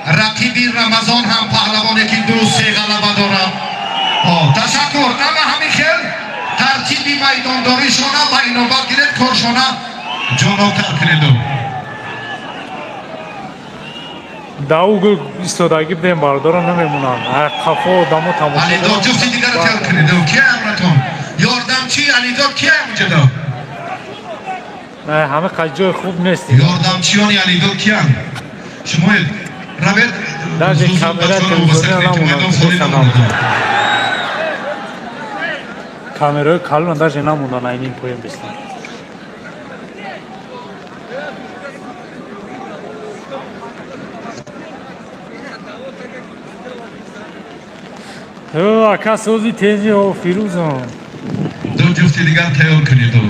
Рақиби Рамазон ҳам паҳлавоне, ки 2-3 ғалаба дорад. Ташаккур. Ама ҳамин хел тартиби майдондоришона ба инобат гиред, коршона ҷонобтар кунеду. Дар угол истодагӣ будем, бародаро, намемонанд. Қафо одамо тамошо. Алидод, ҷуфти дигара тайёр кунеду. Кия амратон ёрдамчи Алидод, кия унҷадо? Ҳама қад ҷои хуб нест. Ёрдамчиёни Алидод киянд? Шумоед, равед. Даже камера, телевизиони намонанд. Камераҳои калона даже намонанд, айнин поён бистанд. Ака, сози тези, о, Фирӯзон. Ду ҷуфти дигар тайёр кунеду.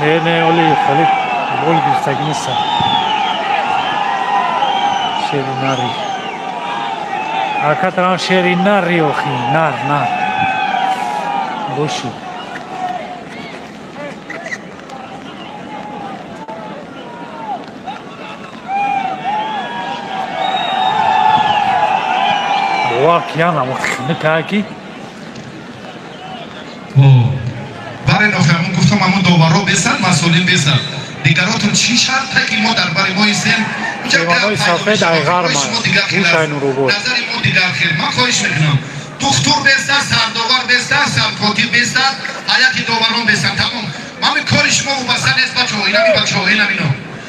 Не, не, оли хеле гол гирифтагӣ нестам. Шери нари, ака, тарам шери нари, охи нар, нар боши. Бовар киянам ки. Баре, нохамон гуфтам, ҳамон доварро бесад, масъулин бесад, дигаротон чӣ шарте, ки мо дар бари мо истем? Ҳайвонҳои сафед айғарманд. Назари мо дигар хел. Ман хоҳиш мекунам, духтур бестад, сардовар бестад, саркотиб бестад, ҳайати доварон бестад, тамом. Ҳамин кори шумо вобаста нест, бачаҳо, инами бачаҳо, инамино.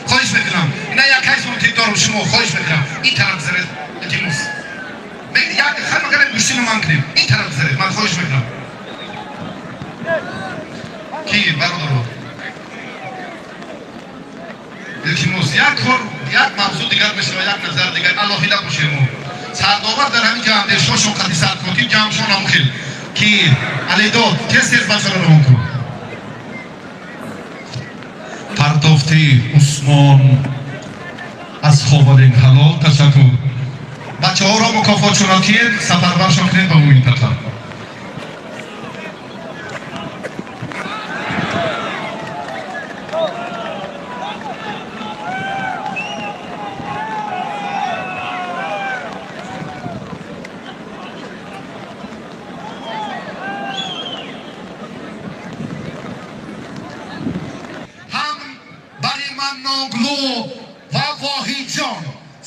Хоҳиш мекунам, ина як кайсону дорам, шумо хоҳиш мекунам, ин тараф бизаред, илтимос. Як хайр макарем, гӯштино ман кунем, ин тараф бизаред, ман хоҳиш мекунам. Ки бародаро, илтимос, як кор, як мавзӯъ дигар мешава, як назар дигар, алоҳида бошем. Сардовар дар ҳамин ҷо андешҳошон қади саркотиб ҷамъшон ҳамун хел, ки Алидод, тез тез бачаро равон кун. Пардохти Усмон аз Ховарин ҳалол. Ташаккур. Бачаҳоро мукофотшонро ки сафарбаршон кунед ба минтақа. Ҳам Бариманноглу ва Воҳидҷон,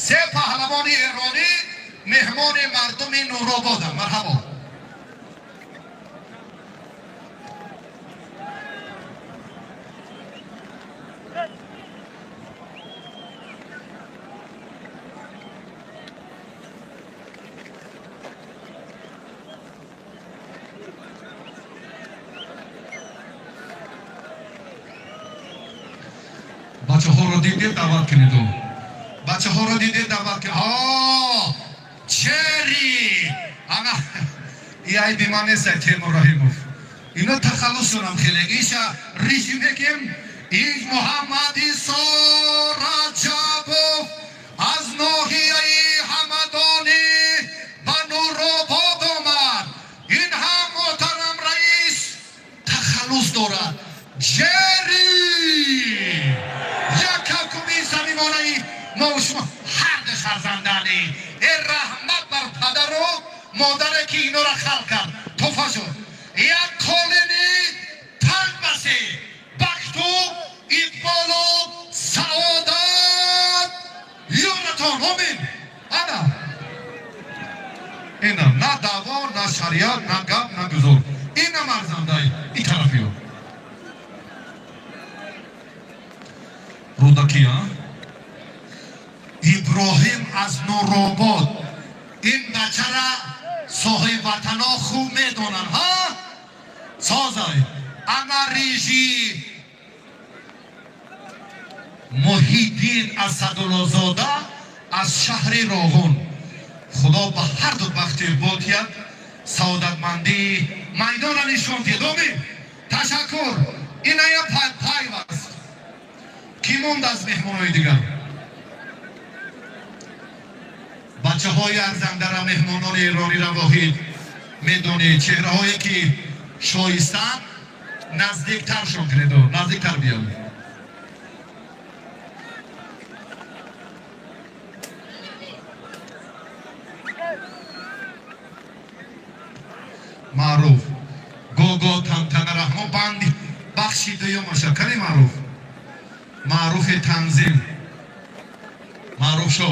се паҳлавони эронӣ, меҳмони мардуми Нурободам. Марҳабо. Бачаҳоро дидед, даъват кунеду. Бачаҳоро дидед, даъват кунед. Чери ана, и айби ман нест. Темур Раҳимов, ино тахаллусунам хеле иша риши мекем. Ин Муҳаммадисо Раҷабов аз ноҳияи Ҳамадонӣ ба Нуробод омад. Ин ҳам, муҳтарам раис, тахаллус дорад, Ҷери. Як кавкуби самимонаи мо шумо, ҳарду фарзандани. Э, раҳмат бар падару модаре, ки инора халқ кард. Туфа шуд як қолини танг басе. Бахту иқболу саодат ёратон, омин. Ана ина, на даъво, на шариат, на гап, на гузор. Ина марзандаи и тарафиё Рӯдакӣ, Иброҳим аз Нуробод. Ин бачара соҳибватано хуб медонанд, ҳа, созай. Ана рижи Муҳиддин Асадуллозода аз шаҳри Роғун. Худо ба ҳарду бахти ботият, саодатмандии майдона нишон диҳад, омин. Ташаккур. Иная пайваст. Кӣ монд аз меҳмонои дигар? Бачаҳои арзандара, меҳмонони эронира воҳид медонед, чеҳраҳое ки шоистанд, наздиктаршон кунед, наздиктар биён. Маъруф гого тантана раҳмон, банди бахши дуюмаша кани. Маъруф, маъруфи танзим, маъруф шо.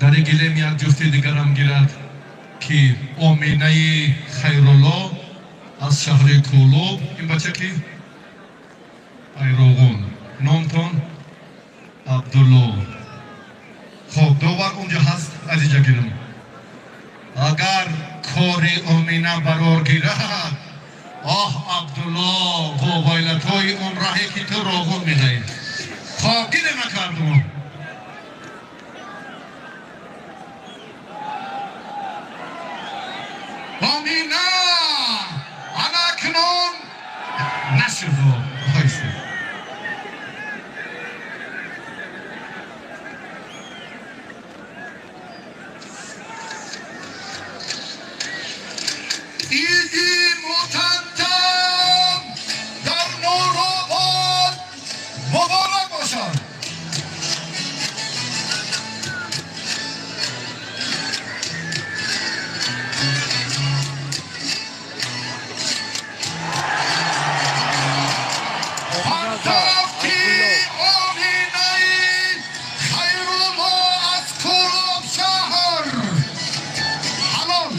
Дар гилем як ҷуфти дигарам гирад, ки Оминаи Хайрулло аз шаҳри Кӯлоб. Ин бача ки Айроғун, номтон Абдулло. Хоб, довар унҷа ҳаст, аз инҷа гирам. Агар кори Омина барор гирад, оҳ, Абдулло, вовайлатҳои он раҳе ки ту Роғун медаҳӣ. Хоб, гире накардум. Омина анакнун нашуд, войсед. Иди мутантам дар Нуробод муборак бошад. Партофти Оминаи Хайрулло аз Кӯлоб шаҳр ҳалол.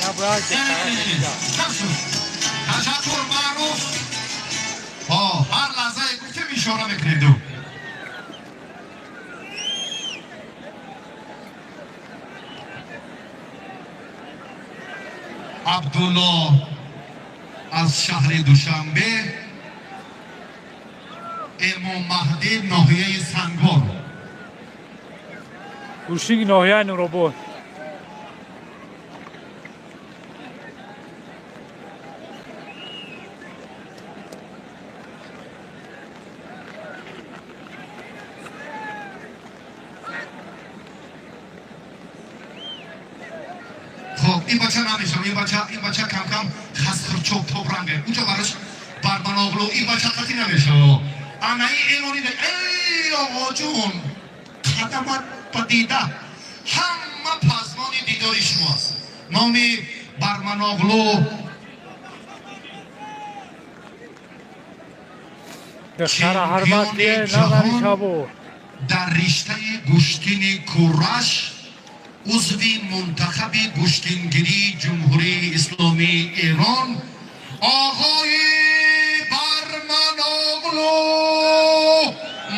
Я брат. Ташаккур, маъруф. Ҳар лаҳзае гуфтем, ишора мекунед. Абдулло аз шаҳри Душанбе, Эмом Маҳдӣ, ноҳияи Сангвор. Гӯштингири ноҳияи Нуробод. Хоб, ин бача намешав, ин бача камкам хасхурчоп тобранге уҷо бараш Барманоғлу. Ин бача қатӣ намешав. Анаи эрони, эй оғоҷун, қадамат ба дида, ҳама пазмони дидори шумо аст. Номи Барманоғлу. Духтара ҳармат назани шабо. Дар риштаи гӯштини кураш, узви мунтахаби гӯштингирии Ҷумҳурии Исломии Эрон, оғои Барманоғлу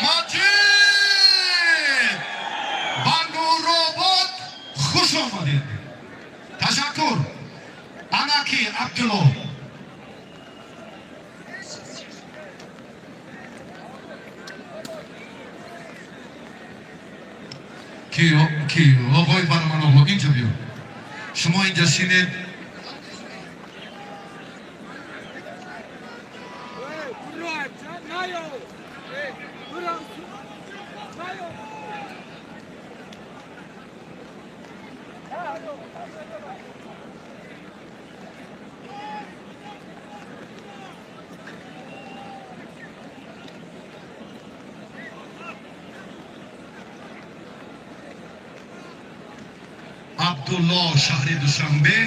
Маҷид, ба Нуробод хуш омадед. Ташаккур. Анаки Абдулло. Ки оғои Барманоғлу, инҷо биё, шумо инҷа шинед. Абдулло, шаҳри Душанбе,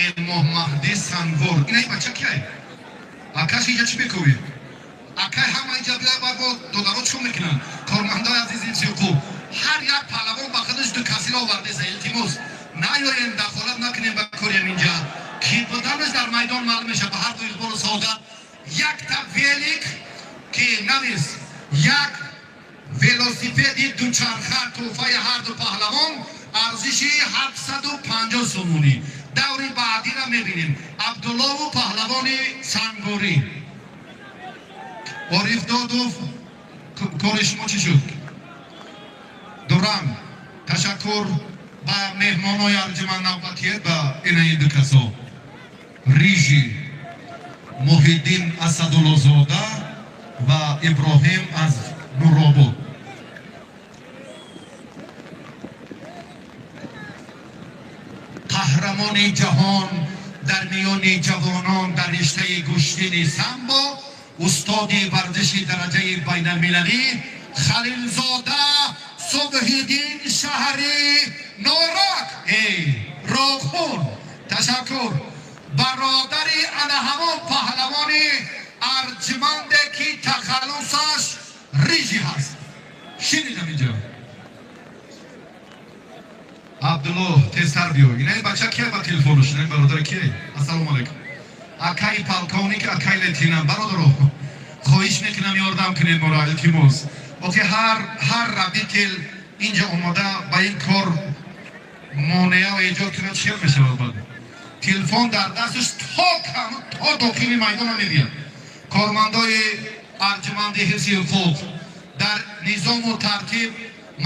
Эмом Маҳдӣ, Сангвор. Инаи бача киай? Акаш инҷа чӣ мекӯвӣ, акай? Ҳама инҷа биёй, бо додаро чӣ мекунанд? Кормандои азизи ҳифзи ҳар як паҳлавон ба худаш ду касиро овардеса. Илтимос, наёем, дахолат накунем ба корям. Инҷа ки буданаш дар майдон маълум мешавад. Ба ҳар ду иқболу саодат. Якта велик ки навис, як велосипеди дучарха, тӯҳфаи ҳар ду паҳлавон, арзиши 750 сомонӣ. Даври баъдиро мебинем. Абдуллову паҳлавони Сангворӣ. Ориф Додов, кори шумо чӣ шуд? Дуранг. Ташаккур ба меҳмонои арҷуманд. Навбатиет ба инаи ду касо: Рижи Муҳиддин Асадуллозода ва Иброҳим аз Нуробод. Қаҳрамони ҷаҳон дар миёни ҷавонон дар риштаи гӯштини самбо, устоди варзиши дараҷаи байналмилалӣ Халилзода Субҳиддин, шаҳри Норак, эй Роғун. Ташаккур. Бародари ана ҳамон паҳлавони арҷманде, ки тахаллусаш Рижи ҳаст. Шинидам инҷо. Абдулло, тезтар биё. Инаи бача кия? Ба телефонаш инаи бародар кие? Ассалому алайкум, акаи полковник, акаи лейтенант. Бародаро, хоҳиш мекунам, ёрдам кунед моро, илтимос. Охи ҳар любитель инҷа омода ба ин кор монеа эҷод кунад, чӣ мешавад? Баъд телефон дар дасташ то дохили майдона мебиёд. Кормандои арҷуманди ҳифзи ҳуқуқ, дар низому тартиб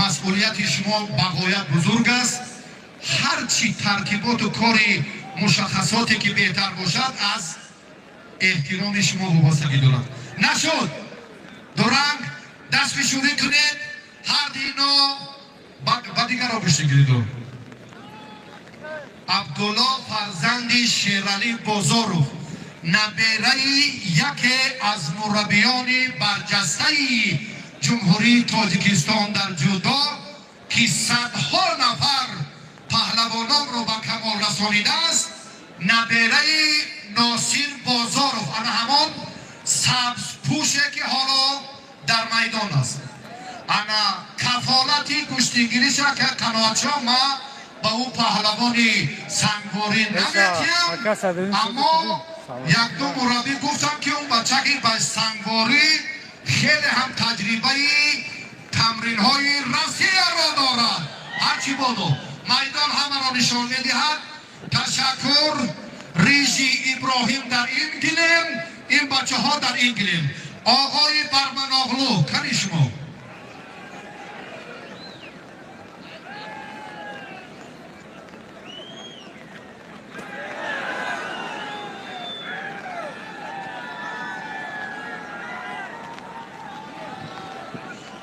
масъулияти шумо бағоят бузург аст. Ҳар чӣ тартиботу кори мушаххасоте, ки беҳтар бошад, аз эҳтироми шумо вобастагӣ дорад. Нашуд, дуранг, даст фишурӣ кунед ҳарди ино. Ба дигаро гӯштӣ гиридо. Абдулло фарзанди Шералӣ Бозоров, набераи яке аз мураббиёни барҷастаи Ҷумҳурии Тоҷикистон дар ҷудо, ки садҳо нафар паҳлавононро ба камол расонидааст, набераи Носир Бозоров, ана ҳамон сабзпӯше, ки ҳоло дар майдон аст. Ана кафолати гӯштингириша қаноатшо ма ба ӯ паҳлавони Сангворӣ наметиҳам, аммо якду мураббӣ гуфтам, ки он бачаки ба Сангворӣ хеле ҳам таҷрибаи тамринҳои Россияро дорад. Ҳарчи бодо, майдон ҳамаро нишон медиҳад. Ташаккур. Рижи Иброҳим дар ин гилем, ин бачаҳо дар ин гилем. Оғои Барманоғлу, кани шумо?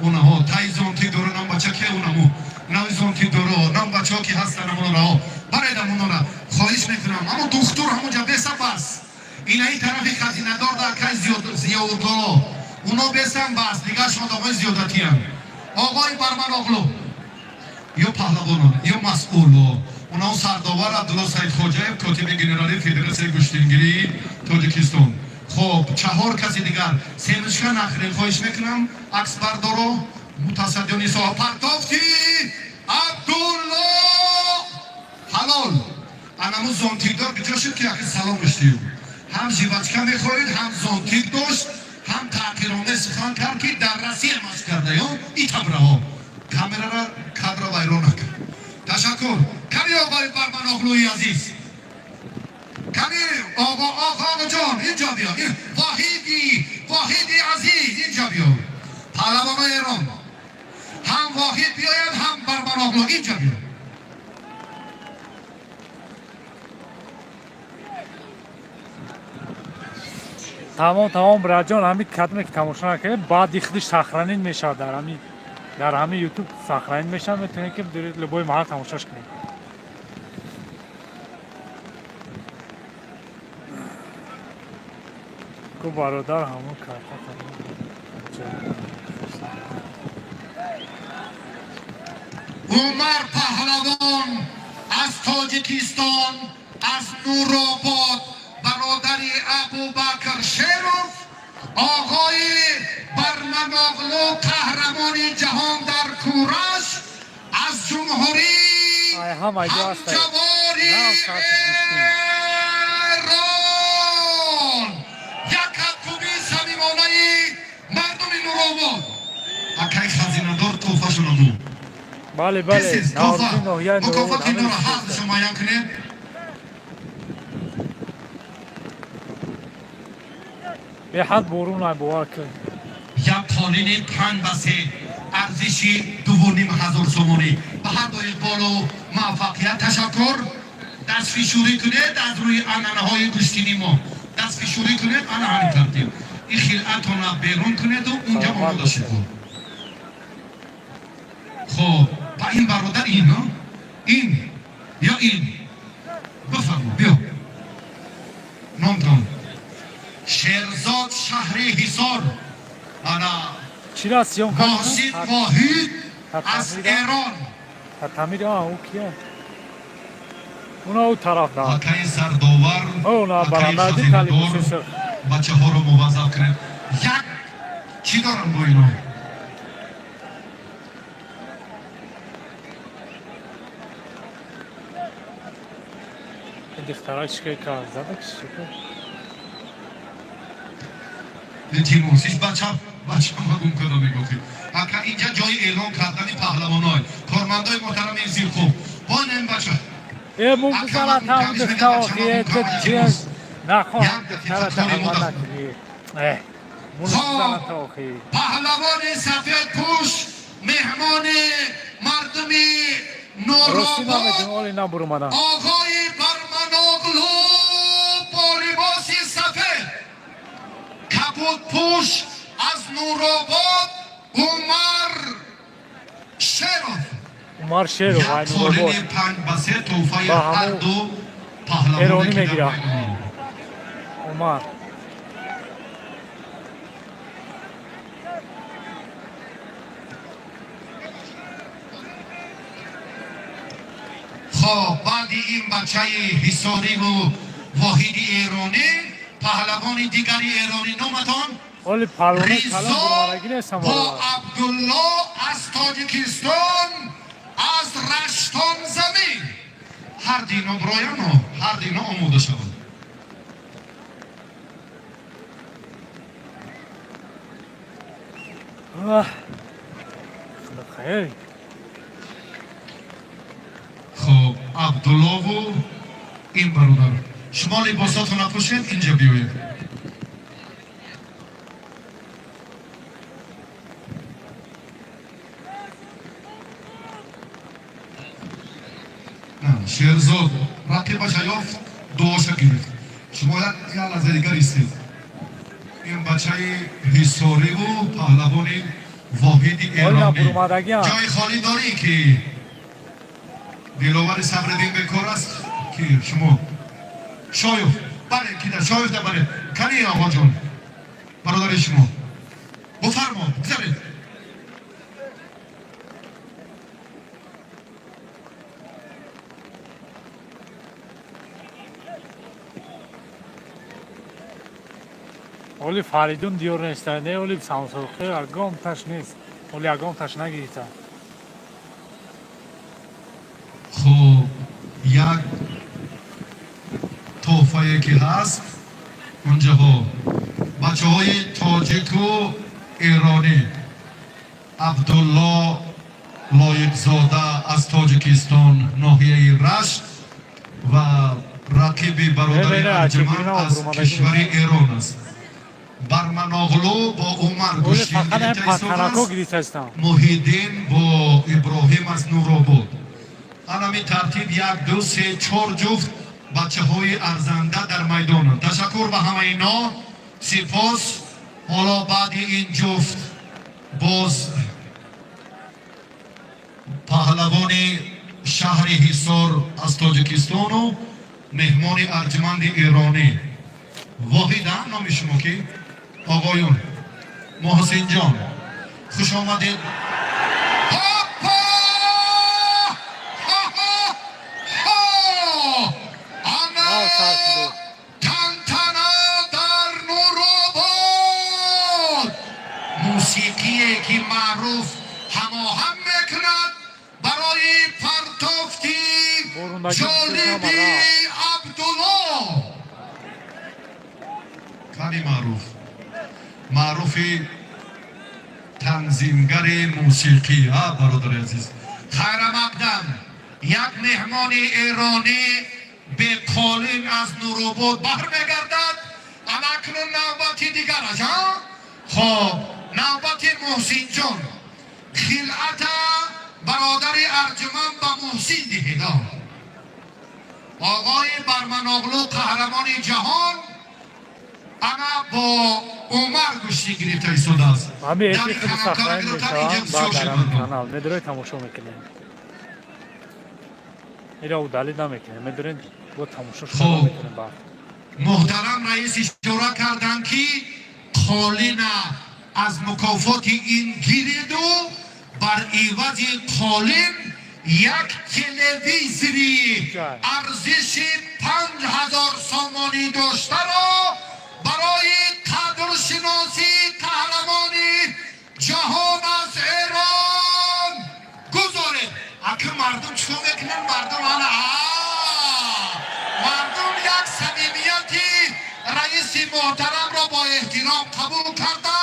Онаҳо тай зонтик дора. Нам бача ке? Онаму нави зонтик доро. Нам бачаҳо ки ҳастан, амонораҳо баредам, онора хоҳиш мекунам. Аммо духтур ҳамонҷа беса, бас. Инаи тарафи хазинадор дар кай Зиёуддоло, уно бесам, бас. Дигар шодоқои зиёдатиянд. Оғои Барманоғлу, ё паҳлавонон, ё масъуло, онао сардовар Абдулло Саидхоҷаев, котиби генералии Федератсияи гӯштингирии Тоҷикистон. Хоб, чаҳор каси дигар семечка нахӯрем, хоҳиш мекунам. Аксбардоро, мутасаддиёни соҳа. Партофти Абдулло, ҳалол. Анаму зонтикдор куҷо шуд, ки яки салом гуштию? Ҳам жвачка мехӯред, ҳам зонтик дошт, ҳам таъқиромез сухан кард, ки дар Россия машқ карда ё итабраҳо. Камерара кадра вайрон накард. Ташаккур. Кани оғои Барманоғлӯи азиз? Кани оғо? Оғоҷон, инҷо биё. Воҳиди, Воҳиди азиз, инҷо биё. Паҳлавонои Эрон, ҳам Воҳид биёяд, ҳам Барманоғлӯ инҷо биё. Тамом, тамом, бираҷон. Ҳамин кадме ки тамошо накардем, баъди худиш сохранить мешавад дар ҳами Ютуб сохранить мешавад. Метавонед, ки любой маҳал тамошош кунед. Ку бародар, ҳамон карта. Умар паҳлавон аз Тоҷикистон, аз Нуробод, бародари Абубакр Шеров. Оғои Барманоғлу, қаҳрамони ҷаҳон дар кураш, аз ҷумҳурии Ай, ҳама ҷо ҳастай. ҳамҷавори Нав сарти гӯштин. Эрон. Як кабкубии самимонаи мардуми Нуробод. Акай хазинадор, тӯҳфашона ду. Бале, бале. Тез, тӯҳфа. Наврӯзи ноҳияи Мукофоти Нуробод. инора ҳақдашо муайян кунед. Беҳад борун ай, бовар кун. Як қолини 5 ба 3, арзиши 2500 сомонӣ. Ба ҳар ду иқболу муваффақият. Ташаккур. Дастфишурӣ кунед. Аз рӯи анъанаҳои гӯштини мо дастфишурӣ кунед. Ана ҳамин тартиб ин хилъатона берун кунеду унҷа омода шуд. Хоб, ба ин бародар, ин ин ё ин, бифармо, биё. Номтон? Шерзод, шаҳри Ҳисор. Ана Чира съёмка? Моҳсин Воҳид аз Эрон. Татамири, а ӯ кия? Уна ӯ тараф да. Акаи сардовар, Уна акаи баранда ди. хазинадор, бачаҳоро муваззаф кунед. Як чӣ дорам бо ино? Дихтарак чикай кар зада киши. Илтимос, ҳеҷ бача бача магум када мегуфтед. Ака, инҷа ҷои эълон кардани паҳлавоной. Кормандои муҳтарами зирхуб, бо ин бача Э, мун бизана там дихтар, охи, нахоҳ дихтара таҳаммал накунӣ. Э, мун бизана та охи. Паҳлавони сафедпӯш, меҳмони мардуми Рости Нуробод, намедонам, оли набурумадан. Оғои Барманоғлу бо либоси сафед, кабудпӯш аз Нуробод Умар Шеров. Умар Шеров Як ай Нуробод. қолини 5 ба 3, тӯҳфаи Ба ҳамун ҳар ду паҳлавоне эронӣ ки дар мегирад. майдонанд. Умар. Хоб, баъди ин бачаи ҳисориву воҳиди эронӣ, паҳлавони дигари эронӣ, номатон? Оли палвони калон Ризо буромадагӣ нестам. бо Абдулло аз Тоҷикистон, аз Раштон замин. Ҳар дино бирояно, ҳар дино омода шаванд. Хеле. Хоб, Абдуллову ин бародар, шумо либосотона пӯшед, инҷа биёед. На, Шерзод рақибаша ёфт, дуоша гирифт. Шумо як лаҳза дигар истед. Ин бачаи ҳисориву паҳлавони воҳиди Оли эронӣ. набурумадагиам. Ҷои холӣ дорӣ, ки Диловари Сабриддин бекор аст, ки шумо Шоев бале, кида Шоев да, бале, кани оғоҷон, бародари шумо, буфармо, бигзаред. Оли Фаридун диёр неста, не, оли самсоқи ягон таш нест. Оли ягон таш нагирифта. Хуб, як тӯҳфае ки ҳаст унҷаҳо, бачаҳои тоҷику эронӣ, Абдулло Лоиқзода аз Тоҷикистон, ноҳияи Рашт, ва рақиби бародари Не, не, арҷуманд не, аз не, кишвари Эрон аст. Барманоғлу бо Умар Оли гӯштин фақат ҳам гирифта патарако истодааст. Гирифта истам. Муҳиддин бо Иброҳим аз Нуробод. Анами тартиб, як, ду, се, чор ҷуфт бачаҳои арзанда дар майдонанд. Ташаккур ба ҳамаи ино, сипос. Ҳоло баъди ин ҷуфт боз паҳлавони шаҳри Ҳисор аз Тоҷикистону меҳмони арҷманди эронӣ Воҳида. Номи шумо ки, оғоюн? Муҳсинҷон, хуш омадед. Ҳоппа! Ҳа-ҳа-ҳа! Ана Ав, сар шуд. тантана дар Нуробод, мусиқие ки маъруф ҳамоҳам мекунад барои партофти Борундагӣ ҷолиби Абдулло. Кани маъруф, маъруфи танзимгари мусиқӣ, а бародари азиз, хайрамақдам. Як меҳмони эронӣ беқолин аз Нуробод бармегардад. Анакнун навбати дигараш. Ҳамаш. Хоб, навбати Муҳсинҷон. Хилъата бародари арҷуманд ба Муҳсин диҳед. Оғои Барманоғлу, қаҳрамони ҷаҳон, ана бо Умар гӯштӣ гирифта истодааст. Ҳами эфир худи сохранить мешаванд, баъд дар ҳамин канал медоред, тамошо мекунем. Ира удалить намекунем, медорем, бо тамошо шуда мекунем баъд. Муҳтарам раис ишора карданд, ки қолина аз мукофоти ин гиреду бар ивази қолин як телевизори арзиши 5000 сомонӣ доштаро барои қадршиносии қаҳрамони ҷаҳон аз Эрон гузоред. Аки мардум чикор мекунанд? Мардум ана, мардум як самимияти раиси муҳтарамро бо эҳтиром қабул карда,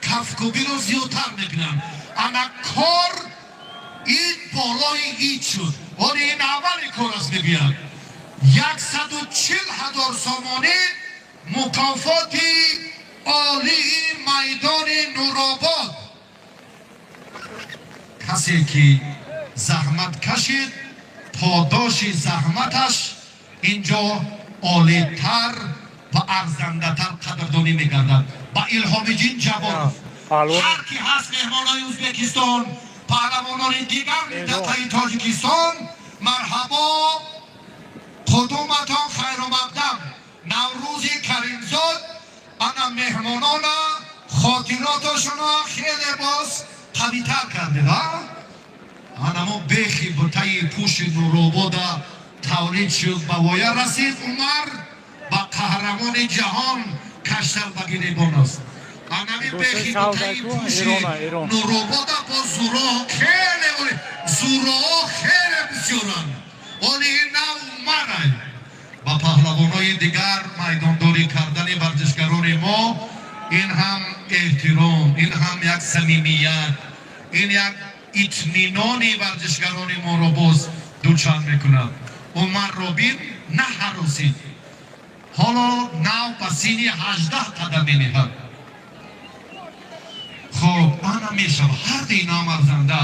кафкӯбиро зиёдтар мекунанд. Ана кор ид болои ид шуд. Оре, ин аввали кор аст, мегӯяд. 140 000 сомонӣ мукофоти олии майдони Нуробод. Касе ки заҳмат кашид, подоши заҳматаш инҷо олитар ва арзандатар қадрдонӣ мегардад. Ба Илҳомиҷин Ҷаборов, ҳар ки ҳаст, меҳмонои Ӯзбекистон, паҳлавонони дигар минтақаи Тоҷикистон, марҳабо, қудуматон хайрумақдам. Наврӯзи Каримзод ана меҳмонона хотиротошона хеле боз қавитар кардед. Анамо бехи бутаи пӯши Нуробода тавлид шуд, ба воя расид. Умар ба қаҳрамони ҷаҳон каштал ба гиребон аст. Анами бехи бутаи пӯши Нуробода бо зуроҳ хеле, зуроҳо хеле бисёранд. Оли на Умарай ба паҳлавонои дигар майдондорӣ кардани варзишгарони мо, ин ҳам эҳтиром, ин ҳам як самимият, ин як итминони варзишгарони моро боз дучанд мекунад. Умарро бин, наҳаросид. Ҳоло нав ба синни 18 қадам мениҳад. Хоб, ана мешава ҳарди инам арзанда.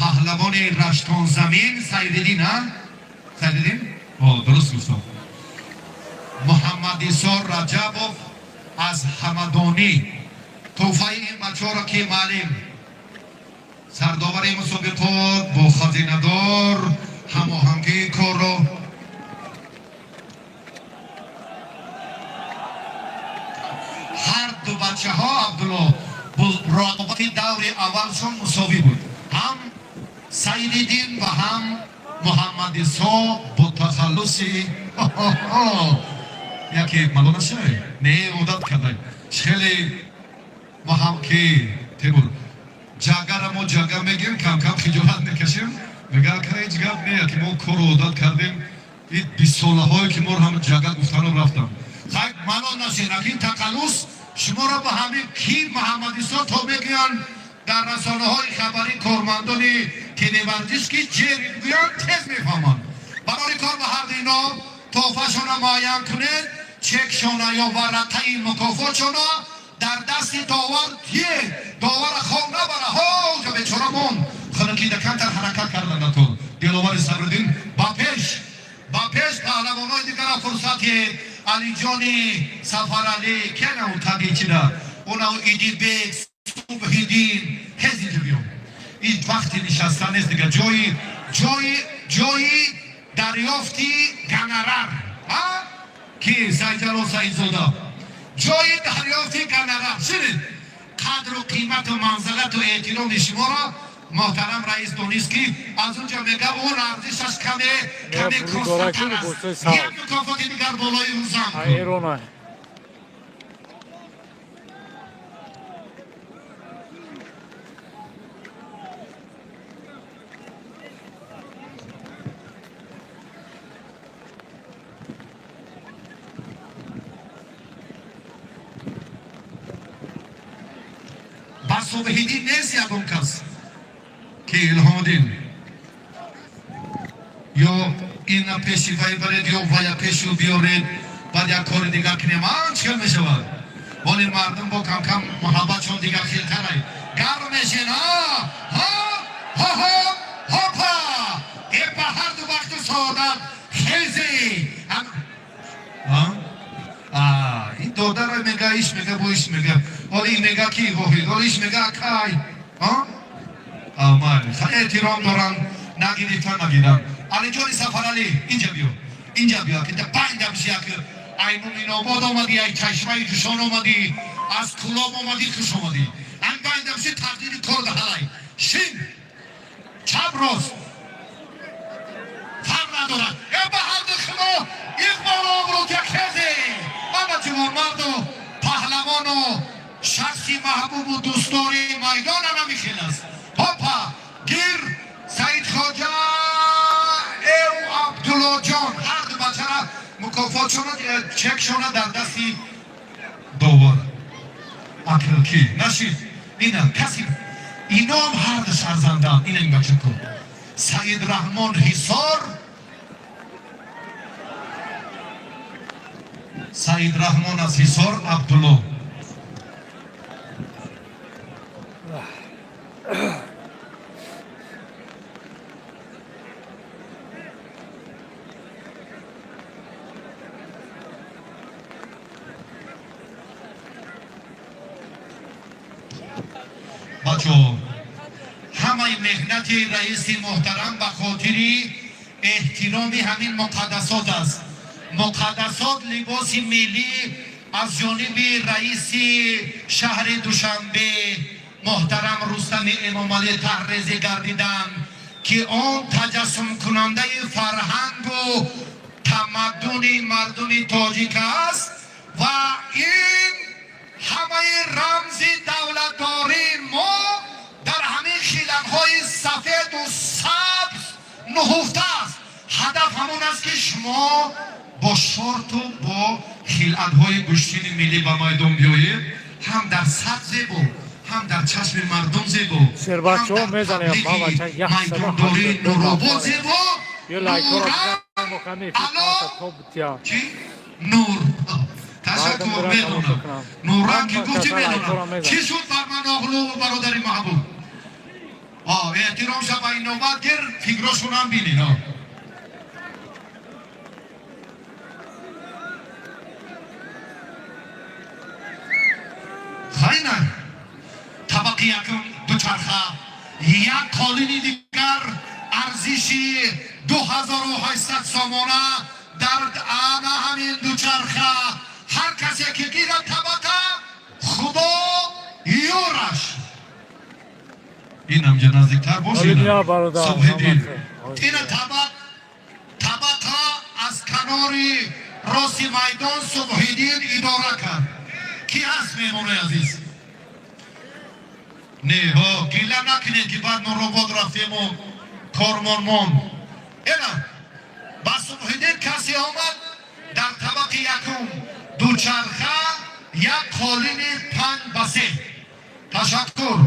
Паҳлавони Раштонзамин Сайдиддин, а Сайдиддин, дуруст гуфтам. Муҳаммадисор Раҷабов аз Ҳамадонӣ тӯҳфаи ин бачаҳоро, ки маълим сардовари мусобиқот бо хазинадор ҳамоҳангии корро ҳар ду бачаҳо, Абдулло, рақобати даври аввалшон мусовӣ буд, ҳам Сайдиддин ва ҳам Муҳаммадисо бо тахаллуси яке малонашай не одат кардай хеле маҳам ки Темур ҷагара мо ҷага мегирем, кам-кам хиҷолат мекашем, мегӯям, ка ҳеҷ гап не, ки мо корро одат кардем. И бистсолаҳое ки моро ҳам ҷага гуфтану рафтам. Хай, малон нашед, ин тақаллус шуморо ба ҳамин ки Муҳаммадисо то мегӯянд дар расонаҳои хабарӣ, кормандони телеварзиш ки ҷер гӯянд, тез мефаҳманд. Барои кор ба ҳарду ино тӯҳфашона муайян кунед, чекшона ё варақаи мукофотшона дар дасти довар тие. Довара хоб набара, ҳо бечора мон ханакида, камтар ҳаракат кардан натон. Диловари Сабриддин, ба пеш, ба пеш, паҳлавонои дигара фурсати. Алиҷони Сафаралӣ кенау таги чида унау Идибек Субҳиддин, ҳез инҷо биём. Ин вақти нишастан нест дига, ҷои дарёфти гонорар ки Сайҷалол Саидзода, ҷои дарёфти гонорар ширид. Қадру қимату манзалату эҳтироми шуморо муҳтарам раис донист, ки аз он ҷо мега, он арзишаш каме каме костатар аст. Як мукофоти дигар болои ӯ зам. Эрона. Ба Субҳиддин нест ягон кас ки Илҳомиддин ё ина пеши вай баред, ё вая пешу биёред, баъд як кори дигар кунем. Чӣ хел мешавад? Боли мардум бо кам-кам муҳаббатшон дигар хелтарай. Гарм мешен, ҳа ҳа ҳо ҳо ҳопа. Э, ба ҳарду вақту саодат хези. Ин додаро мега, иш мега, бо иш мега. Ҳоли ин мега ки воҳид, ҳоли иш мега акай. Майли, эҳтиром доранд, нагирифта нагиранд. Алиҷони Сафаралӣ, инҷа биё, инҷа биё, ки панҷ биши, ай Муминобод омадӣ, ай Чашмаи Ҷӯшон омадӣ, аз Кулоб омадӣ, хуш омадӣ. Ан панҷ биши, тақдири кор даҳалай. Шин, чап, рост фарқ надорад. Э, ба ҳарду шумо иқболу обрӯ хезе. Ана ҷавонмарду паҳлавону шахси маҳбубу дӯстдори майдон ана михел аст. Ҳопа, гир, Саид Хоҷа эу Абдуллоҷон, ҳарду бачара мукофотшона, чекшона дар дасти довар. Акилки нашид, ина каси ином, ҳарду сарзандан. Ина ин бачако, Саид Раҳмон Ҳисор, Саид Раҳмон аз Ҳисор, Абдулло. Бачо, ҳамаи меҳнати раиси муҳтарам ба хотири эҳтироми ҳамин муқаддасот аст. Муқаддасот, либоси миллӣ аз ҷониби раиси шаҳри Душанбе муҳтарам Рустами Эмомалӣ таҳрезӣ гардиданд, ки он таҷассумкунандаи фарҳангу тамаддуни мардуми тоҷик аст ва ин ҳамаи рамзи давлатдории мо дар ҳамин хилатҳои сафеду сабз нуҳуфта аст. Ҳадаф ҳамон аст, ки шумо бо шорту бо хилатҳои гӯштини миллӣ ба майдон биёед, ҳам дар сад зебо, ҳам дар чашми мардум зебо, Шербачо мезанем, бабача, як майдондории Нуробод зебо. Ё лайкҳоро. Чӣ нур, ташаккур, медонам. Нуран ки гуфти, медонам. Чӣ шуд бар ман, оғлу бародари маҳбуб? Эҳтиром шава, ин навбат гир, фикрошонам бинин. Хайна, табақи якум дучарха, як қолини дигар арзиши 2800 сомона дар ана ҳамин дучарха. Ҳар касе ки гирад табақа, Худо ёраш. Инамҷа наздиктар бош, Субҳиддин. Ина табақ, табақа аз канори рости майдон Субҳиддин идора кард. Ки ҳаст, меҳмонои азиз? Не, ҳо, гила накунед, ки баъд Нуробод рафтему кормон монд. Эна ба Субҳиддин касе омад, дар табақи якум дучарха, як қолини 5 ба 3. Ташаккур,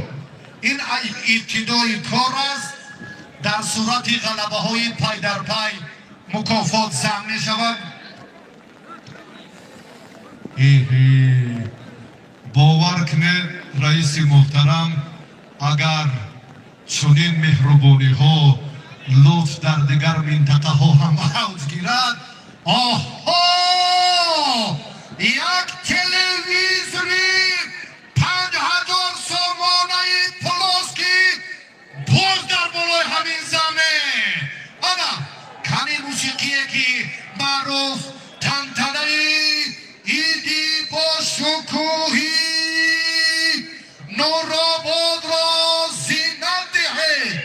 ин ибтидои кор аст. Дар сурати ғалабаҳои пай дар пай мукофот зам мешавад. Бовар кунед, раиси муҳтарам, агар чунин меҳрубониҳо, лутф дар дигар минтақаҳо ҳам авҷ гирад. Оҳо, як телевизори 5000 сомонаи плоский боз дар болои ҳамин замин. Ана кани мусиқие, ки маъруф тантанаи иди бошукӯҳи Нурободро зинат диҳед.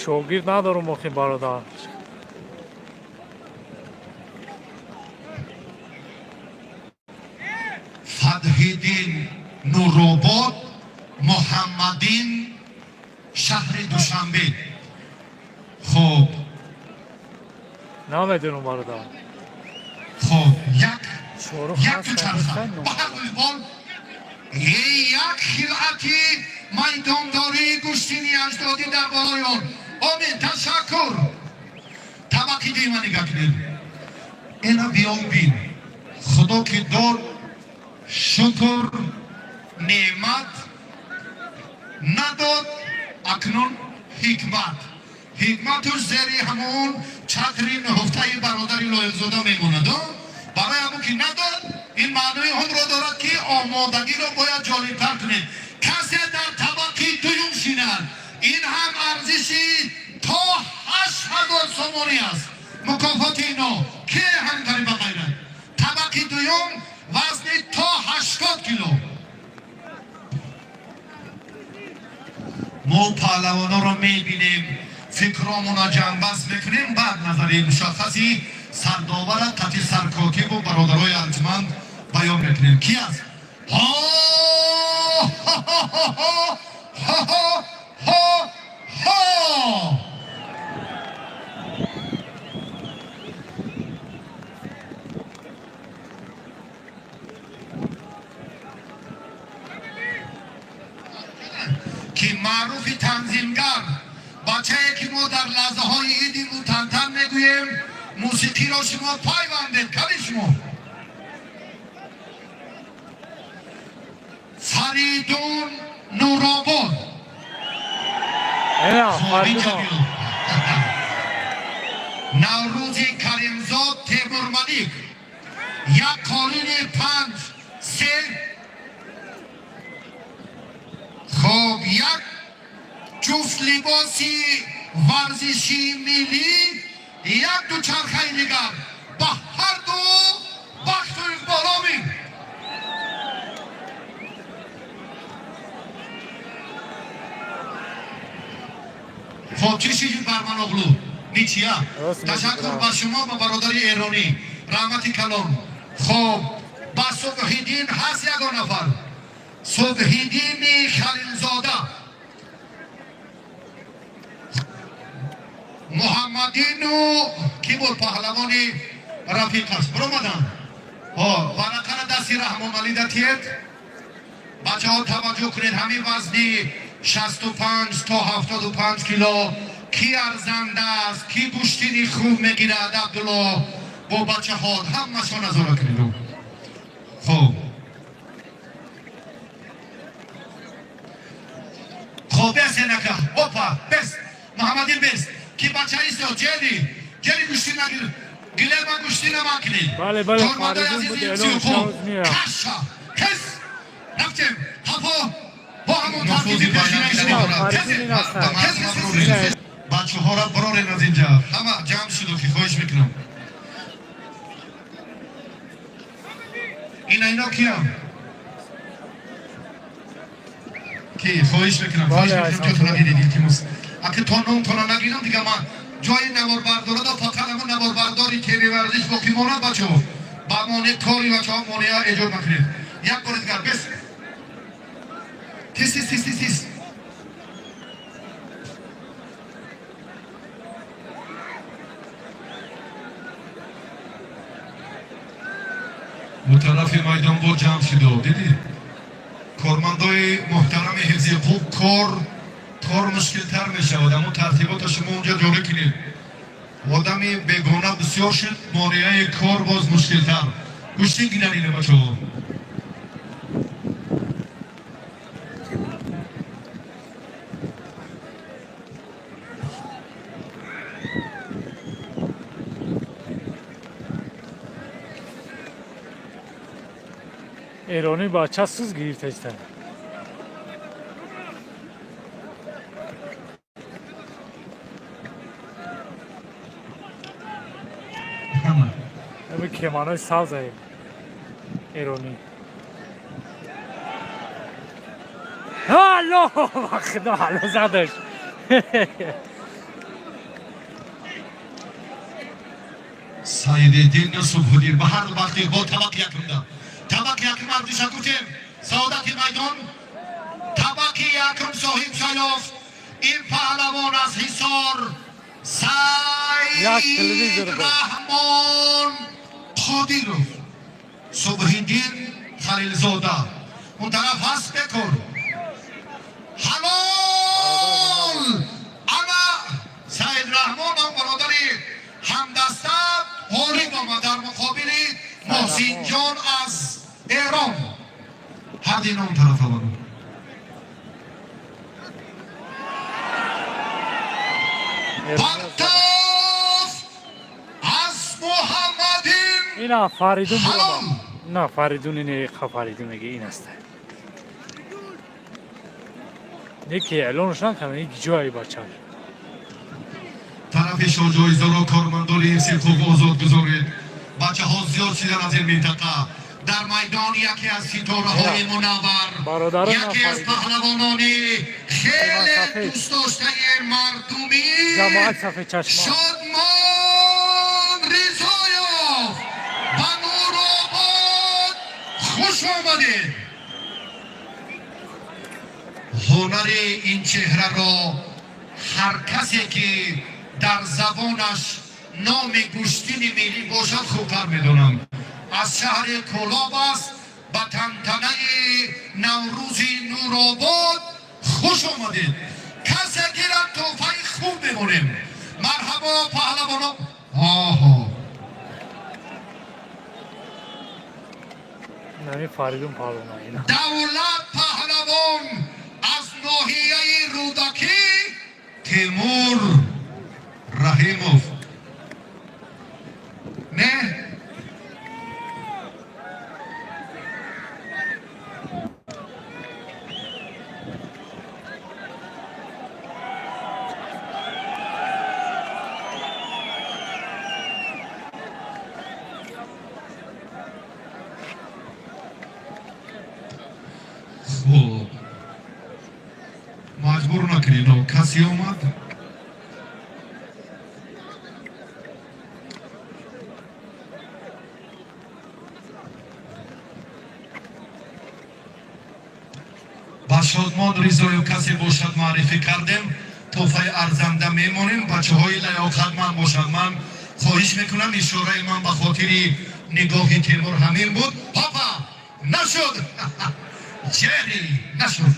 Шогирд надорум охи, бародар. Фатҳиддин, Нуробод, Муҳаммадин, шаҳри Душанбе. Хуб. Намедонам, бародар. Хуб, як Чору як дучарха ба ҳар бол, як хилъати. Майдондории гӯштини аҷдодӣ дар болои он. Омин, ташаккур. Табақи дуюма нигоҳ кунед. Ина биё бин. Худо ки дод, шукр, неъмат надод, акнун ҳикмат. Ҳикматуш зери ҳамон чатри ниҳуфтаи бародари Лоиқзода мемонад. Барои ҳамон ки надод, ин маънои онро дорад, ки омодагиро бояд ҷолибтар кунед. Касе дар табақи дуюм шинад, ин ҳам арзиши то 8000 сомонӣ аст. Мукофоти ино ке ҳамкарӣ ба ғайрат. Табақи дуюм, вазни то 80 кило. Мо паҳлавонҳоро мебинем, фикромонро ҷамъбаст мекунем, баъд назари мушаххаси сардовара қати саркотибу бародарои арҷманд баён мекунем. Ки аст? Ҳо ҳо ҳо ҳо ҳо ҳо. Ки маъруфи танзимгар, бачае ки мо дар лаҳзаҳои иди мутантан мегӯем, мусиқиро шумо пайвандед, кали шумо Фаридун Нуробод. Ина Фаридун. Наврӯзи Каримзод Темурмалик, як қолини панҷ се. Хоб, як ҷуфт либоси варзишии миллӣ, як дучархаи дигар. Ба ҳарду бахту иқбол, омин. Хоб, чӣ шидид, Барманоғлу? Ничья. Ташаккур ба шумо, ба бародари эронӣ, раҳмати калон. Хоб, ба Субҳиддин ҳаст ягон нафар? Субҳиддини Халилзода, Муҳаммадину ки буд, паҳлавони рафиқаш биромаданд. Варақара дасти Раҳмоналида тиед. Бачаҳо, таваҷҷӯҳ кунед, ҳамин вазни 65 то 75 кило ки арзанда аст, ки гӯштини хуб мегирад. Абдулло, бо бачаҳо ҳамашо назора кунед. Хуб, хоб, бес енака, опа, бес, Муҳаммадин, бес, ки бача исто, ҷери ҷери, гӯштин нагир, гилема гӯштӣ намакунед. Бале, бале. Кормандои Фаридун азизи буд, эълон ҳифзи ҳуқуқ. шавад меяд. Каша хес, рафтем, ҳафо бо ҳамон Нуфузи тартиби пешинаи шумо. байналмилалӣ. Фаридун ин аст. Хес, хес, хес, хес. Бачаҳоро бирорен аз инҷа, ҳама ҷамъ шуду, ки хоҳиш мекунам. Ина, ино киям, ки хоҳиш мекунам, хоҳиш Бале, мекунам, Айсан. ҷотона гиред, илтимос. Аки то номтона нагирам, дига ман ҷои наворбардорада, фақат ҳамон наворбардори ТВ Варзиш боқӣ монад. Бачаҳо, ба монеъ кори бачаҳо монеа эҷод накунед. Як бори дигар, бес, тез, тез, тез, тез, тез. Мутарафи майдон бо ҷамъ шудо, дидӣ, кормандои муҳтарами ҳифзи ҳуқуқ, кор мушкилтар мешавад. Аммо тартибота шумо унҷа ҷорӣ кунед. Одами бегона бисёр шуд, монеаи кор боз мушкилтар. Гӯштин гиран ина, бачаҳо. Эронӣ бача суз гирифтаиста. Ами кеманои сабзае эронӣ. Алло, ба худо, алло, задаш. Саидиддин Субҳуддин, ба ҳар вақти бо табақ якумда, табақ якум арзиша гуфтем. Саодати майдон, табақи якум соҳиб шаёфт ин паҳлавон аз Ҳисор, Як Саид телевизор буд. Раҳмон Қодиров, Субҳиддин Халилзода. Он тараф ҳаст, бекор. Ҳалол. Ана Саид Раҳмон ҳам, бародари ҳамдаста, ғолиб омад дар муқобили Муҳсинҷон аз Эрон. Ҳар дина он тарафа баро. Партоф аз Муҳаммадин. Ина Фаридун. Ҳалол. На, Фаридун, ине Фаридун меги, ин аст. Неки эълонш накардан, ин ҷои бача. Тарафи шоҳҷоизаро кормандони ҳифзи ҳуқуқ озод гузоред. Бачаҳо зиёд шидан аз ин минтақа. Дар майдон яке аз ситораҳои мунаввар, Бародарон, яке аз Фаридун. паҳлавонони хеле Сафед. дӯстдоштаи мардумӣ, Ҷамоат сафедчашма. Шодмон Ризоёв, ба Нуробод хуш омадед! Ҳунари ин чеҳраро ҳар касе, ки дар забонаш номи гӯштини миллӣ бошад, хубтар медонам. Аз шаҳри Кӯлоб аст. Ба тантанаи Наврӯзи Нуробод хуш омадед! Касе гирад, тӯҳфаи хуб мемонем. Марҳабо, паҳлавоно! Оҳо. Нами Фаридун паҳлавона ина. Давлат паҳлавон аз ноҳияи Рӯдакӣ, Темур Раҳимов. Не. Хуб, маҷбур накунед. Касе омад. Ба Шодмон Ризоев касе бошад, муаррифӣ кардем, тӯҳфаи арзанда мемонем. Бачаҳои лаёқатманд бошанд. Ман хоҳиш мекунам, ишораи ман ба хотири нигоҳи Темур ҳамин буд. Ҳопа, нашуд, ҷери нашуд.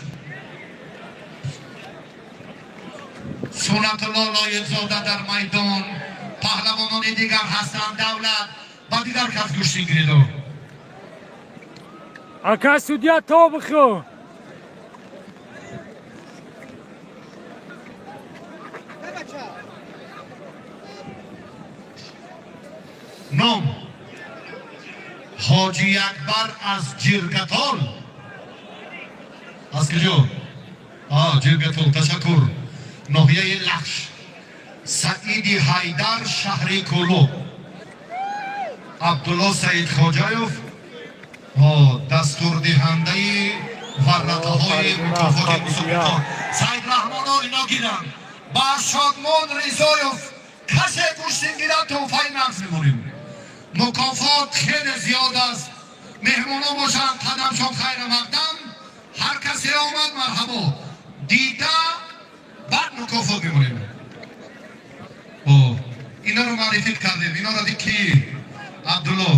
Сунатулло Лоиқзода дар майдон, паҳлавонони дигар ҳастанд. Давлат, ба дигар кас гӯштин гиридо. Ака, судья, то бихӯ. Ном Ҳоҷи Акбар аз Ҷиргатол. Аз куҷо? Ҷиргатол, ташаккур. Ноҳияи Лахш. Саиди Ҳайдар, шаҳри Кӯлоб. Абдулло Саидхоҷаев, дастурдиҳандаи варрақаҳои мукофоти мусобиқот. Саид Раҳмоно, ино гиранд. Ба Шодмон Ризоев касе гӯштин гирад, тӯҳфаи нағз мемонем. Мукофот хеле зиёд аст. Меҳмоно бошанд, қадамшон хайра мақдам. Ҳар касе омад, марҳабо. Дида, баъд мукофот мемонем. Инаро маърифӣ кардем. Иноро ди ки? Абдулло.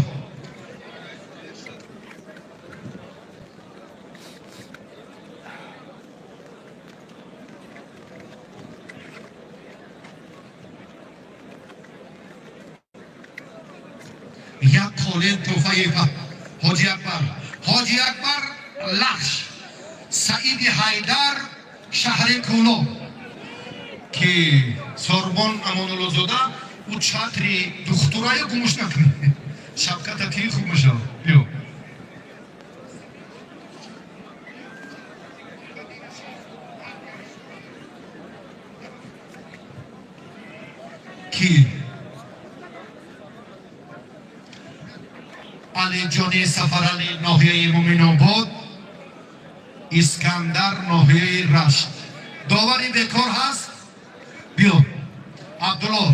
Як қолин тӯҳфаи Ҳоҷи Акбар. Ҳоҷи Акбар, Лахш. Саиди Ҳайдар, шаҳри Кӯлоб. Ки Сорбон Амонуллозода, ӯ чатри духтураю гумуш накунед. Шапката ки хуб мешавад. Биё. Ки? Алиҷони Сафарали, ноҳияи Муминобод. Искандар, ноҳияи Рашт. Довари бекор ҳаст? Биё, Абдулло.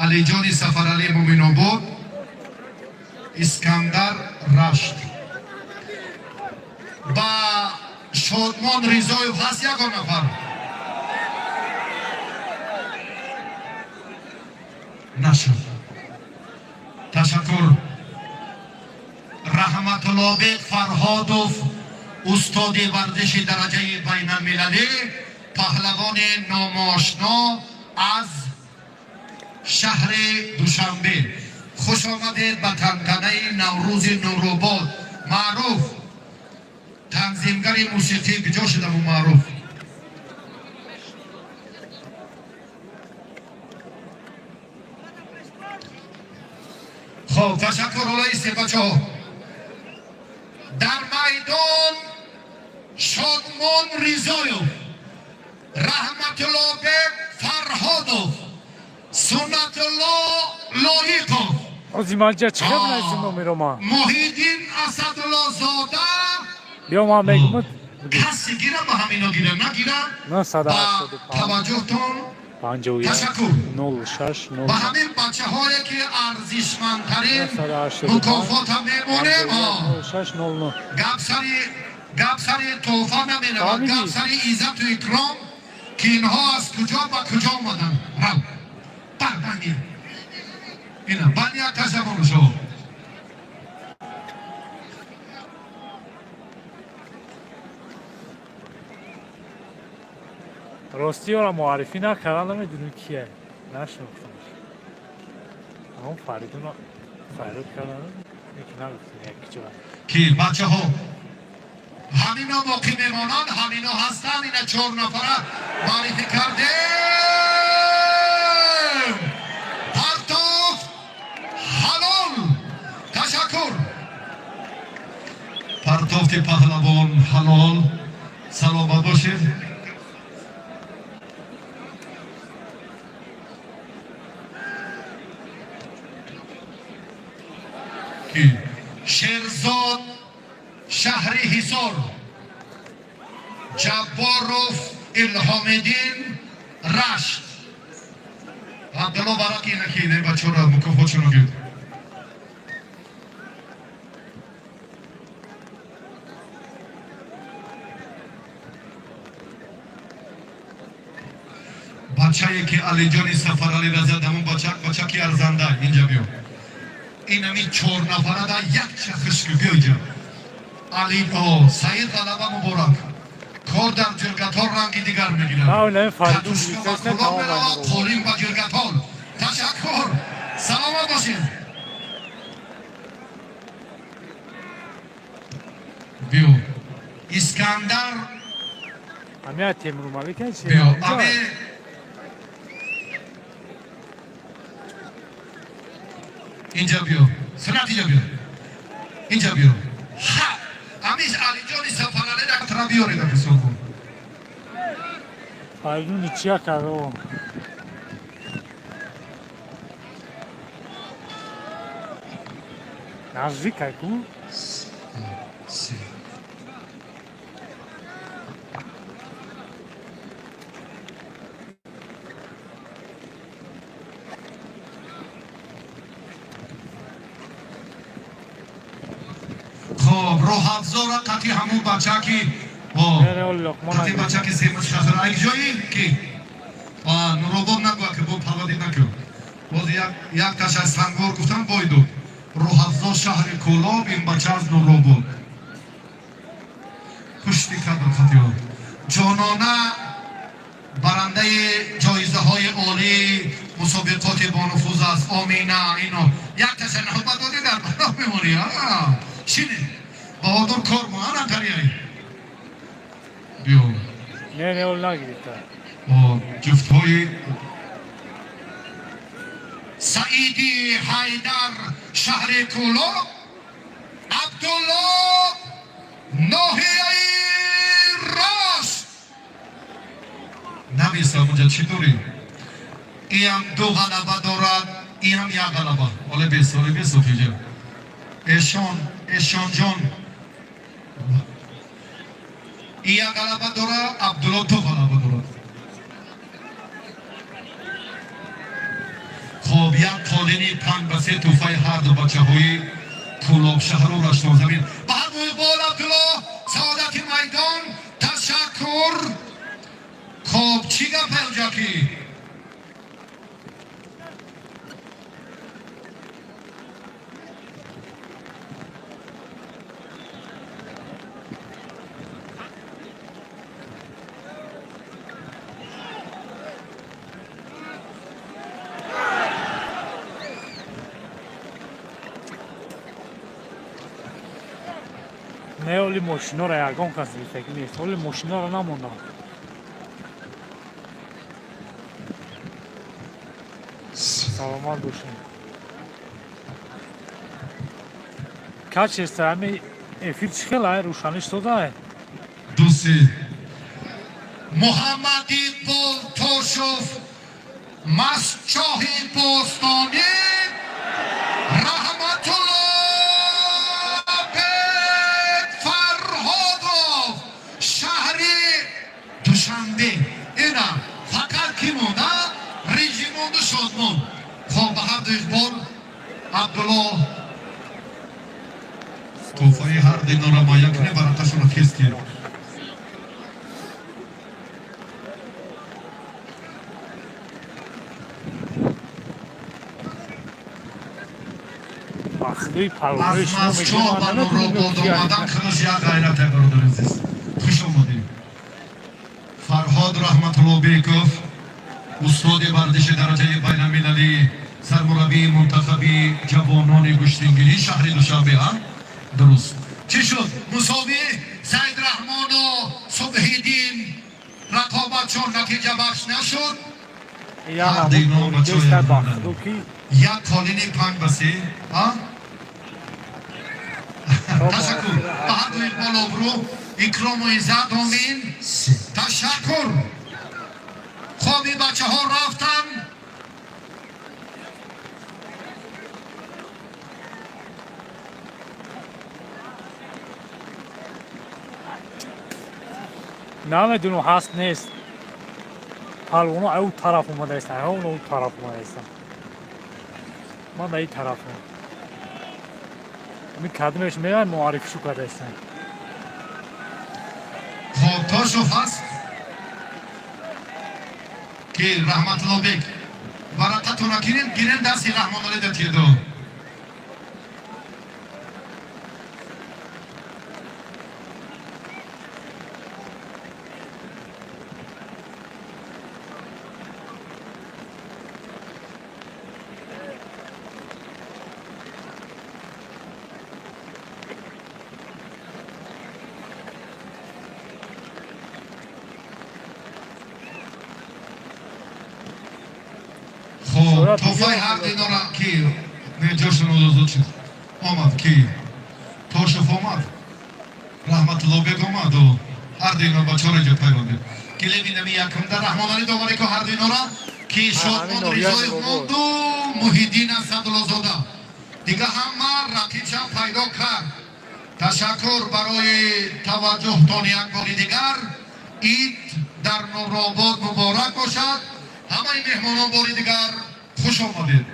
Алиҷони Сафарали, Муминобод. Искандар, Рашт. Ба Шодмон Ризоев ҳаст ягон нафар? Нашуд. Ташаккур. Раҳматуллобек Фарҳодов, устоди варзиши дараҷаи байналмилалӣ, паҳлавони номошно аз шаҳри Душанбе. Хуш омадед ба тантанаи Наврӯзи Нуробод. Маъруф, танзимгари мусиқӣ, куҷо шудаму Маъруф? Хоб, ташаккур. Ҳоло истед, бачаҳо. Дар майдон Шодмон Ризоев, Раҳматуллобек Фарҳодов, Суннатулло Лоиқов. Ҳозир ман ҷа чӣ хел нависем номеро ман? Муҳиддин Асадуллозода. Биё, ман мегум. Касе гира, ба ҳамино гира, нагира. На сада Ба ҳаштоду панҷ. таваҷҷӯҳтон 51. ташаккур. Нол шаш нол. Ба ҳамин бачаҳое, ки арзишмандтарин 185. мукофота мемонем. 6 нол нол. Гап сари тӯҳфа намеравад. Фаҳмидӣ? Гап сари иззату икром, ки инҳо аз куҷо ба куҷо омаданд. Рав бар бани, ина бани, ташаккур шумо. Ростӣ, ёра муаррифӣ накардан, намедонем кие, нашинохтамш. Ҳамон Фаридуно файрод кардан, яки нагуфтем як киҷо. Ки бачаҳо ҳамино боқӣ мемонанд, ҳамино ҳастанд. Ина чор нафара муаррифӣ кардем. Партоф ҳалол, ташаккур. Партофти паҳлавон ҳалол, саломат бошед. Ки Шерзод, шаҳри Ҳисор, Ҷабборов Илҳомиддин, Рашт. Абдулло, бараки ина, ки ина бачаҳоро мукофотшонро гирд. Бачае, ки Алиҷони Сафаралиро зад, ҳамон бачак, бачаки арзанда, инҷа биё. Инами чор нафара да якча хишк, биё инҷа. Али о Саид, ғалаба муборак. Кор дар ҷиргатор ранги дигар мегирад. На, ина Фаридун. Катушка ба гирифтаст, кулоб тамом. меравад, қолин ба ҷиргатор. Ташаккур, саломат бошед. Биё. Искандар. Ҳамия Темурмалик чи? Биё, ами. Инҷа биё, Сунат, инҷа биё, инҷа биё. Ҳа, амиш Алиҷони Сафаралӣ тра биёред, акисонбо. Фаридун чия кард? О, наздик ку. Се. Хоб, роҳафзора қати ҳамун бачаки о Не, не, Лоқмон. Қати бачаки семуч хасар ай ҷои ки Нуробод нагӯ, ки бо павади накӯ. Боз як таш аз Сангвор гуфтам, бой дод. Роҳафзо, шаҳри Кӯлоб, ин бача аз Нуробод, пушти кадр қатиё. Ҷонона, барандаи ҷоизаҳои олии мусобиқоти бонуфуз аст. Омина, ино як таша навбат додӣ, дар бало мемонӣ. Шине, Баҳодур, кор мо анакарияй, Биё. Не, не, ол нагирифта. О, ҷуфтҳои Саиди Ҳайдар, шаҳри Кӯлоб, Абдулло, ноҳияи Рост. Нависам, унҷа чӣ дорӣ? Иам ду ғалаба дорад, иам як ғалаба. Оле бес, оле бес, офиҷа. Эшон, Эшонҷон, и як ғалаба дорад, Абдулло ду ғалаба дорад. Хоб, як қолини 5-3, тӯҳфаи ҳарду бачаҳои Кӯлоб шаҳру Раштонзамин. Ба ҳар бол, Абдулло, саодати майдон, ташаккур. Хоб, чӣ гапа унҷа ки? Не, оли мошинора ягон кас гирифтагӣ нест, оли мошинора намондам. Саломат бошед. Качество ҳами эфир чӣ хел ай, рӯшаниш додай? 2-3. Муҳаммад Иқбол Тошов, Мастчоҳи бостонӣ, Раҳматулло Бек Фарҳодов, шаҳри Душанбе. Ина фақат ки монда? Режим монду, Шодмон. Хоб, ба ҳарду Иқбол, Абдулло. Тӯҳфаи ҳар динора муайян кунем, варақашонро тез кунем. Бахтии Аз палвонои шумо Мастчоҳ мегӯям, ба ман намедонам Нуробод ки омадан худаш як ғайрате, бародари азиз. Хуш омадед. Фарҳод Раҳматуллобеков, устоди варзиши дараҷаи байналмилалӣ, сармураббии мунтахаби ҷавонони гӯштингирӣ шаҳри Душанбе, а? Дуруст. Чӣ шуд? Мусовӣ. Саид Раҳмону Субҳиддин рақобатшон натиҷабахш нашуд. Як Ҳар дино намуд бачаҳои деста ягона. бахту ки Як қолини 5-3, а? Ташаккур ба ҳарду Иқбол, обрӯ, икрому иззат, омин. Ташаккур. Хоби бачаҳо рафтанд. Намедунам, ҳаст нест. Палвоно ай тараф омадаистан, ҳа, ӯ тараф омадаистан, ман дар ин тарафам. Ами кадмеш меай, муаррифишу кардаистан. Хоб, Тошов ҳаст ки Раҳматуллобек, варақатона гирем, гирем, дасти Раҳмоналӣ датиедо. Хоб, Шояд тӯҳфаи дига ҳар динора ки не, ҷошон озод шуд. Омад ки? Тошов омад, Раҳматуллобек омаду ҳар дино бачаҳоро ҷо пайвандед. Килеви якумда Раҳмоналӣ доварӣ ко ҳар динора ки Шодмон ҳамин Ризоев ноҳияи монду, Муҳиддин Асадуллозода. Дига ҳама рақибшам пайдо кард. Ташаккур барои таваҷҷӯҳтон. Як бори дигар ид дар Нуробод муборак бошад. Ҳамаи меҳмонон бори дигар Хуш омадед.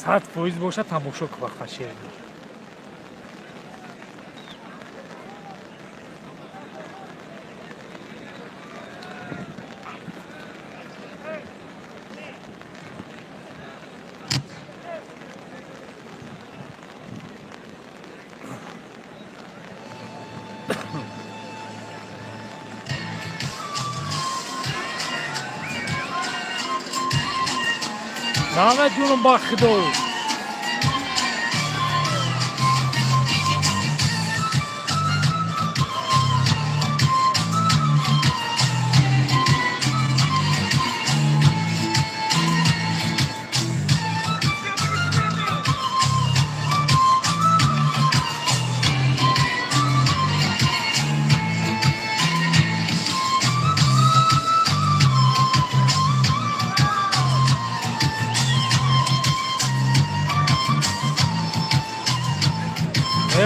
100% бошад, тамошо ку вақта шер. Намедунам, ба худо.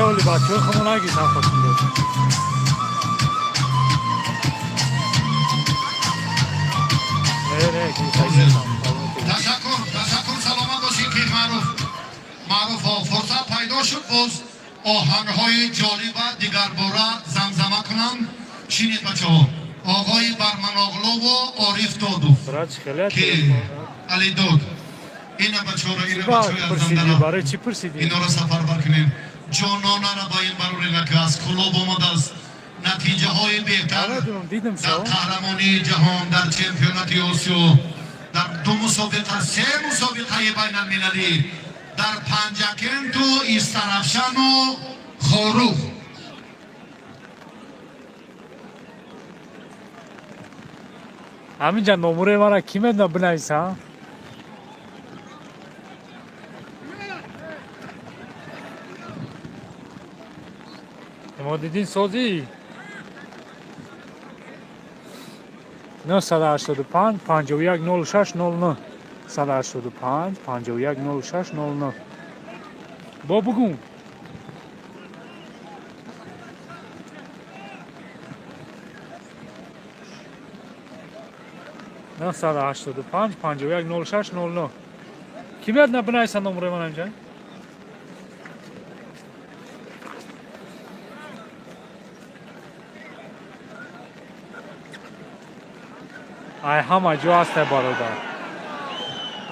Оли бачаҳои худмо нагиртан хотин дод. Ташаккур, ташаккур, саломат бошед, ки маъруф маъруфҳо фурсат пайдо шуд, боз оҳангҳои ҷолиба дигарбора замзама кунам. Шинед, бачаҳо. Оғои Барманоғлову Ориф Додов, Брат, хеле ки Алидод, ина бачаҳоро, ина бачаҳои арзандара, барои чӣ пурсидӣ? Инора сафарбар кунем. Ҷононара ба ин барорина, ки аз Кулоб омадааст, натиҷаҳои беҳтар Намедонам, дидам дар шо. қаҳрамонии ҷаҳон, дар чемпионати Осиё, дар ду мусобиқа, се мусобиқаи байналмилалӣ дар Панҷакенту Истарафшану Хоруғ. Ҳаминҷа номурои мара кӣ медона, бинависа? Имодиддин созӣ, 985 51 06 09, 185 51 06 09. Бо бугун. 985 51 06 09. Кӣ медона, бинависа номурои ман ҳаминҷа. Ай ҳама ҷо ҳастай, бародар,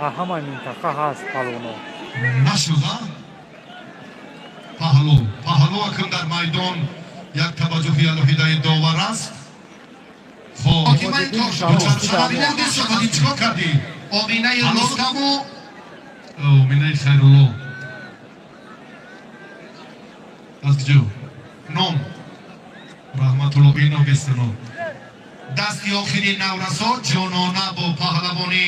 ай ҳама минтақа ҳаст палвоно. Нашуд, а? Паҳлу паҳлу акун дар майдон як таваҷҷӯҳи алоҳидаи довар аст. Хоб, чикор кардӣ, Оминаи Рустаму Оминаи Хайрулло аз куҷо? Ном Раҳматулло, ино бестано. Дасти охири наврасо, Ҷонона бо паҳлавони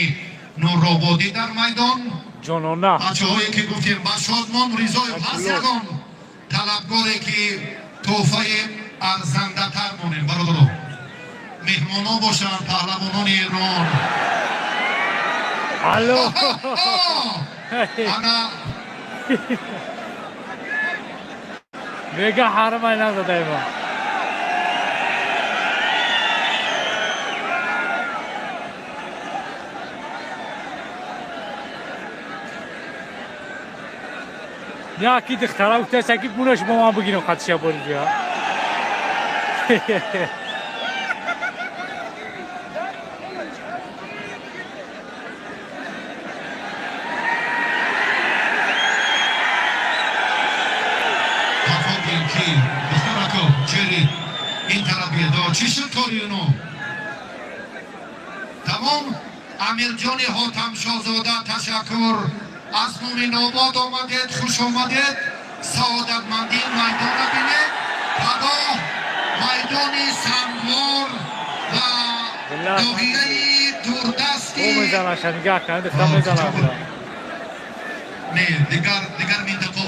Нуррободӣ дар майдон. Ҷонона. Бачаҳое ки гуфтем, ба Шодмон Ризоев ҳаст ягон талабгоре, ки тӯҳфаи арзандатар монем, бародаро, меҳмонон бошанд, паҳлавонони Эрон. Алло. Ана. Мега ҳармай назадаема. Яки духтара гуфтааст, ки бунаш бо ман бигирем, хатиша боридия. Тафодин ки духтарако чери ин тараф биедо, чӣ шуд кори уно? Тамом. Амирҷони Ҳотамшоҳзода, ташаккур, аз Муминобод омадед, хуш омадед. Саодатмандии майдона бинед, пагоҳ майдони Сангвор ва ноҳияи дурдасти Мезанаша, нигаҳ кан, духтар мезанад. Не, дигар дигар минтақо,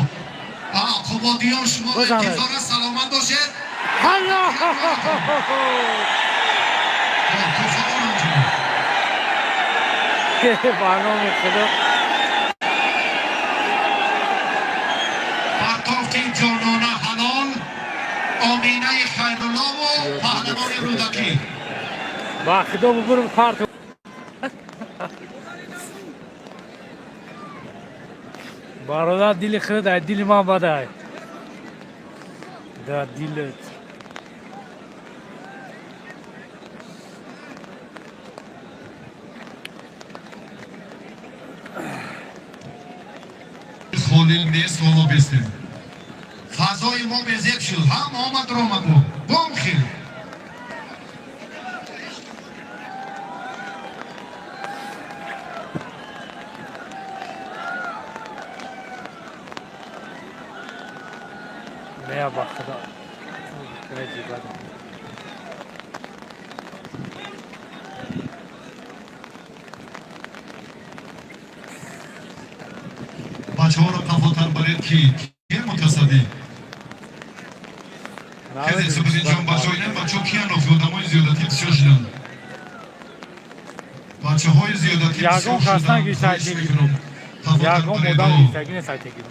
Қубодиён, шумо Бизанед. интизор аст, саломат бошед. Алло. Туҳфаҳоро инҷо. Ба номи Худо. Партофти Ҷонона ҳалол, Оминаи Хайруллову паҳлавони Рӯдакӣ. Ба Худо, бубурм парт. Бародар, дили худ ай дили ман бадай да дилат. Холил нест, ҳоло бестем. Фазои мо безеб шуд, ҳам омад ромаду бом хел. Не, ба Худо. Бада. Бачаҳоро қафотар баред, ки ки мутасаддӣ каде? Субҳидинҷон, бачаҳо, ина бачаҳо киян? Охи одамои зиёдатӣ бисёр шуданд, бачаҳои зиёдатӣ Ягон бисёр кас шуданд. нагирифта. Хоҳиш мекунам, қафотар Ягон баред. одам О. гирифтагӣ нест айтагӣ.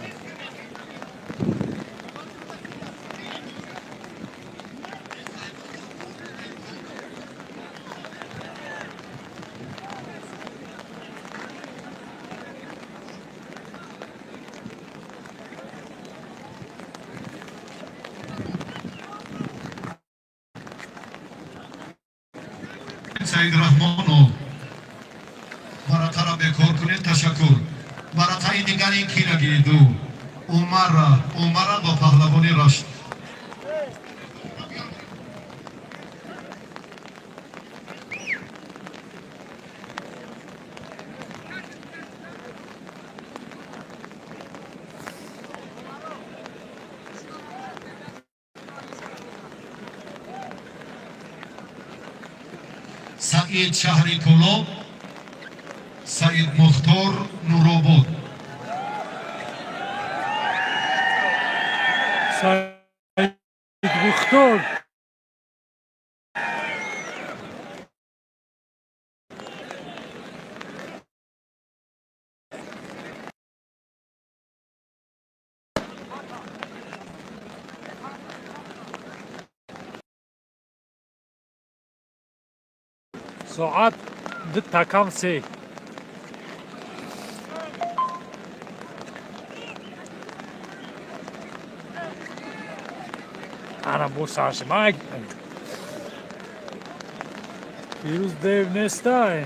Саид Раҳмонов, варақаро бекор кунед. Ташаккур. Варақаи дигари кира гириду? Умарра, Умарра бо паҳлавони Рашт. Саид, шаҳри Кӯлоб, Саид Мухтор, Нуробод. Саид Мухтор. Соат 1:58. Ана бо саршимак. Фирӯз дев нестай.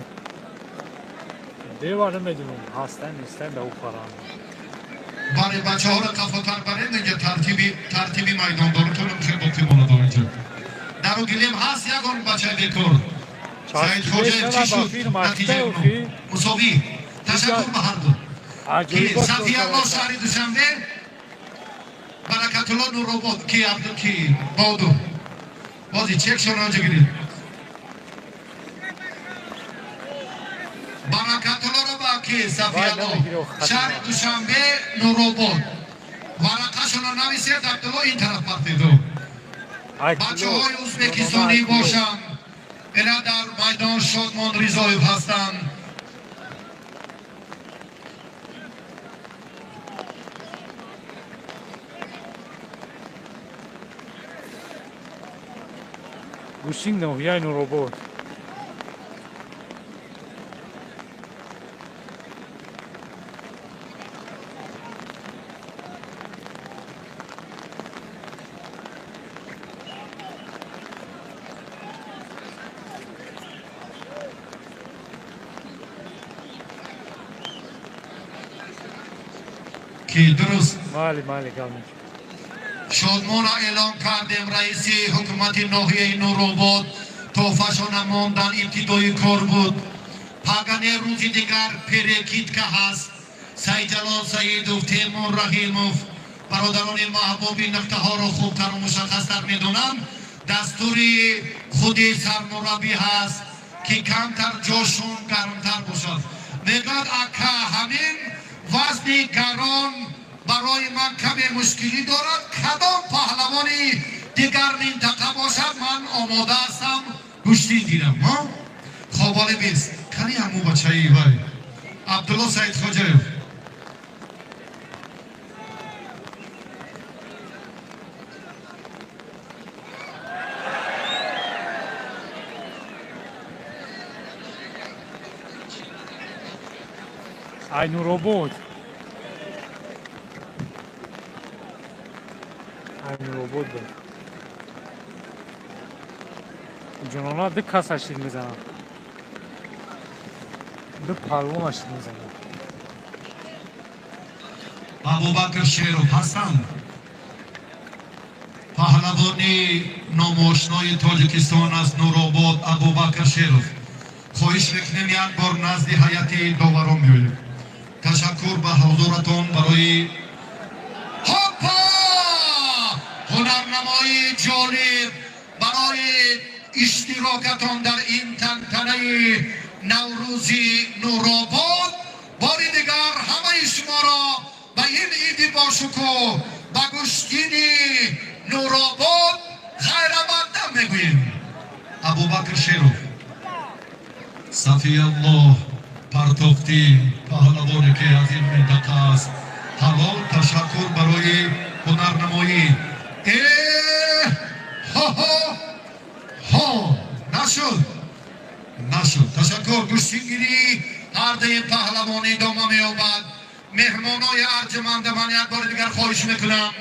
Дева намедунам, ҳастай, нестай, да уфарам. Бале, бачаҳоро қафотар баред инҷа, тартиби майдондоритонам хел боқӣ монад инҷа. Дару гилем ҳаст ягон бачаи бекор. Саид Хоҷаев, чӣ шуд натиҷаи? Мусовӣ. Ташаккур ба ҳарду. Сафиялло, шаҳри Душанбе, Баракатулло, Нуробод. Ки Абду, ки Бодур. Бози чекшон онҷо гирид. Баракатуллоро ба ки? Сафиялло, шаҳри Душанбе, Нуробод. Варақашонро нависед. Абдулло, ин тараф партеду. Бачаҳои узбекистонӣ бошанд, ина дар майдон Шодмон Ризоев ҳастанд. Гӯштин ноҳияи Нуробод. Ки дуруст? Майли, майли, гап. Шодмона эълон кардем. Раиси ҳукумати ноҳияи Нуробод тӯҳфашона мондан, ибтидои кор буд. Пагане рӯзи дигар перекидка ҳаст. Саидҷалол Саидов, Темур Раҳимов, бародарони маҳбуби нуқтаҳоро хубтару мушаххастар медонанд. Дастури худи сармураббӣ ҳаст, ки камтар ҷошун гармтар бошад. Мегӯяд: «Ака, ҳамин вазни гарон барои ман каме мушкилӣ дорад. Кадом паҳлавони дигар минтақа бошад, ман омода ҳастам гӯштин гирам». Хоболе бист кани ҳаму бачаи вай Абдулло Саидхоҷаев. Ай Нуробод, ай Нуробод буд. Ҷонона ду кас ашид мезанад, ду палвон ашид мезанад. Абубакр Шеров ҳастанд, паҳлавони номошнои Тоҷикистон аз Нуробод. Абубакр Шеров, хоҳиш мекунем, як бор назди ҳайати доварон биёед. Ташаккур ба ҳузуратон барои ҳопа ҳунарнамоии ҷолиб, барои иштирокатон дар ин тантанаи Наврӯзи Нуробод. Бори дигар ҳамаи шуморо ба ин иди бошукӯҳ, ба гӯштини Нуробод хайрамақдам мегӯем. Абубакр Шеров, Сафияллоҳ партофтӣ, паҳлавоне ки аз ин минтақа аст. Ҳалол. Ташаккур барои ҳунарнамоӣ. Э ҳо-ҳо ҳо, нашуд, нашуд. Ташаккур. Гӯштингирӣ ҳардаи паҳлавон идома меёбад. Меҳмонои арҷуманда, ман як бори дигар хоҳиш мекунам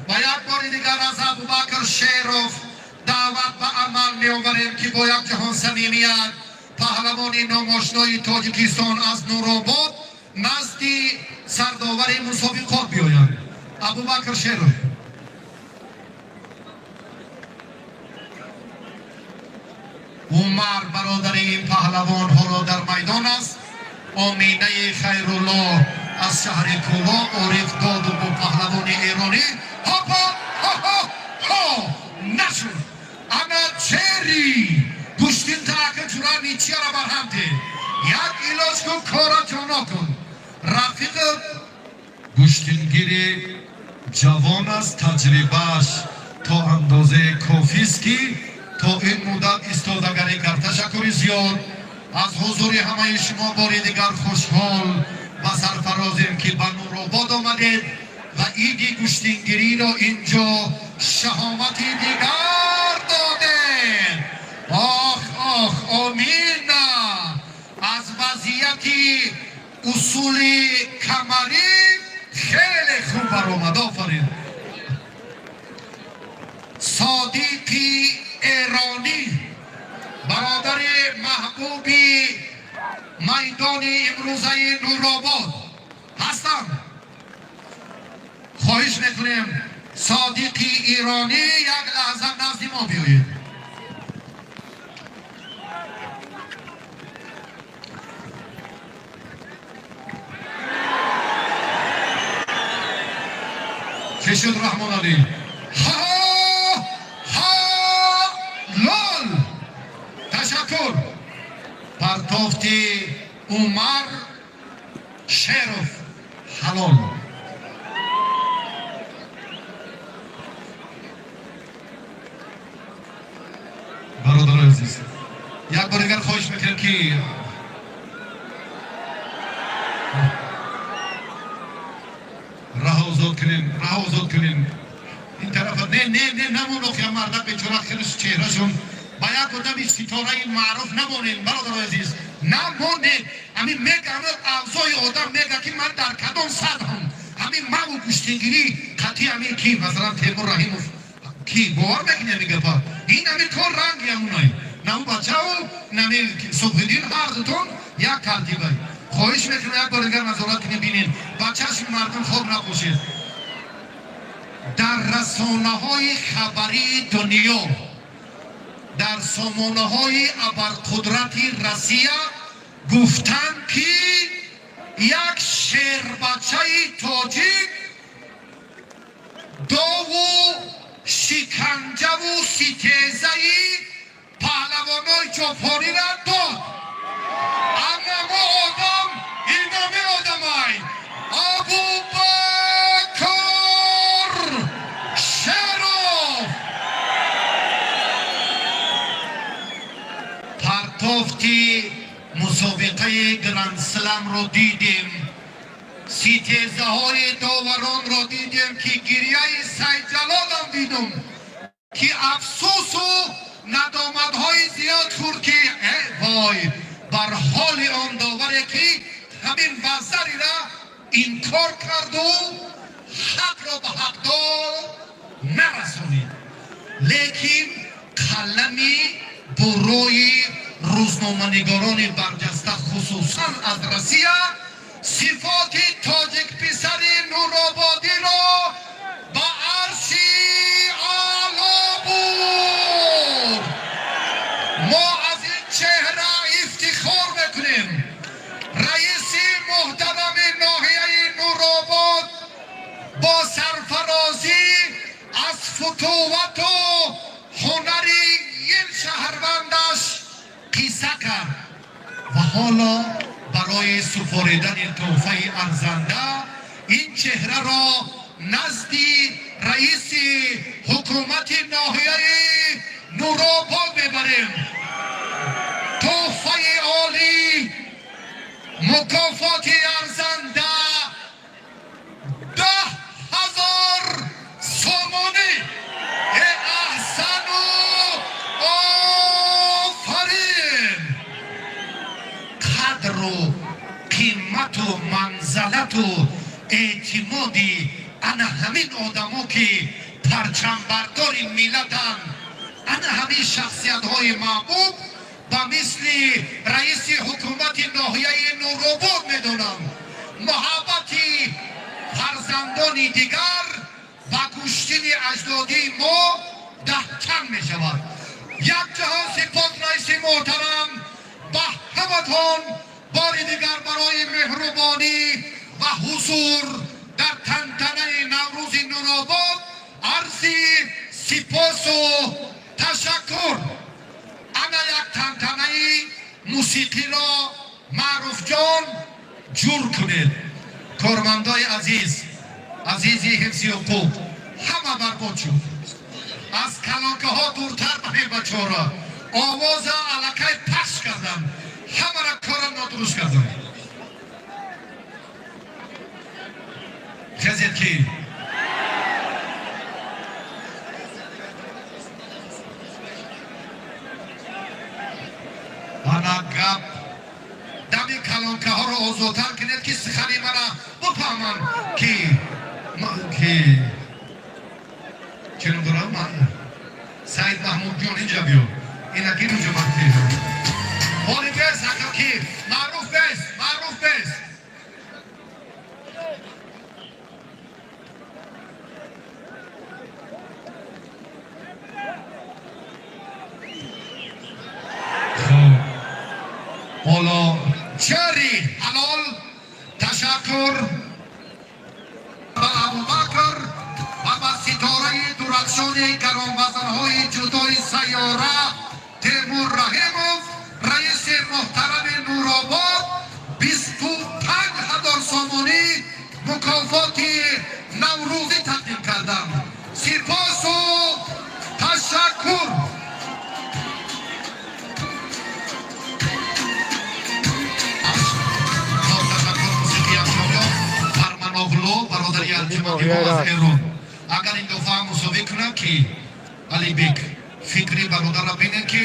ва як бори дигар аз Абубакр Шеров даъват ба амал меоварем, ки бо як ҷаҳон самимият Паҳлавони номошнои Тоҷикистон аз Нуробод назди сардовари мусобиқот биёянд. Абубакр Шеров. Умар, бародари ин паҳлавон, ҳоло дар майдон аст. Оминаи Хайрулло аз шаҳри Кӯлоб, Ориф Доду бо паҳлавони эронӣ. Ҳопа ҳо нашуд. Ана чери гӯштин таака ҷура ничияра барҳам те. Як илоҷ кун, кора ҷоно кун. Рафиқи Гӯштингири ҷавон аст, таҷрибааш то андозаи кофист, ки то ин муддат истодагарӣ кард. Ташаккури зиёд. Аз ҳузури ҳамаи шумо бори дигар хушҳол ва сарфарозем, ки ба Нуробод омадед ва иди гӯштингириро инҷо шаҳомати дигар додед. Ох, ох, Омина аз вазъияти усули камарӣ хеле хуб баромад. Офарин. Содиқи эронӣ, бародари маҳбуби майдони имрӯзаи Нуробод ҳастанд. Хоҳиш мекунем, Содиқи иронӣ, як лаҳза назди мо биёед. Чӣ шуд, Раҳмоналӣ? Ҳа, ҳа, лол. Ташаккур. Партофти Умар Шеров ҳалол. Бародарои азиз, як бор дигар хоҳиш мекунем, ки раҳ озод кунем, раҳ озод кунем ин тарафа. Не, не, не, намон. Охи, мардак бечора, хеле чеҳрашон ба як одами ситораи маъруф намонем. Бародарои азиз, намонед. Ҳамин мега, ҳамин авзои одам мега, ки ман дар кадом сатҳам. Ҳамин маву гӯштингирӣ қатъи ҳамин ки, масалан, Темур Раҳимов ки бовар мекунӣ, ҳамин гапа, ин ҳамин кор ранги ҳамунай. Наву бачаву нами Субҳиддин ҳар дутон як тартибай. Хоҳиш мекунам, як бор дигар назорат кунем, бинем, ба чашми мардум хоб набошед. Дар расонаҳои хабарии дунё, дар сомонаҳои абарқудрати Россия гуфтанд, ки як шербачаи тоҷик дову шиканҷаву ситезаи паҳлавонои ҷопониро дод. Анамо одам инами одамай, Абубакр Шеров. Партофти мусобиқаи грандсламро дидем, ситезаҳои доваронро дидем, ки гирияи Сайдҷалолам дидум, ки афсӯсу надоматҳои зиёд хӯрд, ки э вой бар ҳоли он доваре, ки ҳамин вазарира инкор карду ҳақро ба ҳақдор нарасонид. Лекин қалами бурои рӯзноманигорони барҷаста, хусусан аз Россия, сифоти тоҷикписари Нурободиро ба арши аъло бурд. Мо аз ин чеҳра ифтихор мекунем. Раиси муҳтарами ноҳияи Нуробод бо сарфарозӣ аз футувату ҳунари ин шаҳрвандаш қисса кард ва ҳоло барои супоридани тӯҳфаи арзанда ин чеҳраро назди раиси ҳукумати ноҳияи Нуробод мебарем. Тӯҳфаи олӣ, мукофоти арзанда, 10 000 сомонӣ. Э, аҳсану офарин! Қадру қимату манзалату эътимоди ана ҳамин одамо, ки парчамбардори миллатанд, ана ҳамин шахсиятҳои маҳбуб. Ба мисли раиси ҳукумати ноҳияи Нуробод медонам. Муҳаббати фарзандони дигар ба гӯштини аҷдодии мо даҳчанд мешавад. Як ҷаҳон сипос, раиси муҳтарам, ба ҳаматон бори дигар барои меҳрубонӣ ва ҳузур дар тантанаи Наврӯзи Нуробод арзи сипосу ташаккур. Ана як тантанаи мусиқиро, Маъруфҷон, ҷур кунед. Кормандои азиз, азизи ҳифзи ҳуқуқ, ҳама барбод шуд. Аз калонкаҳо дуртар баред бачаҳоро. Овоза аллакай пахш кардам, ҳамара кора нодуруст кардам. Хезед ки ана гап. Дами калонкаҳоро озодтар кунед, ки сухани мана бифаҳманд, ки чӣ ном дорам. Саид Маҳмудҷон, инҷа биё. Инаки инҷо ман. Ҳоли бес ака, ки маъруф бес, маъруф бес. Хуб, ҳоло чари ҳалол. Ташаккур ба Абубакр ва ба ситораи дурахшони гаронвазнҳои ҷудои сайёра Темур Раҳимов, раиси муҳтарами Нуробод, 25 000 сомонӣ мукофоти наврӯзӣ тақдим кардам. Сипосу ташаккур. Ташаккур, мусиқии афшориён. Фарманоғлу, бародари арҷуманди мо аз Эрон, агар ин дафъа мусовӣ кунам, ки Алибек фикри бародарро бинед, ки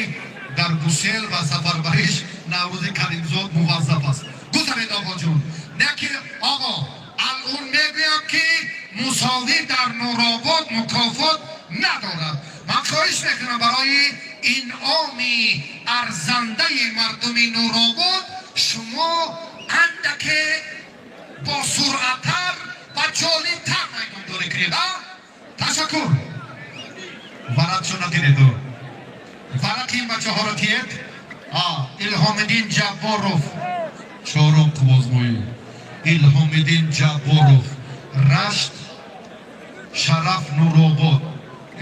дар гусел ва сафарбариш Наврӯзи Каримзод муваззаф аст. Гузаред, оғоҷон. Не ки оғо, алон мегӯям, ки мусовӣ дар Нуробод мукофот надорад. Ман хоҳиш мекунам, барои инъоми арзандаи мардуми Нуробод шумо андаке бо суръаттар ва ҷолибтар майдондорӣ кунед. А ташаккур. Варақшо нагиреду, варақи ин бачаҳоро тиед. Илҳомиддин Ҷабборов, чорум қуввозмоӣ. Илҳомиддин Ҷабборов, Рашт, Шараф, Нуробод.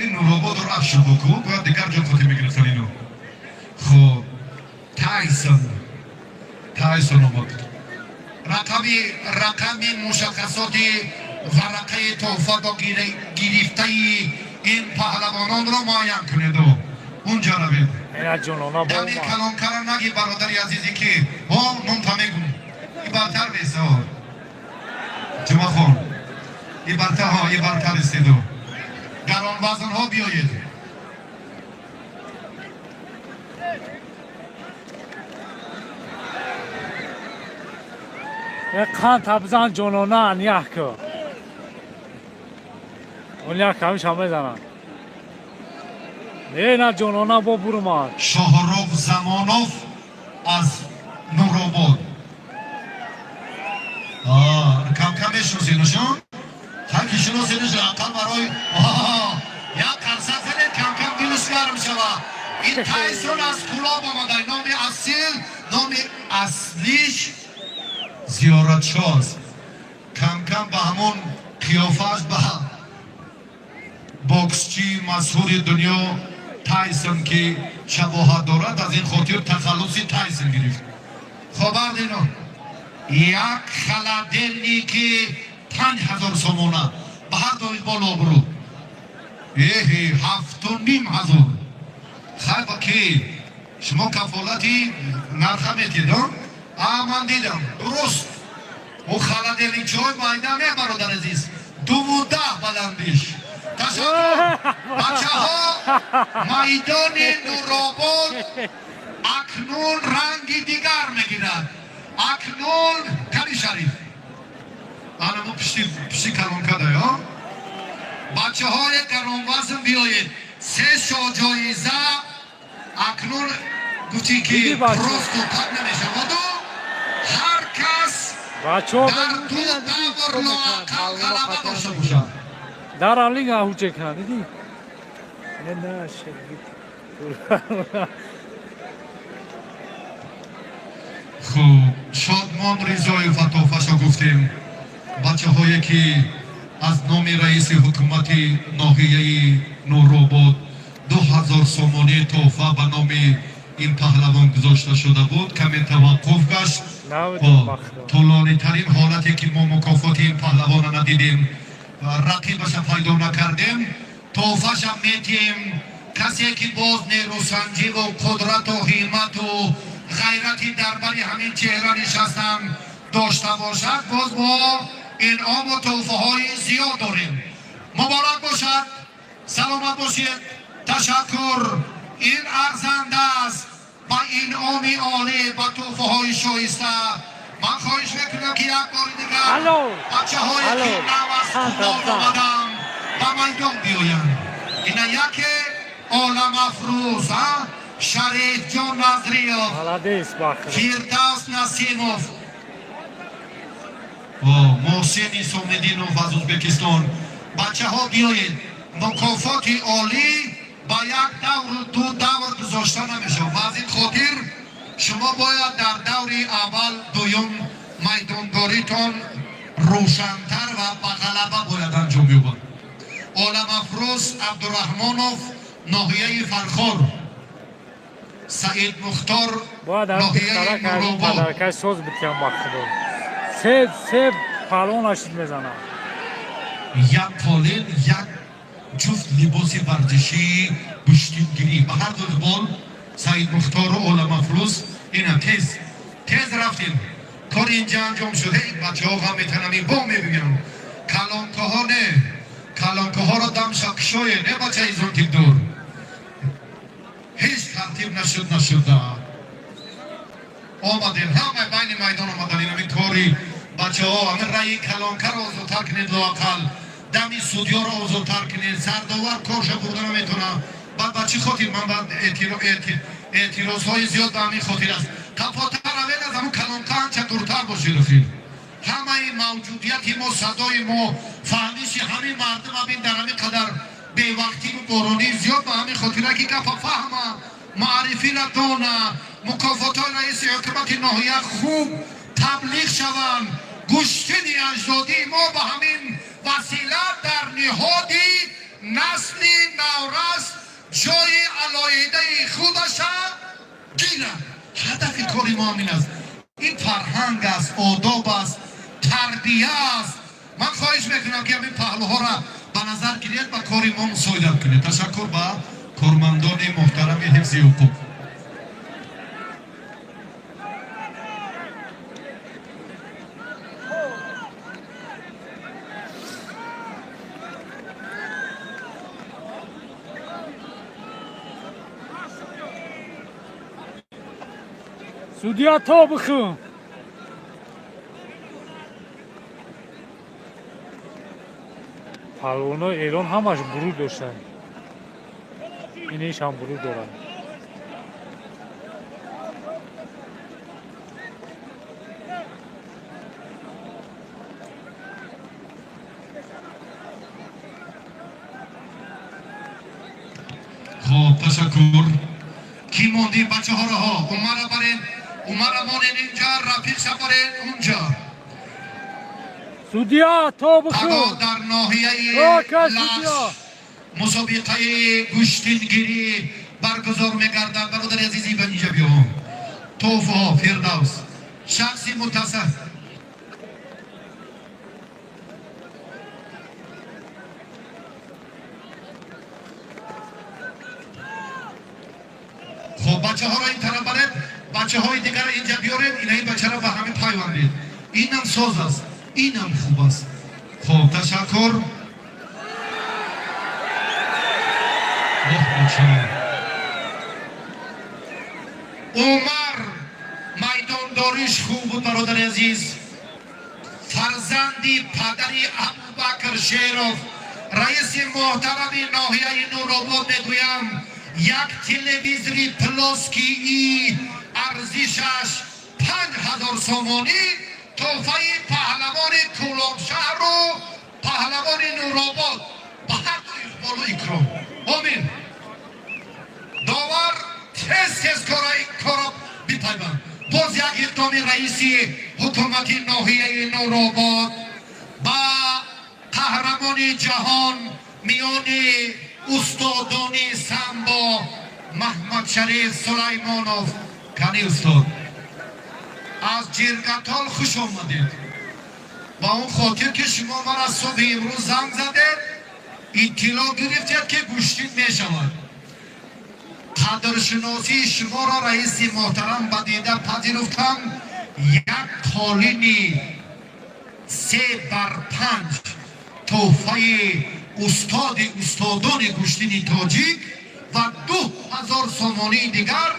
Ин Нурободу Рашт шуд ку, бояд дигар ҷо коти мегирифтан ино. Хуб, Тайсон, Тайсон омад. Рақами мушаххасоти варақаи тӯҳфадо гирифтаи ин паҳлавононро муайян кунеду унҷа равед. Ина ҷонона бо Дами омад. Калонкара наги, бародари азизе, ки о номта мегум. И бартар беса, Ҷумахон, и бартарҳо, и бартар истеду. Гаронвазнҳо биёед. Қанд табзан, ҷонона, ниях ку. Он як ҳамиша мезанад. Не, на, ҷонона бо бурумад. Шоҳрух Замонов аз Нуробод. Камкам мешиносенушон, ҳар ки шиносенуш, ақал барои як қарса занед, камкам дилш гарм шава. Ин Тайсон аз Кулоб омада. Номи асил, номи аслиш Зиёратшоҳ аст. Камкам ба ҳамон қиёфааш ба боксчии машҳури дунё Тайсон ки шабоҳат дорад, аз ин хотир тахаллуси Тайсон гирифт. Хабар дино, як холодильники 5000 сомона ба ҳар ду боло обрӯ. Эҳе, 7500. Хайр, ба ки шумо кафолати нарха метед? А ман дидам, дуруст, ӯ холодильникчиҳои майда не, бародар азиз, дуву даҳ баландиш. Ташаккур, бачаҳо. Майдони Нуробод акнун ранги дигар мегирад. Акнун кани, Шариф, анамо пишти калонкада ё бачаҳои гаронвазн биёед. Се шоҳҷоиза акнун. Гуфтӣ ки Диди бачаҳо. Просто так намешаваду ҳар кас Бачаҳо дар ду давр лоақал ғалаба дошта бошад. Дар алинга ҳуҷе кунад, дидӣ? Не, на, шагирд. Хуб, Шодмон Ризоев ва гуфтем, бачаҳое ки аз номи раиси ҳукумати ноҳияи Нуробод 2000 сомонӣ тӯҳфа ба номи ин паҳлавон гузошта шуда буд, каме таваққуф гашт. Навидум, бахто. Тӯлонитарин ҳолате ки мо мукофоти ин паҳлавона надидем, рақибаша пайдо накардем. Тӯҳфаша метиҳем касе ки боз нерӯсанҷиву қудрату ҳиммату ғайрати дар бари ҳамин чеҳра нишастан дошта бошад. Боз мо инъому тӯҳфаҳои зиёд дорем. Муборак бошад, саломат бошед, ташаккур. Ин арзанда аст ба инъоми олӣ, ба тӯҳфаҳои шоиста. Ман хоҳиш мекунам, ки як бори дигар Алло! бачаҳое ки Алло! нав аз Сан, Кӯлоб сан. омаданд, ба майдон биёянд. Ина яке Оламафрӯз, а Шарифҷон Назриёв. Молодец, бахто. Фирдавс Насимов. Муҳсин Исомиддинов аз Ӯзбекистон. Бачаҳо, биёед. Мукофоти олӣ ба як давру ду давр гузошта намешавад ва аз ин хотир шумо бояд дар даври аввал, дуюм майдондоритон рӯшантар ва ба ғалаба бояд анҷом ёбад. Оламафрӯз Абдураҳмонов, ноҳияи Фархор, Саид Мухтор, Бояд ҳам ноҳияи духтарак аз ин Нуробод. падаракай соз битиям, бахто. Се се палвон ашид мезанам. Як қолин, як ҷуфт либоси варзишии гӯштингирӣ ба ҳар ду бол Саид Мухтору Оламафрӯз. Ина тез тез рафтем, кор инҷа анҷом шуд. Ҳей, бачаҳо ғам метанами бо мебинам. Калонкаҳо не, калонкаҳоро дам шакшое не, бачаи зонтикдор. Ҳеҷ тартиб нашуд, нашуда омадем, ҳамаи байни майдон омадан. Инами кори бачаҳо, ҳамин раи калонкаро озодтар кунед, лоақал дами судёро озодтар кунед. Сардовар корша бурда наметавонам. Баъд ба чӣ хотир ман баъд эътирозҳои зиёд ба ҳамин хотир аст. Қафотар равед, аз ҳамун калонка анча дуртар бошед. Охир ҳамаи мавҷудияти мо, садои мо, фаҳмиши ҳамин мардум абин дар ҳамин қадар бевақтиву боронии зиёд ба ҳамин хотира ки гапа фаҳма, маърифира дона, мукофотҳои раиси ҳукумати ноҳия хуб таблиғ шаванд. Гӯштини аҷдодии мо ба ҳамин васила дар ниҳоди насли наврас ҷои алоҳидаи худаша гирад. Ҳадафи кори мо ҳамин аст. Ин фарҳанг аст, одоб аст, тарбия аст. Ман хоҳиш мекунам, ки ҳамин паҳлӯҳоро ба назар гиред, ба кори мо мусоидат кунед. Ташаккур ба кормандони муҳтарами ҳифзи ҳуқуқ. Судья, то бихун. Палвонои Эрон ҳамаш буруд доштанд. Иниш ҳам буруд дорад. Хоб, ташаккур. Кӣ монди? Бачаҳоро ҳо, Умара барен, Умара монен инҷа, рафиқша барен унҷа. Судья, то Паго бихун. дар ноҳияи Ока, судья. Лахш мусобиқаи гӯштингирӣ баргузор мегардад. Бародари азизи, ба инҷа биё. Тӯҳфаҳо, Фирдавс, шахси мутаса Хоб, бачаҳоро ин тараф баред, бачаҳои дигарро инҷа биёред. Ина ин бачаро ба ҳамин пайвандед. Инам соз аст, инам хуб аст. Хоб, ташаккур. Оҳ, бача. Умар майдондориш хуб буд, бародари азиз. Фарзанди падари Абубакр Шеров, раиси муҳтарами ноҳияи Нуробод, мегӯям. Як телевизори плоскои арзишаш 5000 сомонӣ тӯҳфаи паҳлавони Кӯлобшаҳру паҳлавони Нуробод ба ҳар ду иқболу икром. Омин. Довар, тез тез кора бипайванд. Боз як иқдоми раиси ҳукумати ноҳияи Нуробод ба қаҳрамони ҷаҳон миёни устодони самбо Маҳмадшариф Сулаймонов. Кани, устод, аз Ҷиргатол хуш омадед. Ба он хотир ки шумо мара субҳи имрӯз занг задед, иттилоъ гирифтед, ки гӯштин мешавад, қадршиносии шуморо раиси муҳтарам ба дида пазируфтам. Як қолини 3 бар 5 тӯҳфаи устоди устодони гӯштини тоҷик ва 2000 сомонии дигар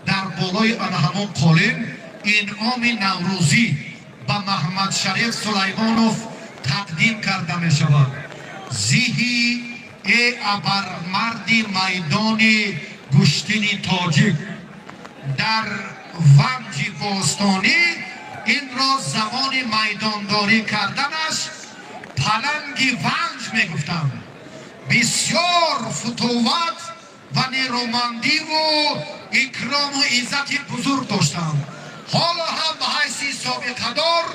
дар болои ана ҳамон қолин инъоми наврӯзӣ ба Маҳмадшариф Сулаймонов тақдим карда мешавад. Зиҳи э абармарди майдони гӯштини тоҷик, дар Ванҷи бостонӣ инро замони майдондорӣ карданаш Паланги Ванҷ мегуфтанд. Бисёр футуват ва нерӯмандиву икрому иззати бузург доштанд. Ҳоло ҳам ба ҳайси собиқадор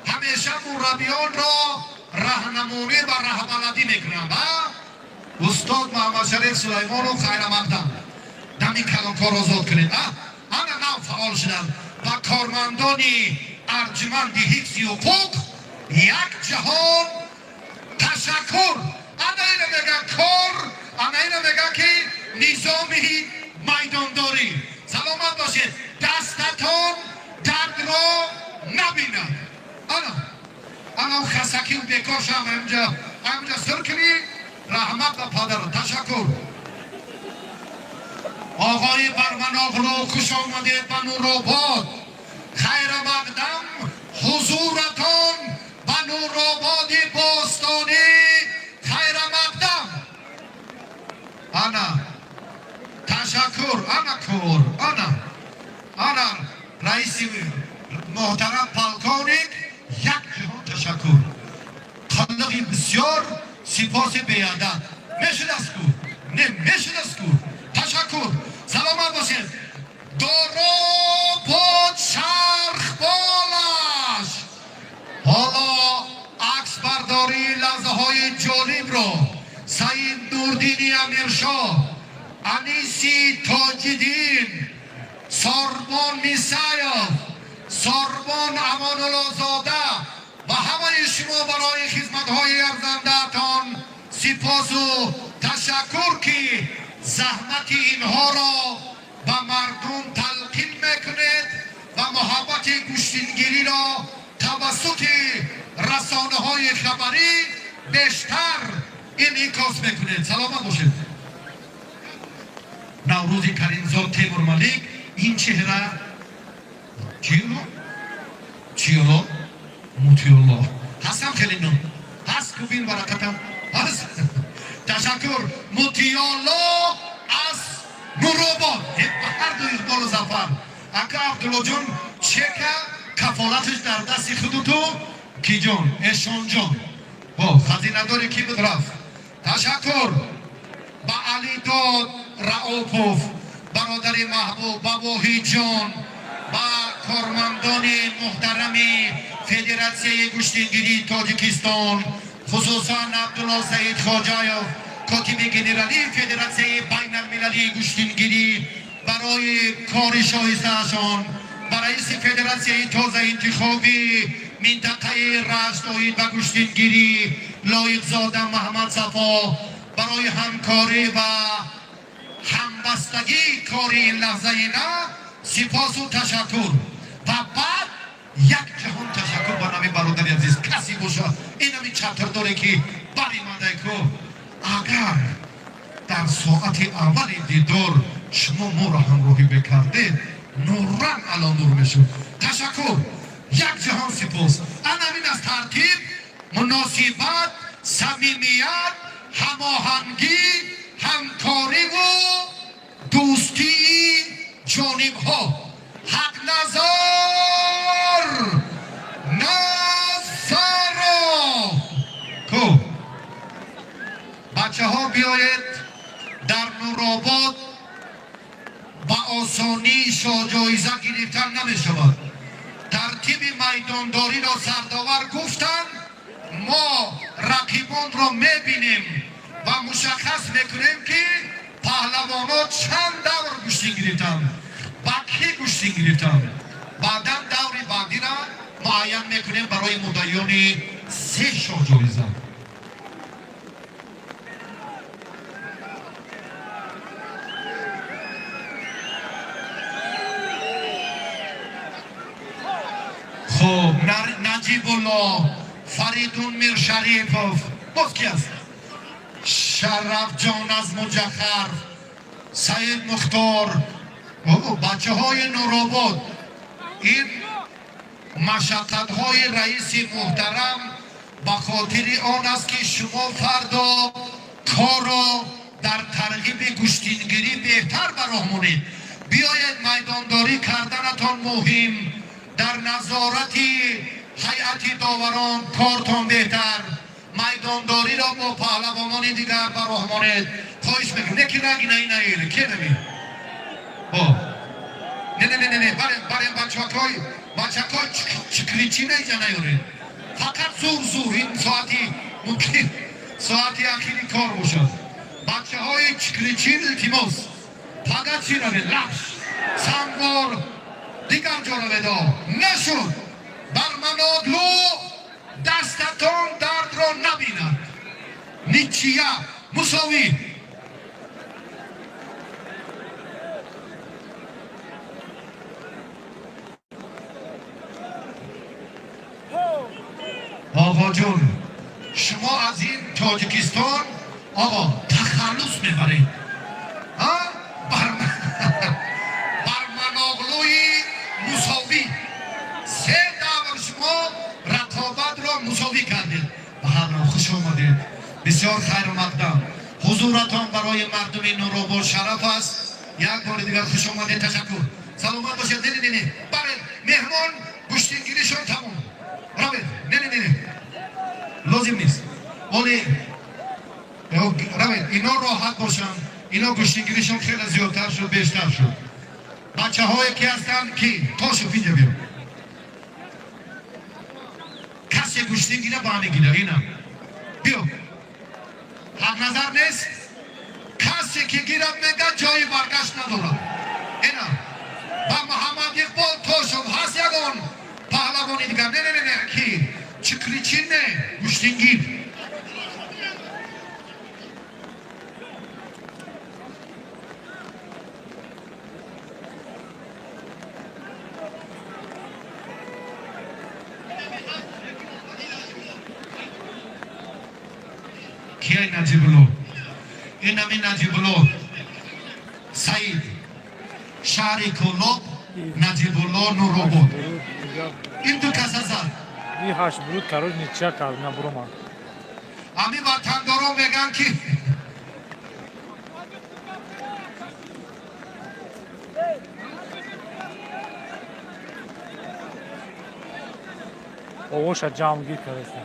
ҳамеша мураббиёнро раҳнамонӣ ва раҳбаладӣ мекунанд. Устод Муҳаммадшариф Сулаймонов, хайрамақдам. Дами калонкор озод кунед. Ана нав фаъол шуданд. Ва кормандони арҷманди ҳифзи ҳуқуқ як ҷаҳон ташаккур. Ана ина меган кор, ана ина меган ки низоми майдондорӣ. Саломат бошед, дастатон дардро набинад. Ана ана хасакию бекор шам, ҳамҷа ҳамҷа сир кунӣ. Раҳмат ба падара, ташаккур. Оғои Барманоғлу, хуш омадед ба Нуробод. Хайрамақдам ҳузуратон ба Нурободи бостонӣ, хайрамақдам. Ана, ташаккур. Ана кор, ана ана раиси муҳтарам полковник, як ҷаҳон ташаккур. Қаллиқи бисёр сипоси беадад мешудаст ку, не мешудаст ку. Ташаккур, саломат бошед. Доро бод чарх болаш. Ҳоло аксбардории лаҳзаҳои ҷолибро Саид Нурдини Амиршоҳ, Аниси Тоҷиддин, Сорбон Мисаев, Сорбон Амонуллозода ва ҳамаи шумо барои хизматҳои арзандаатон сипосу ташаккур, ки заҳмати инҳоро ба мардум талқин мекунед ва муҳаббати гӯштингириро тавассути расонаҳои хабарӣ бештар инъикос мекунед. Саломат бошед. Наврӯзи Каримзод Темурмалик, ин чеҳра чиро чиёло Мутиёлло ҳастам, хеле ном ҳаст, кубин баракатам ҳаст. Ташаккур. Мутиёлло аз Нуробод, ба ҳар ду иқболу зафар. Ака Абдуллоҷон, чека кафолаташ дар дасти худу ту. Киҷон, Эшонҷон, хазинадори ки буд, рафт. Ташаккур ба Алидод Раупов, бародари маҳбуб, ба Воҳидҷон, ба кормандони муҳтарами Федератсияи гӯштингирии Тоҷикистон, хусусан Абдулло Саид Хоҷаев, котиби генералии Федератсияи байналмилалии гӯштингирӣ, барои кори шоистаашон, ба раиси федератсияи тозаинтихобии минтақаи Рашт оид ба гӯштингирӣ Лоиқзода Маҳмадсафо барои ҳамкорӣ ва ҳамбастагии кори ин лаҳзаи на сипосу ташаккур. Ва баъд як ҷаҳон ташаккур ба нами бародари азиз, касе боша, инами чатрдоре ки баримадай ку. Агар дар соати аввали дидор шумо моро ҳамроҳӣ мекардед, нуран ало нур мешуд. Ташаккур, як ҷаҳон сипос. Анамин аз тартиб, муносибат, самимият, ҳамоҳангӣ, ҳамкориву Дӯстии ҷонибҳо. Ҳақназар Назаров ку, бачаҳо, биёед. Дар Нуробод ба осонӣ шоҳҷоиза гирифтан намешавад. Тартиби майдондориро сардовар гуфтанд. Мо рақибонро мебинем ва мушаххас мекунем, ки паҳлавонҳо чанд давр гӯштин гирифтанд, ба кӣ гӯштин гирифтанд. Баъдан даври баъдиро муайян мекунем барои муддаиёни се шоҳҷоиза. Хуб, Наҷибулло, Фаридун Миршарипов, боз ки аст? Шарафҷон аз Муҷаххар, Саид Мухтор, бачаҳои Нуробод. Ин машаққатҳои раиси муҳтарам ба хотири он аст, ки шумо фардо корро дар тарғиби гӯштингирӣ беҳтар ба роҳ монед. Биёед, майдондорӣ карданатон муҳим, дар назорати ҳайати доварон кортон беҳтар. Майдондориро бо паҳлавонони дигар ба роҳ монед, хоҳиш мекунем. Не ки раги наи наили ке нави. Не, не, не, не, не, барем, барем, бачакой, бачакой, чикричи наиҷа наёред. Фақат зур, зур. Ин соати мумкин соати ахири кор бошад. Бачаҳои чикричин, илтимос, фақат чӣ равед? Лахш, Сангвор, дигар ҷо раведо. Нашуд, Барманоглу, дастатон дардро набинад. Ничья, мусовӣ. Оғоҷон, шумо аз ин Тоҷикистон, оғо, тахаллус мебаред. Барманоғлӯи мусовӣ. Се давр шумо рақобатро мусовӣ кардед. Ба ҳарро хуш омадед, бисёр хайрмақдам. Ҳузуратон барои мардуми Нуробод шараф аст. Як бори дигар хуш омадед, ташаккур, саломат бошед. Не, не, не, баред, меҳмон гӯштингиришон тамом. Равед, не, не, не, лозим нест. Оли равед, ино роҳат бошанд. Ино гӯштингиришон хеле зиёдтар шуд, бештар шуд. Бачаҳое ки ҳастанд, ки Тошев, инҷа биё. Касе гӯштин гира, ба мегира. Ина биё, Ҳақназар нест. Касе ки гирад, мега ҷои баргашт надорад. Ина ба Муҳаммад Иқбол Тошев ҳаст. Ягон паҳлавони дигар? Не, не, не, не, ки чикричин не, гӯштингир. Кияй? Наҷибулло, инами Наҷибулло Саид, шаҳри Кӯлоб, Наҷибулло, Нуробод. Ин ду каса зад. И ҳашт буруд, короче, ничья кард, набуромад. Ҳамин ватандорон мегӯянд, ки Овоша ҷамъгир кардаста.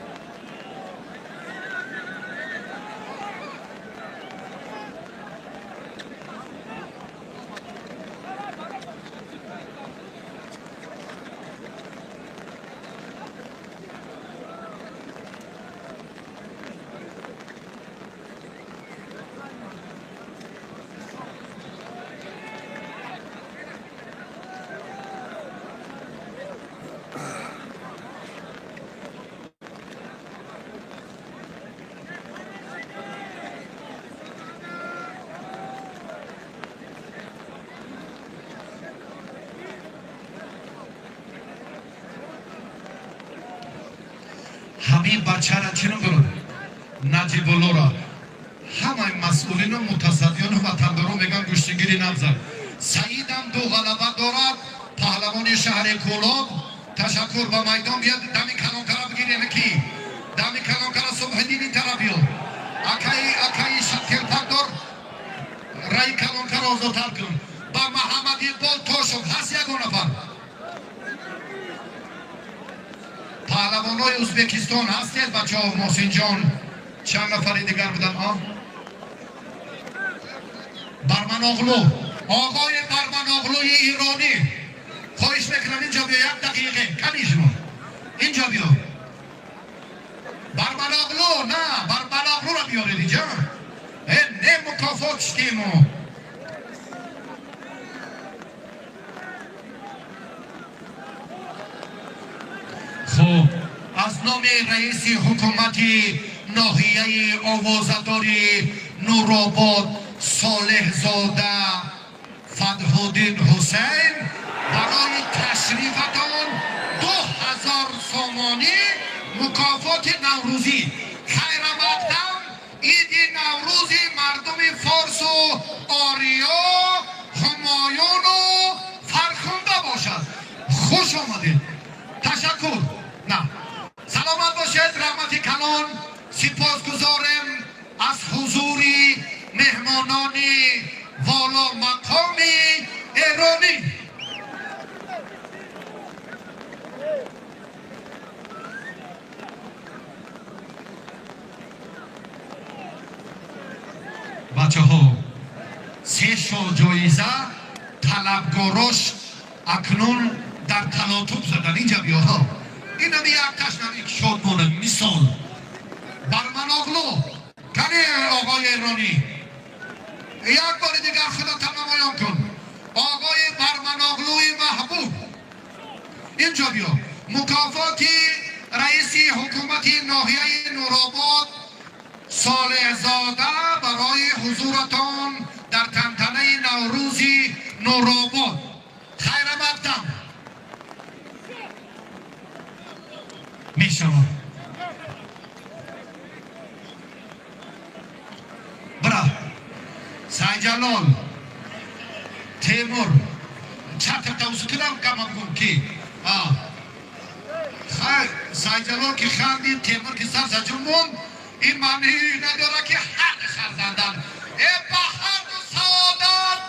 Ҳамин бачара чӣ ном дорад? Наҷибуллоро ҳамаи масъулину мутасаддиёну ватандорон мегӯянд, гӯштингири набзад. Саидам ду ғалаба дорад, паҳлавони шаҳри Кӯлоб. Ташаккур, ба майдон биёд. Дами калонкара бигирем. Ки дами калонкара? Субҳиддин, ин тараф биё. Акаи, акаи шателпакдор, раи калонкара. Тамошаро озодтар кун. Ба Муҳаммад Иқбол Тошов ҳаст ягон нафар? Паҳлавонои Ӯзбекистон ҳастед, бачаҳо? Мосинҷон, чанд нафари дигар будан? А, Барманоғлу, оғои Барманоғлуи иронӣ, хоҳиш мекунам, инҷо биё. Як дақиқе ками шумо инҷо биё. Барманоғлу, на, Барманоғлуро биёред инҷа. Э, не, мукофот штему. Хуб, аз номи раиси ҳукумати ноҳияи овозадори Нуробод Солеҳзода Фатҳуддин Ҳусайн барои ташрифатон 2000 сомонӣ мукофоти наврӯзӣ. Хайрамақдам, иди наврӯзи мардуми форсу ориё ҳумоюну фархунда бошад. Хуш омадед, ташаккур. На, саломат бошед, раҳмати калон. Сипосгузорем аз ҳузури меҳмонони воломақоми эронӣ. Бачаҳо, се шо ҷоиза талабгорош акнун дар талотуб задан. Инҷа биёҳо, инами якташ нави шодмона. Мисол, Барманоғлу кани? Оғои эронӣ, як бори дигар худата намоён кун. Оғои Барманоғлуи маҳбуб, инҷо биё. Мукофоти раиси ҳукумати ноҳияи Нуробод Солеҳзода барои ҳузуратон дар тантанаи наврӯзи Нуробод. Хайрамақдам мешавад. Бира, Сайҷалол, Темур, чатр тавсу кунам, камам гум ки. Сайҷалол ки хандид, Темур ки сар саҷумон, ин маънии надорад, ки ҳаққи хазандан. Э, ба ҳарду саодат,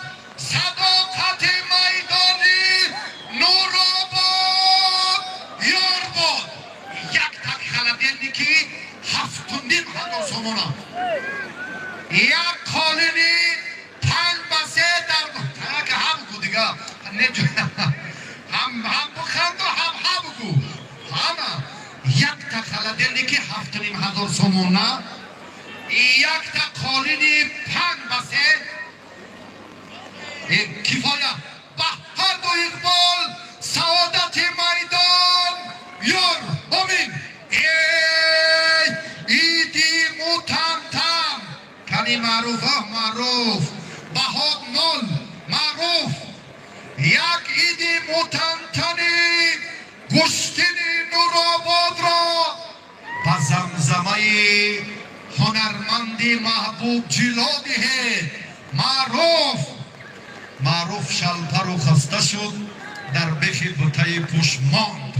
садоқати майдони Нуробод ёр бод. Як так холодильники 7500 сомона, як қолини 5 ба 3 дар ҳам ку дига, ҳам буханду, ҳам ҳа бугу ҳама. Якта холодильники 7500 сомона, якта қолини 5 ба 3 кифоя. Ба ҳарду иқбол, саодати майдон ёр, омин. Эй, иди мутантан кани маъруф, маъруф баҳод нол маъруф. Як иди мутантани гӯштини Нурободро ба замзамаи ҳунарманди маҳбуб ҷило диҳед. Маъруф, маъруф шалпару хаста шуд, дар бехи бутаи пуш монд.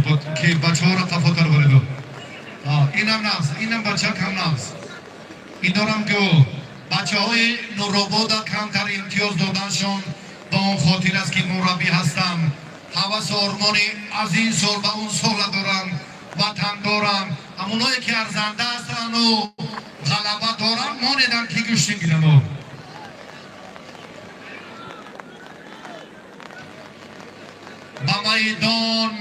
Ки бачаҳоро қафотар бареду. Инам нағз, инам бачак ҳам нағз. Инорам гӯ, бачаҳои Нуробода камтар имтиёз доданшон ба он хотир аст, ки мураббӣ ҳастам, ҳавасу ормони аз ин сол ба он сола дорам, ватан дорам. Ҳамоное ки арзанда ҳастанду ғалаба доранд, монеданд, ки гӯштин гиранд. Ба майдон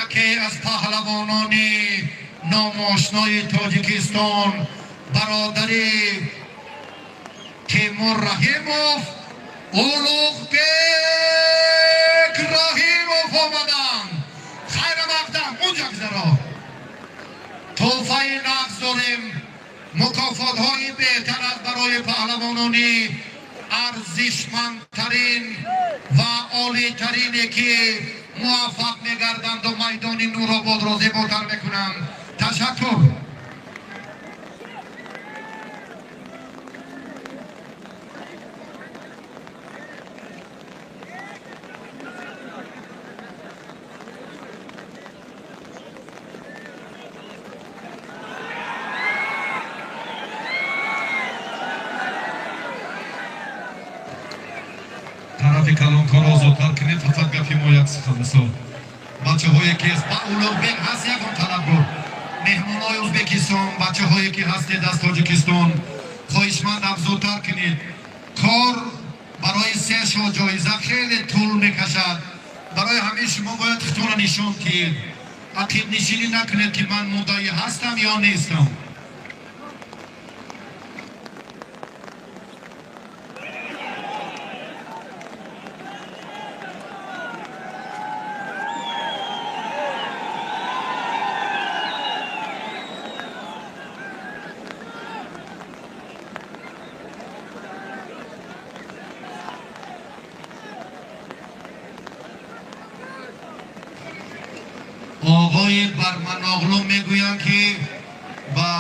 яке аз паҳлавонони номошнои Тоҷикистон, бародари Тимур Раҳимов, Улуғбек Раҳимов омаданд. Хайра мақдам, унҷа гузаро. Тӯҳфаи нағз дорем, мукофотҳои беҳтар аст барои паҳлавонони арзишмандтарин ва олитарине, ки муваффақ мегарданду майдони Нурободро зеботар мекунанд. Ташаккур. Тарафи калонкорро озодтар кунед. Фақат гапи мо як сухан мисол, бачаҳое ки ба Улуғбек ҳаст ягон талабгор, меҳмонҳои Ӯзбекистон, бачаҳое ки ҳастед аз Тоҷикистон, хоҳишмандам, зудтар кунед. Кор барои се шо ҷоиза хеле тӯл мекашад. Барои ҳамин шумо бояд худтонро нишон диҳед, ақибнишинӣ накунед, ки ман муддаӣ ҳастам ё нестам. Оғои Барманоғлу мегӯянд, ки ба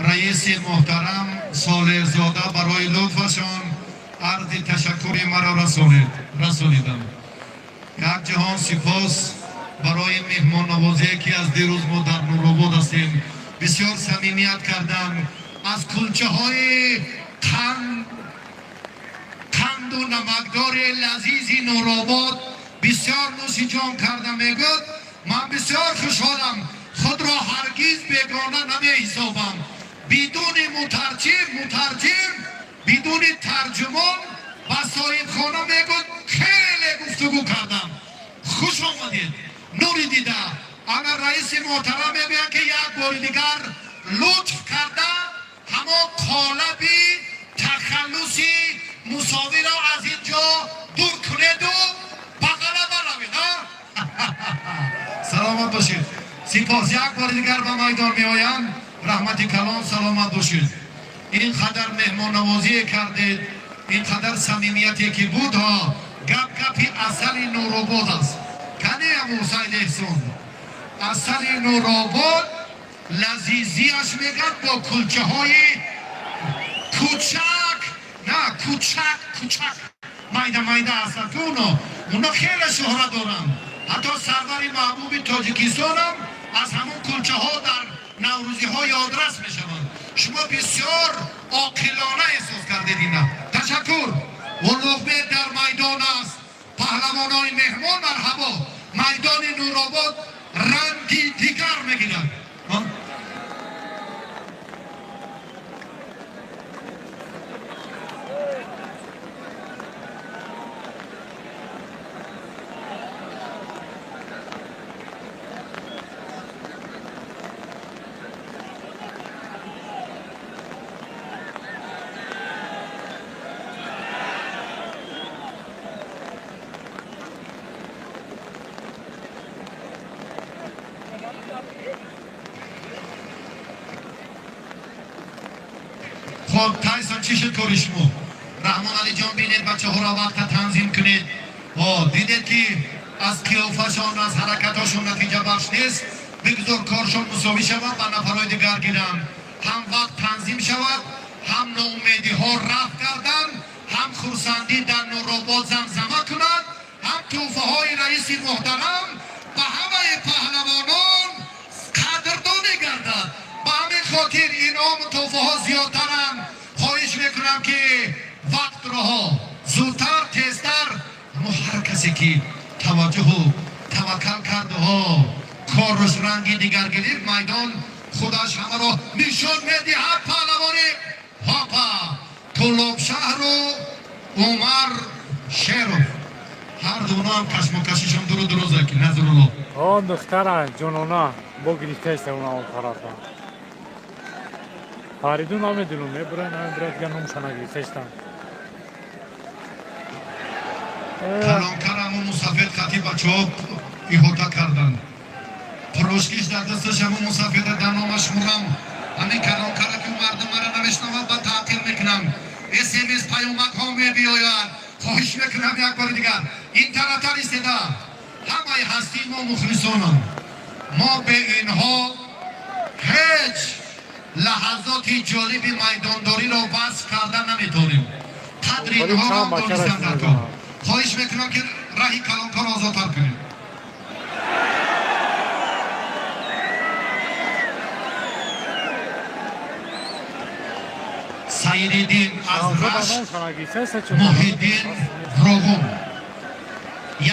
раиси муҳтарам Солеҳзода барои лутфашон арзи ташаккури маро расонидам. Як ҷаҳон сипос барои меҳмоннавозие, ки аз дирӯз мо дар Нуробод ҳастем. Бисёр самимият кардам, аз кулчаҳои қанду намакдори лазизи Нуробод бисёр нӯшиҷон карда. Мегӯяд, ман бисёр хушҳолам, худро ҳаргиз бегона намеҳисобам. Бидуни мутарҷим, бидуни тарҷумон ба соҳибхона, мегӯяд, хеле гуфтугӯ кардам. Хуш омадед, нури дида. Ана раиси муҳтарам мегӯяд, ки як бори дигар лутф карда ҳамон қолаби тахаллуси мусовиро аз ин ҷо дур кунеду ба ғалаба равед. Саломат бошед, сипос. Як бори дигар ба майдон меоянд. Раҳмати калон, саломат бошед. Ин қадар меҳмоннавозие кардед, ин қадар самимияте ки буд. Ҳо, гап гапи асали Нуробод аст. Кане Абусайд Эҳсон, асали Нуробод лазизиаш, мегӯяд, бо кулчаҳои кучак, на кучак, кучак, майда майда ҳастанд, ки уно хеле шӯҳрат доранд. Ҳатто сарвари маҳбуби Тоҷикистонам аз ҳамон кулчаҳо дар наврӯзиҳо ёдрас мешаванд. Шумо бисёр оқилона эҳсос кардед ина. Ташаккур. Улуғбек дар майдон аст. Паҳлавонони меҳмон, марҳабо. Майдони Нуробод ранги дигар мегирад. Хоб, Тайсон, чӣ шуд кори шумо? Раҳмон Алиҷон, бинед, бачаҳоро вақта танзим кунед. Дидед, ки аз қиёфашон, аз ҳаракатҳошон натиҷабахш нест. Бигзор коршон мусовӣ шавад, ба нафарҳои дигар гиранд. Ҳам вақт танзим шавад, ҳам ноумедиҳо рафт карданд, ҳам хурсандӣ дар Нуробод замзама кунад, ҳам тӯҳфаҳои раиси муҳтарам ба ҳама. Хотир инъому тӯҳфаҳо зиёдтаранд. Хоҳиш мекунам, ки вақтроҳо зудтар, тезтар. Аммо ҳар касе ки таваҷҷуҳу таваккал кардаҳо, кораш ранги дигар гирифт, майдон худаш ҳамаро нишон медиҳад. Паҳлавони ҳопа, Кӯлобшаҳру Умар Шеров, ҳар дунаам кашмокашишон дуру дуроза ки Назрулло. Он духтара ҷонона бо гирифтаеста, он он тарафа. Фаридун намедунум, мебура, намебура, дигар номуша нагирифтаестам. Калонкараму мусафед хати бачаҳо иҳота карданд. Пирожкиш дар дасташ, ҳаму мусафеда дар номаш мурам. Ҳамин калонкара ки мардум мара намешнавад, ба таъқир мекунам. СМС, паёмакҳо мебиёяд. Хоҳиш мекунам, як бори дигар ин тарафтар истода. Ҳамаи ҳастии мо мухлисонам. Мо бе инҳо ҳеҷ лаҳазоти ҷолиби майдондориро васф карда наметавонем. Қадри инҳоро донистан дар кор. Хоҳиш мекунам, ки раҳи калонкорро озодтар кунем. Саидиддин аз Рашт, Муҳиддин Роғун,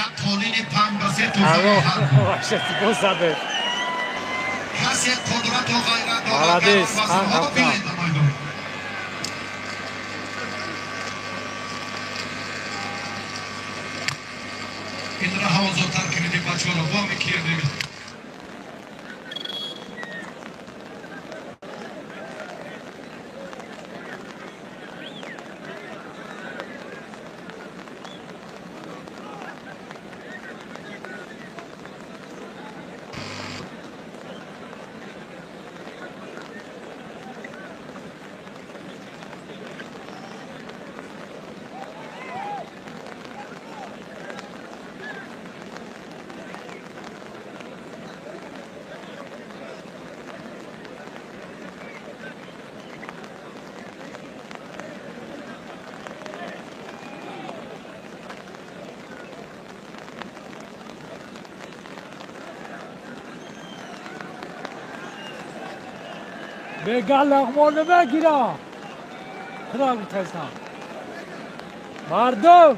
як қолини 5-3 тӯҳфаи ҳар. Касе қудрату ғайрат дорад, бинед ба майдон. Ин раҳа озодтар кунед, бачаҳоро бо мекия. Бега лағмон намегира. Худо гуфтастам. Мардум!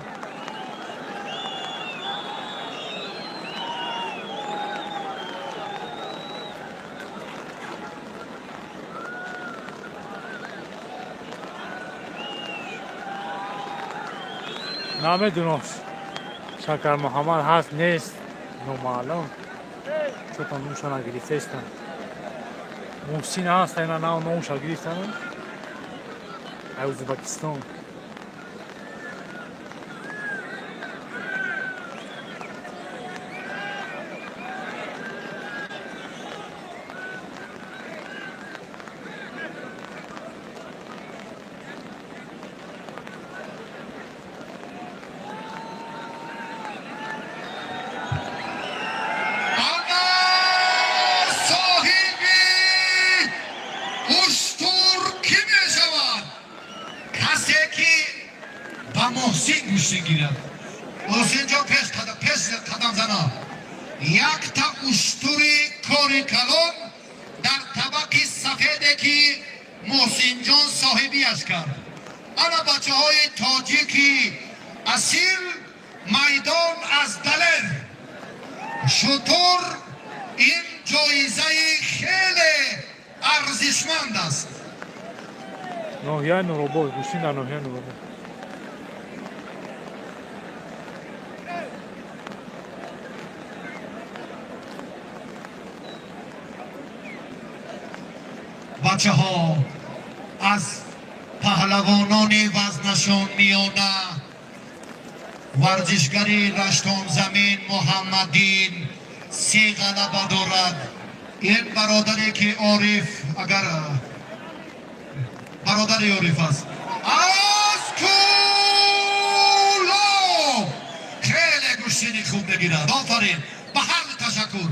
Намедунам, Шакар Муҳаммад ҳаст, нест, номаълум. Чӯта нумша нагирифтаистам. Муҳсин ҳаст, ина нав номша гирифтан. Ай Ӯзбекистон. Ана соҳиби уштур кӣ мешавад? Касе ки ба Муҳсин гӯштӣ гирад. Муҳсинҷон, пеш қадам, пеш қадам зана. Якта уштури кори калон дар табақи сафеде, ки Муҳсинҷон соҳибиаш кард. Ана бачаҳои тоҷики асил, майдон аз Далер. Шутур ин ҷоизаи хеле арзишманд аст. Ноҳияи Нуробод, гӯштин дар ноҳияи Нуробод. Бачаҳо аз паҳлавонони вазнашон миёна, варзишгари Раштонзамин Муҳаммаддин се ғалаба дорад. Ин бародаре ки Ориф, агар бародари Ориф аст, аз Кӯлоб, хеле гӯштини хуб мегирад. Офарин ба ҳар ду, ташаккур.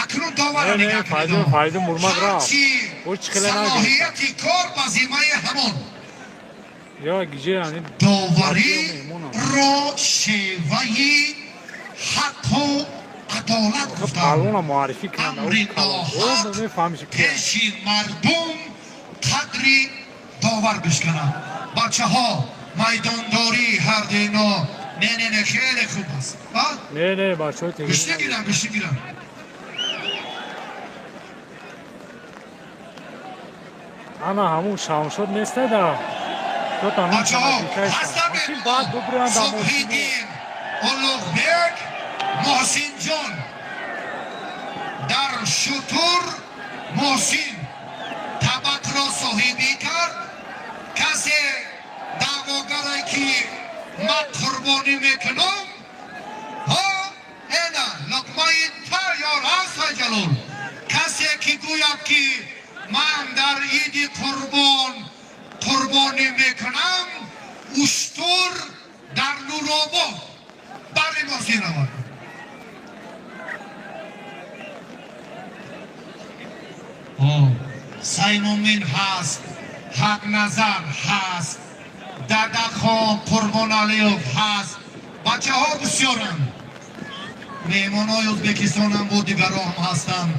Акнун довара Не, не, нигоҳ Файдун, кунед. Файдун Мурмак рафт. Ҳарчи Ӯ чӣ хеле нагирифт. салоҳияти кор ба зиммаи ҳамон Ё гиҷе яъне довариро шеваи ҳаққу адолат гуфтанд. Паҳлавона муаррифӣ кунанд. Амри ноҳақ Мефаҳмиш ки пеши мардум. меҳри довар бишканад. Бачаҳо, майдондорӣ ҳарду ино, не, не, не, хеле хуб аст. Не, не, бачаҳо. Гӯштӣ гирам, гӯштӣ гирам. Ана ҳамун Шамшод нестада. Бачаҳо ҳастан, Субҳиддин Улуғбек, Муҳсинҷон дар шутур. Муҳсин табақро соҳибӣ кард. Касе даъвогаре, ки ман қурбонӣ мекунам, ҳо, эна луқмаи тайёр аст. Ҷалол, касе ки гӯяд, ки ман дар иди қурбон қурбонӣ мекунам уштур, дар Нуробод бари Муҳсин равад. Саймумин ҳаст, Ҳақназар ҳаст, Дадахон Қурбоналиев ҳаст. Бачаҳо бисёранд, меҳмонҳои Ӯзбекистонам бо дигарро ҳам ҳастанд.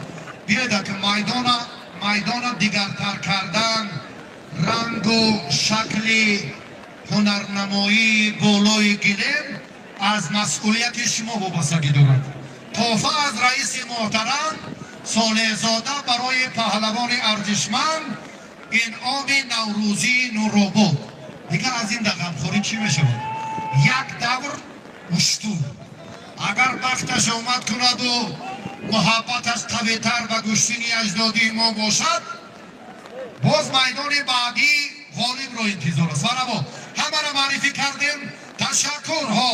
Биёед, ки майдона, майдона дигартар кардан, рангу шакли ҳунарнамоии болои гилем аз масъулияти шумо вобастагӣ дорад. Тӯҳфа аз раиси муҳтарам Солеҳзода барои паҳлавони арзишманд, инъоми наврӯзии Нуробод. Дигар аз ин дағамхорӣ чӣ мешавад? Як давр уштур, агар бахташ омад кунаду муҳаббаташ қавитар ба гӯштини аҷдодии мо бошад, боз майдони баъдӣ ғолибро интизор аст. Марҳабо, ҳамаро маърифӣ кардем. Ташаккурҳо.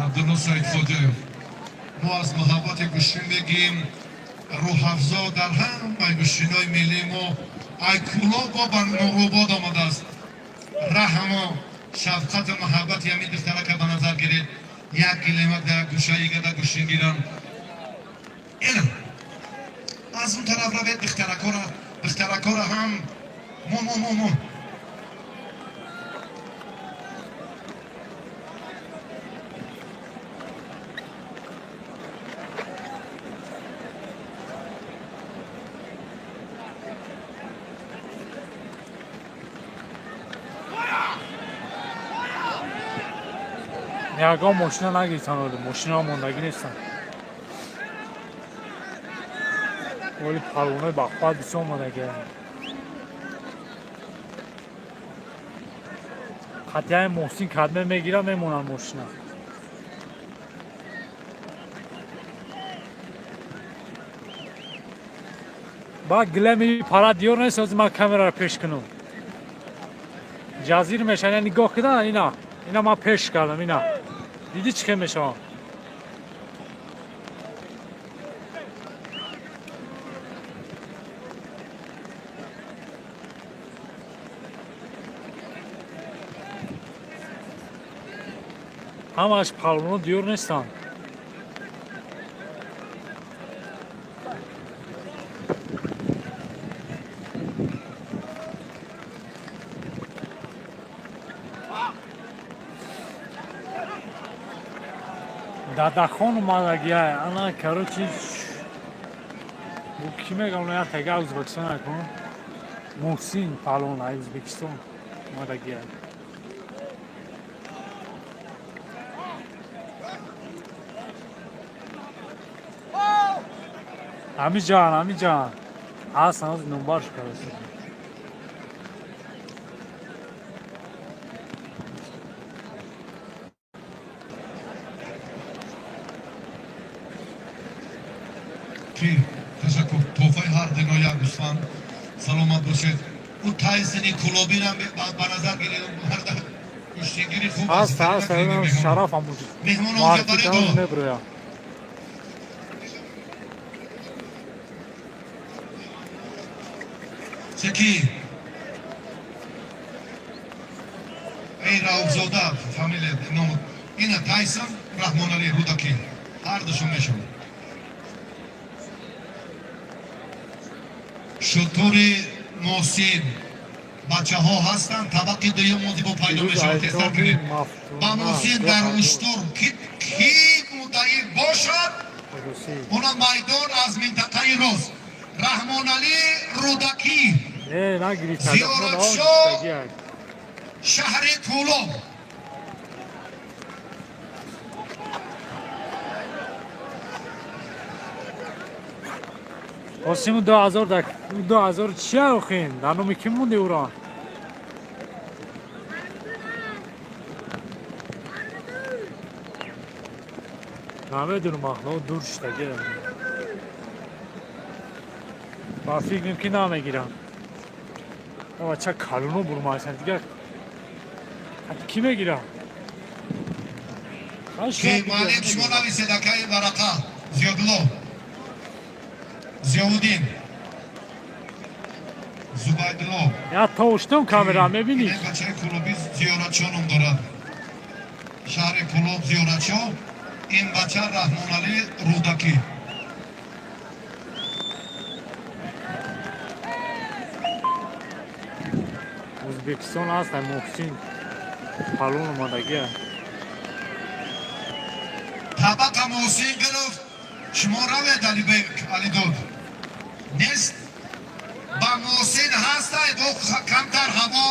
Абдулло Саидходжаев, мо аз муҳаббати гӯштин мегӯем. Рӯҳафзо дар ҳамаи гӯштинои миллии мо ай Кӯлоб ба Нуробод омадааст. Раҳму шафқату муҳаббати ҳамин духтарака ба назар гиред. Як гилемак дар гӯшаи гада гӯштин гиранд. Ина аз он тараф равед, духтаракора, духтаракора ҳам мо мо мо мо. Ягон мошина нагирифтан, оли мошинаҳо мондагӣ нестанд. Оли палвонои бақувват бисёр омадагианд. Қатъияи Муҳсин кадме мегирад, мемонанд мошина. Баъд гилеми пара диёр нест. Ҳозир ман камераро пеш кунам, ҷазир мешавад. Ина нигоҳ кидан, ина, ина ман пеш кардам, ина дидӣ чӣ хел мешавам. Ҳамааш палвоно диёр нестанд. Дадахон омадагия. Ана, короче, бу ки мегам, я тега Ӯзбекистон акун. Муҳсин палвон ай Ӯзбекистон. Омадагия. Ҳамиҷан, ҳамиҷан ҳаст, ҳанӯз номбарш кардаст. Ки ташаккур, тӯҳфаи ҳар дино як гӯсфанд, саломат бошед. Ӯ Тайсони Кулобинам ба назар гиред, марда куштингири хуб. Ҳаст, ҳаст, Шараф ҳам. Меҳмонон. Меброя. Ки эй, Рауфзода фамилия, ном ина Тайсон, Раҳмонали Рӯдакӣ, ҳардушон мешавад. Шутури Муҳсин, бачаҳо ҳастанд, табақи дуюм мозибо пайдо мешавад. Тезтар кунед. Ба Муҳсин дар уштур ки муддаӣ бошад, уна майдон аз минтақаи рост Раҳмоналӣ Рӯдакӣ, Зиёратшо, шаҳри Кӯлоб. Қосиму 2000 да 2000 чия охин? Дар номи кӣ монди уро? Намедонам, ахло дур шудаги. Ба фикр ки намегирам. Бача калоно бурмайсан, дигар кӣ мегирам? Ки муаллим, шумо нависед, акаи варақа. Зиёдулло, Зиёвуддин, Зубайдулло. Я тоштум камера мебинӣ? Бачаи Кулоби Зиёратшо ном дорад, шаҳри Кулоб, Зиёратшо. Ин бача Раҳмоналӣ Рӯдакӣ. Ӯзбекистон ҳаст, Муҳсин палон омадагия. Табақа Муҳсин гирифт. Шумо равед, Алибек Алидод нест, ба Муҳсин ҳастай. Бо камтар ҳаво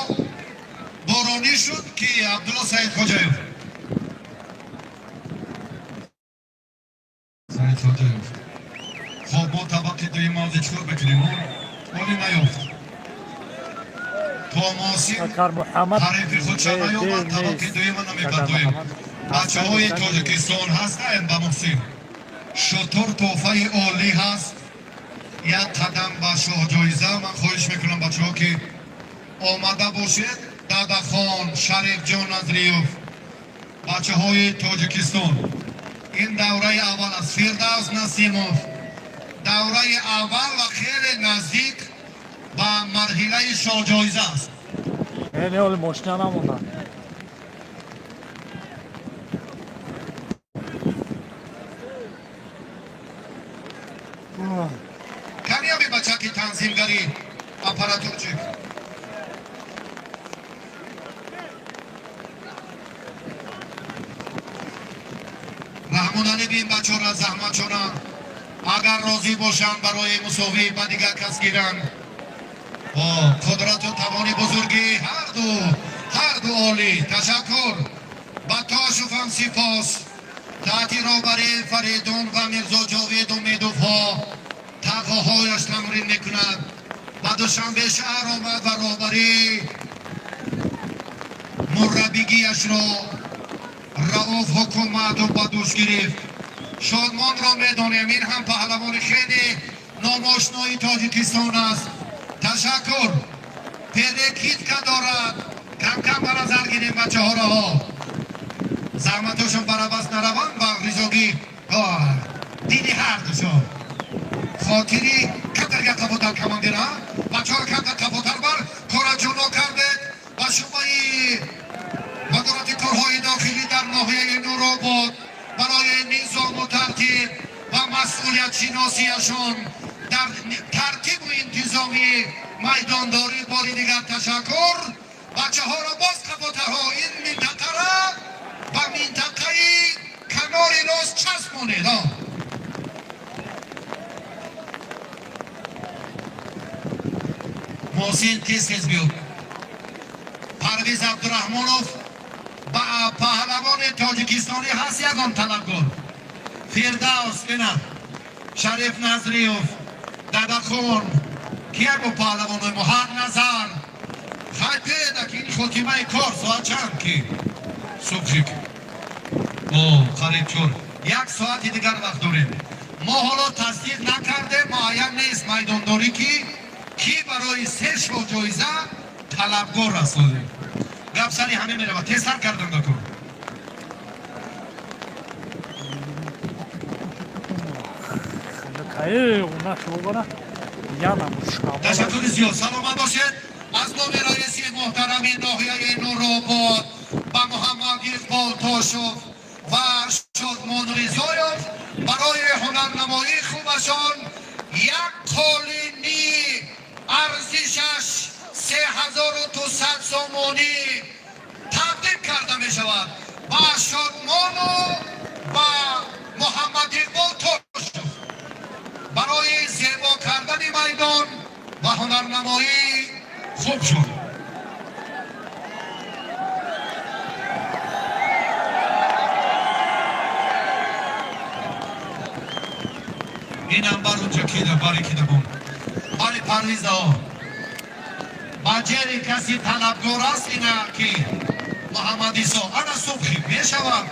боронӣ шуд, ки Абдулло Саидхоҷаев, Саидхоҷаев. Хоб, мо табақи дуюм мавзе чикор мекунем? Оли наёфт, то Муҳсин ҳарифи худша наёбад, табақи дуюма намепартоем. Бачаҳои Тоҷикистон ҳастаем. Ба Муҳсин шутур тӯҳфаи олӣ ҳаст, як қадам ба шоҳҷоиза. Ман хоҳиш мекунам, бачаҳо, ки омада бошед, Дадахон, Шарифҷон Назриёв, бачаҳои Тоҷикистон, ин давраи аввал аст. Фирдавс Насимов, давраи аввал ва хеле наздик ба марҳилаи шоҳҷоиза аст. Не, оли мошина намонда. Камяби бачаки танзимгарӣ, аппаратурчик. Раҳмоналӣ, бин бачора заҳматшона, агар розӣ бошанд, барои мусовӣ ба дигар кас гиранд. Қудрату тавони бузургӣ ҳарду олӣ. Ташаккур ба Тошуфам, сипос. Таҳти роҳбарии Фаридун ва Мирзо Ҷовид Умедовҳо тағоҳояш тамрин мекунад. Ба Душанбе шаҳр омад ва роҳбарии мураббигиашро Рауф Ҳукуматов ба дӯш гирифт. Шодмонро медонем, ин ҳам паҳлавони хеле номошнои Тоҷикистон аст. Ташаккур. Перекидка дорад. Кам-кам ба назар гирем бачаҳораҳо, заҳматошон барабас нараванд ба ризогӣ диди ҳардушон хотири камтар қафотар, командира, бачаҳоро камтар қафотар бар. Кора ҷуно кардед. Ба шӯъбаи вазорати корҳои дохилӣ дар ноҳияи Нуробод барои низому тартиб ва масъулиятшиносиашон дар тартибу интизоми майдондорӣ бори дигар ташаккур. Бачаҳоро боз қафотарҳо, ин минтақара ба минтақаи канори рост часпонед. Муҳсин, тез тез биё. Парвиз Абдураҳмонов ба паҳлавони тоҷикистонӣ ҳаст ягон талабгор. Фирдавс, ина Шариф Назриев, Дадахон, кия бо паҳлавонои мо? Ҳақназар. Хай биёеда, ки ин хотимаи кор. Соат чанд ки? Субҳик. О, қариб 4. Як соати дигар вақт дорем. Мо ҳоло тасдиқ накардем, муайян нест майдондорӣ, ки кӣ барои се шоҳ ҷоиза талабгор аст. Гап сари ҳама меравад. Тезтар кардам дакун. Ташаккури зиёд, саломат бошед. Аз номи раиси муҳтарами ноҳияи Нуробод ба Муҳаммад Иқбол Тошов ва Шодмон Ризоев барои ҳунарнамоии хубашон як қолини арзишаш 3200 сомонӣ тақдим карда мешавад ба Шодмону ба Муҳаммад Иқбол Тошов барои зебо кардани майдон ва ҳунарнамоии хуб шуд. Инам бар унҷа кида, бари кида бон. Бари Парвиздао. Ба ҷери каси талабгор аст, ина ки Муҳаммад Исо. Ана субҳи мешавад.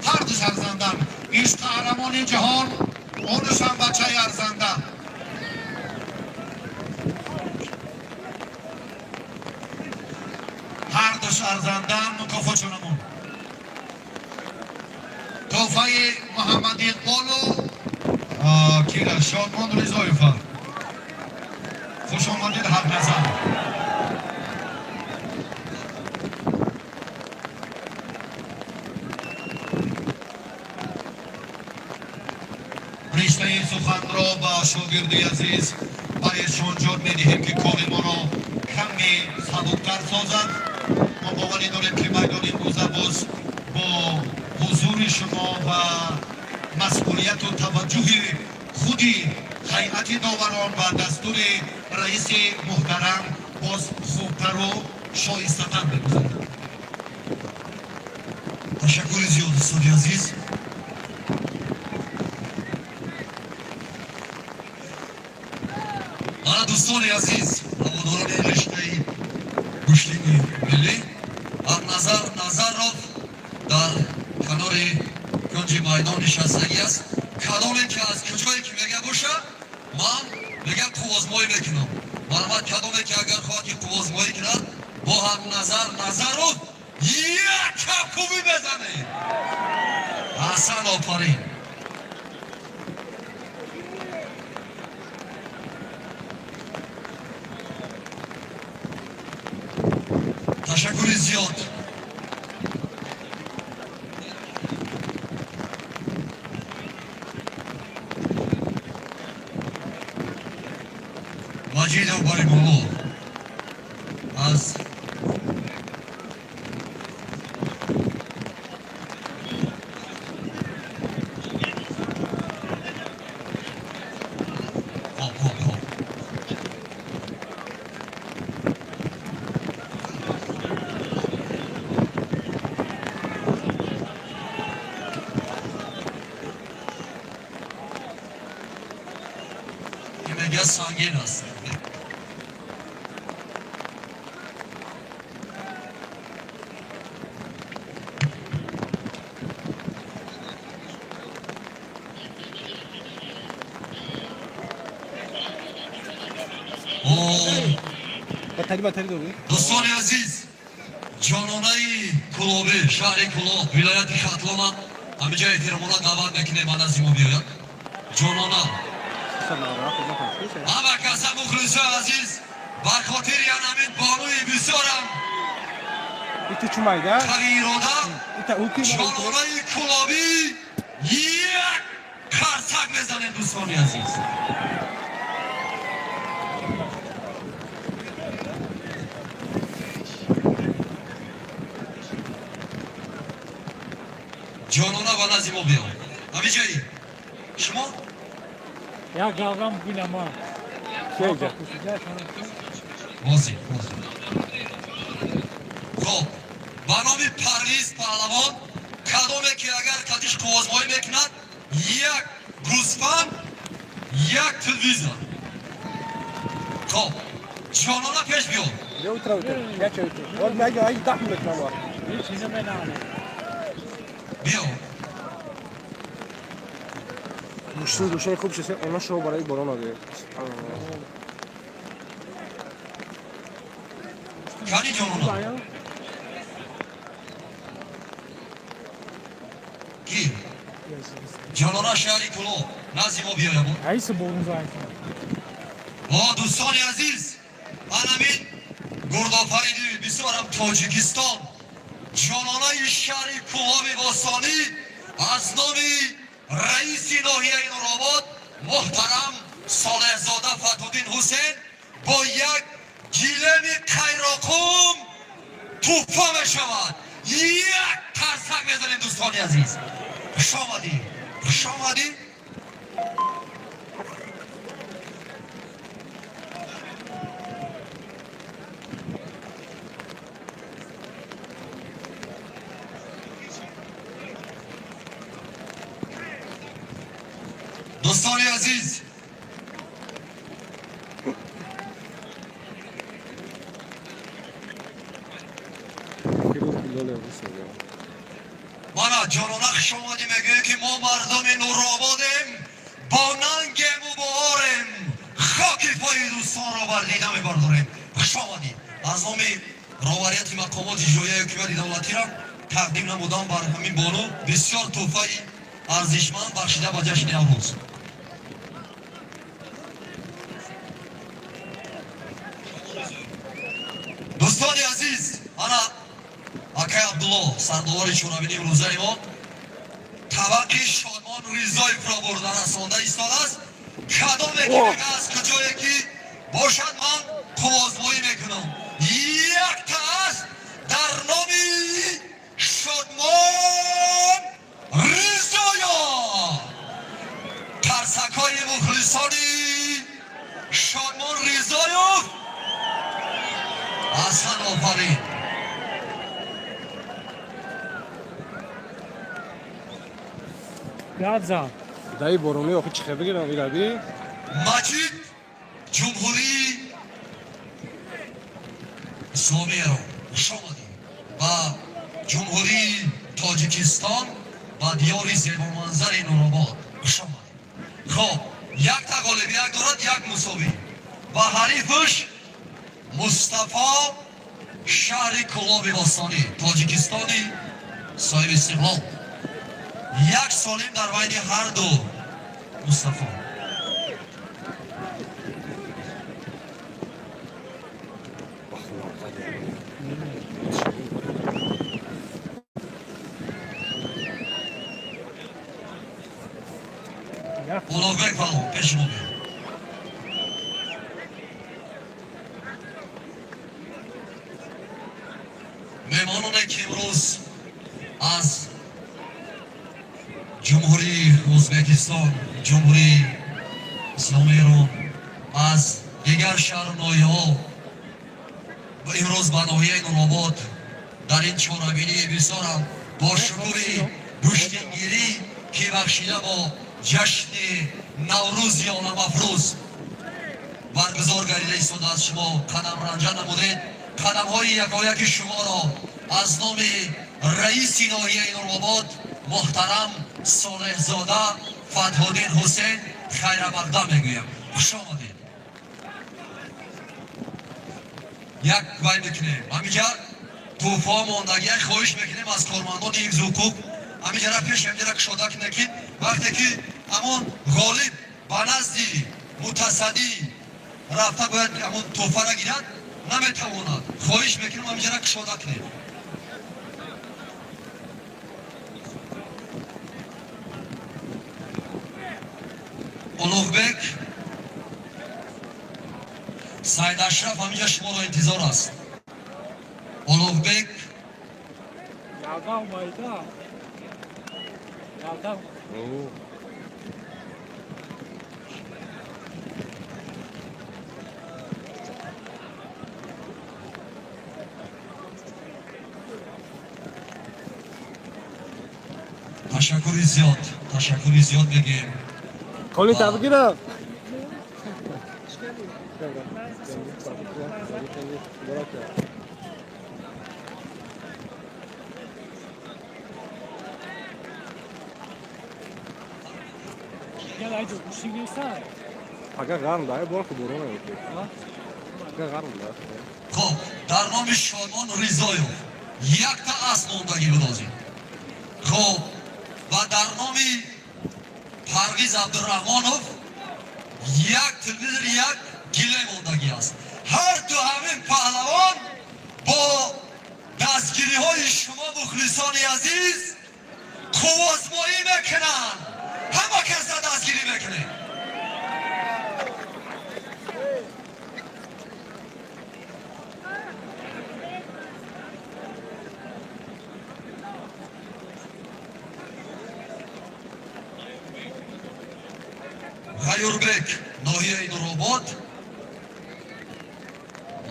Ҳардуш арзандан. Иш қаҳрамони ҷаҳон, онушам бачаи арзанда. Ҳардуш арзандан, мукофотшонамон. Тӯҳфаи Муҳаммад Иқболу кира Шодмон Ризоева. Хуш омадед, Ҳақназар. Риштаи суханро ба шогирди азиз ба Эшонҷон медиҳем, ки кори моро каме сабуктар созад. Мо боварӣ дорем, ки майдони имрӯза боз бо ҳузури шумо ва масъулияту таваҷҷӯҳи худи ҳайати доварон ва дастури раиси муҳтарам боз хубтару шоистатар мегузарад. Ташаккури зиёд, устоди азиз. Мана, дӯстони азиз, ҳаводорони риштаи гӯштини миллӣ, Ҳақназар Назаров дар канори кунҷи майдон нишастагӣ аст. Кадоме ки аз куҷое ки мега боша, ман мегам қуввозмоӣ мекунам. Марҳамат, кадоме ки агар хоҳад ки қуввозмоӣ кунад бо Ҳақназар Назаров, як кафкӯбӣ мезанед. Аҳсан, офарин. Ташаккури зиёд. Маҷидов Баримулло аз хоб, хоб, хоб. Ин мега сангин аст. Дӯстони азиз, ҷононаи Кулобӣ, шаҳри Кулоб, вилояти Хатлона ҳамиҷа эҳтиромона даъват мекунем, ба назди мо биёяд ҷонона. Ҳама каса, мухлисои азиз, ба хотири янамин бонуи бисёрам қавӣ ирода, ҷононаи Кулобӣ, як қарсак мезанем, дӯстони азиз. Ҷонона, ба назди мо биё. Ҳамиҷаи шумо. Як гаврам бинама. Ҳозир, ҳозир. Хоб. Ба номи Парвиз Паҳлавон, кадоме ки агар катиш қуввозмоӣ мекунад, як гӯсфанд, як телевизор. Хоб, Ҷонона, пеш биё. Ҳеҷ чизе менаҳане. Биё. Гӯштин гӯшаи хуб шисе, она шо барои борон оде. Кани, Ҷонона? Ки Ҷонона шаҳри Кулоб назди мо биёябо. Раиси борон зайкун. О, дӯстони азиз, анамин гурдофариди бисёрам Тоҷикистон, Ҷононаи шаҳри Кӯлоби бостонӣ, аз номи раиси ноҳияи Нуробод муҳтарам Солеҳзода Фатҳуддин Ҳусен бо як гилеми қайроқум тӯҳфа мешавад. Як қарсак мезанем, дӯстони азиз. Хуш омадӣ, хуш омадӣ. Дӯстони азиз, Фирӯз Билоле рус. Мана, Ҷонона, хуш омадӣ. Мегӯем, ки мо мардуми Нурободем, бо нангему бо орем, хоки пои дӯстонро бар дида мебардорем. Хуш омадӣ. Аз номи роҳбарияти мақомоти иҷроияи ҳукумати давлатиро тақдим намудам бар ҳамин бону бисёр тӯҳфаи арзишманд, бахшида ба ҷашни Наврӯз. Дӯстони азиз, ана акай Абдулло, сардовари чорабинии имрӯзаи мо, табақи Шодмон Ризоевро бурда расонда истодааст. Кадоме ки мега, аз куҷое ки бошад, ман қувозмоӣ мекунам, якта аст дар номи Шодмон Ризоев. Қарсакҳои мухлисони Шодмон Ризоев. Аҳсан, офарин. Гап зан. Даи борони охи чӣ бигирам ираби? Маҷид, Ҷумҳурии Исломии Эрон, хуш омадӣ ба Ҷумҳурии Тоҷикистон, ба диёри зебоманзари Нуробод хуш омадӣ. Хоб, якта ғолибият дорад, як мусовӣ, ва ҳарифаш Мустафо, шаҳри Кӯлоби бостонӣ, Тоҷикистони соҳиби истиқлол. Як солим дар байни ҳарду Мустафо. Як. Улуғбек палвон, пеши мо биё. Меҳмононе, ки имрӯз аз Ҷумҳурии Ӯзбекистон, Ҷумҳурии Исломии Эрон, аз дигар шаҳру ноҳияҳо имрӯз ба ноҳияи Нуробод дар ин чорабинии бисёрам бо шукӯҳи гӯштингирӣ, ки бахшида бо ҷашни Наврӯзи оламафрӯз баргузор гардида истодааст, шумо қадамранҷа намудед, қадамҳои якояки шуморо аз номи раиси ноҳияи Нуробод муҳтарам Солеҳзода Фатҳуддин Ҳусен хайрамақдам мегӯям. Хуш омадед. Як вай мекунем, ҳаминҷа тӯҳфаҳо мондагия. Хоҳиш мекунем аз кормандони ҳифзи ҳуқуқ, ҳаминҷара пеш ҳаминҷара кушода кунед, ки вақте ки ҳамон ғолиб ба назди мутасаддӣ рафта бояд ҳамон тӯҳфара гирад, наметавонад. Хоҳиш мекунем, ҳаминҷара кушода кунед. Улуғбек Сайдашраф ҳаминҷа шуморо интизор аст, Улуғбек. Ялдав майда. Ялдав. О. Ташаккури зиёд, ташаккури зиёд мегӯем. Коли табгира. Пага гарм да, бор ку борон ки. Пага гарм да. Хоб, дар номи Шодмон Ризоев якта асп мондагӣ буд ҳозир. Хоб, ва дар номи Парвиз Абдураҳмонов як телевизор, як гиле мондагӣ аст. Ҳар ду ҳамин паҳлавон бо дастгириҳои шумо, мухлисони азиз, қуввозмоӣ мекунанд. Ҳама каса дастгирӣ мекунем. Ғаюрбек, ноҳияи Нуробод,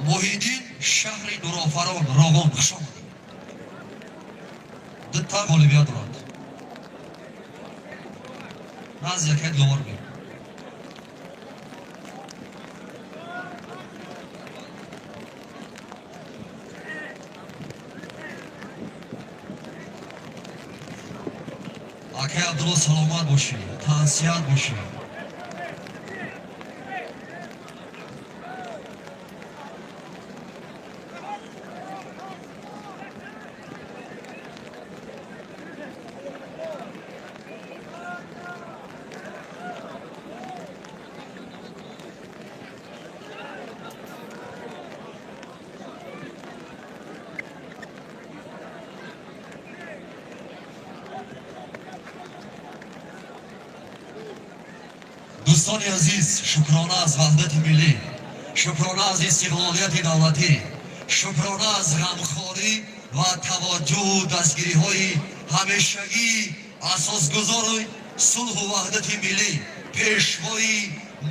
Муҳиддин, шаҳри Нурофарон, Роғон. Хуш омадед. Дута ғолибият дорад. Назди якай Диловар бе. Акай Абдулло, саломат бошӣ, тансиҳат бошӣ. Дӯстони азиз, шукрона аз ваҳдати миллӣ, шукрона аз истиқлолияти давлатӣ, шукрона аз ғамхорӣ ва таваҷҷӯҳу дастгириҳои ҳамешагии асосгузори сулҳу ваҳдати миллӣ, пешвои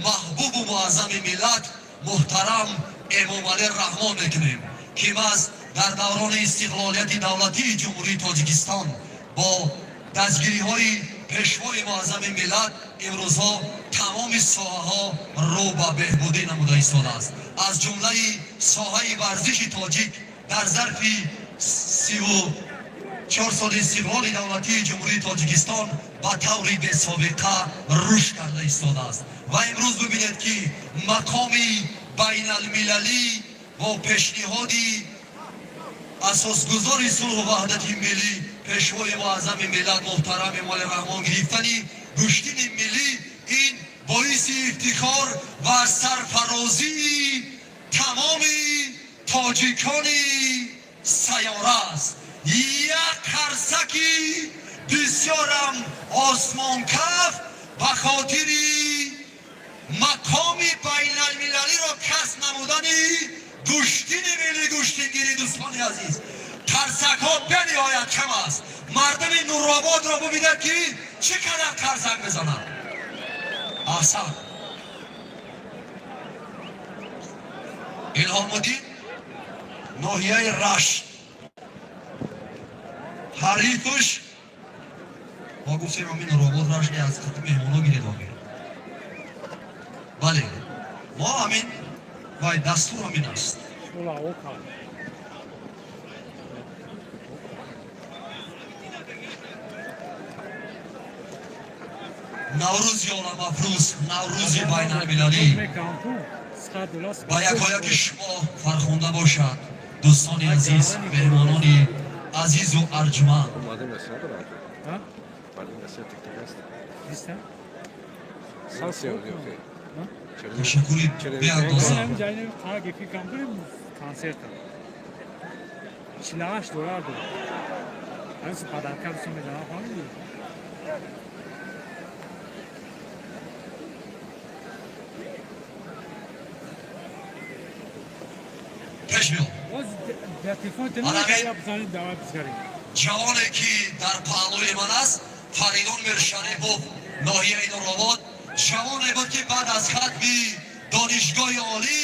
маҳбубу муаззами миллат, муҳтарам Эмомалӣ Раҳмон мекунем, ки маҳз дар даврони истиқлолияти давлатии Ҷумҳурии Тоҷикистон бо дастгириҳои пешвои муаззами миллат имрӯзҳо тамоми соҳаҳо рӯ ба беҳбудӣ намуда истодааст. Аз ҷумлаи соҳаи варзиши тоҷик дар зарфи 34 соли истиқлоли давлатии Ҷумҳурии Тоҷикистон ба таври бесобиқа рушд карда истодааст. Ва имрӯз бибинед, ки мақоми байналмилалӣ бо пешниҳоди асосгузори сулҳу ваҳдати миллӣ, пешвои муаззами миллат, муҳтарам Эмомалӣ Раҳмон гирифтани гӯштини миллӣ, ин боиси ифтихор ва сарфарозии тамоми тоҷикони сайёра аст. Як қарсаки бисёрам осмонкаф ба хотири мақоми байналмилалиро касб намудани гӯштини милли гӯштингирӣ. Дӯстони азиз, қарсакҳо бениҳоят кам аст. Мардуми Нурободро бубинед, ки чӣ қадар қарсак мезананд. Аҳсан. Илҳомуддин, ноҳияи Рашт. Ҳарифуш, мо гуфтем, ҳамин Нуробод, Рашт аз қати меҳмоно гиред омед. Бале, мо ҳамин вай дастур ҳамин аст. Ола, ока. Наврӯзи оламафрӯз, Наврӯзи байналмилалӣ ба якояки шумо фархунда бошад, дӯстони азиз, меҳмонони азизу арҷманд. Мардум Россия надорад. Мардум Россия тик-тик аст. Сан сиёҳ охи. Ташаккури беандоза. Концерта 48 доллар дод. Ҳамин подарка дӯстон мезанам, фаҳмидӣ? Пеш биё. Боз дар телефон Ана бизанем, давай бизгарем. Ҷавоне, ки дар паҳлӯи ман аст, Фаридун Миршарипов, ноҳияи Нуробод, ҷавоне буд, ки баъд аз хатми донишгоҳи олӣ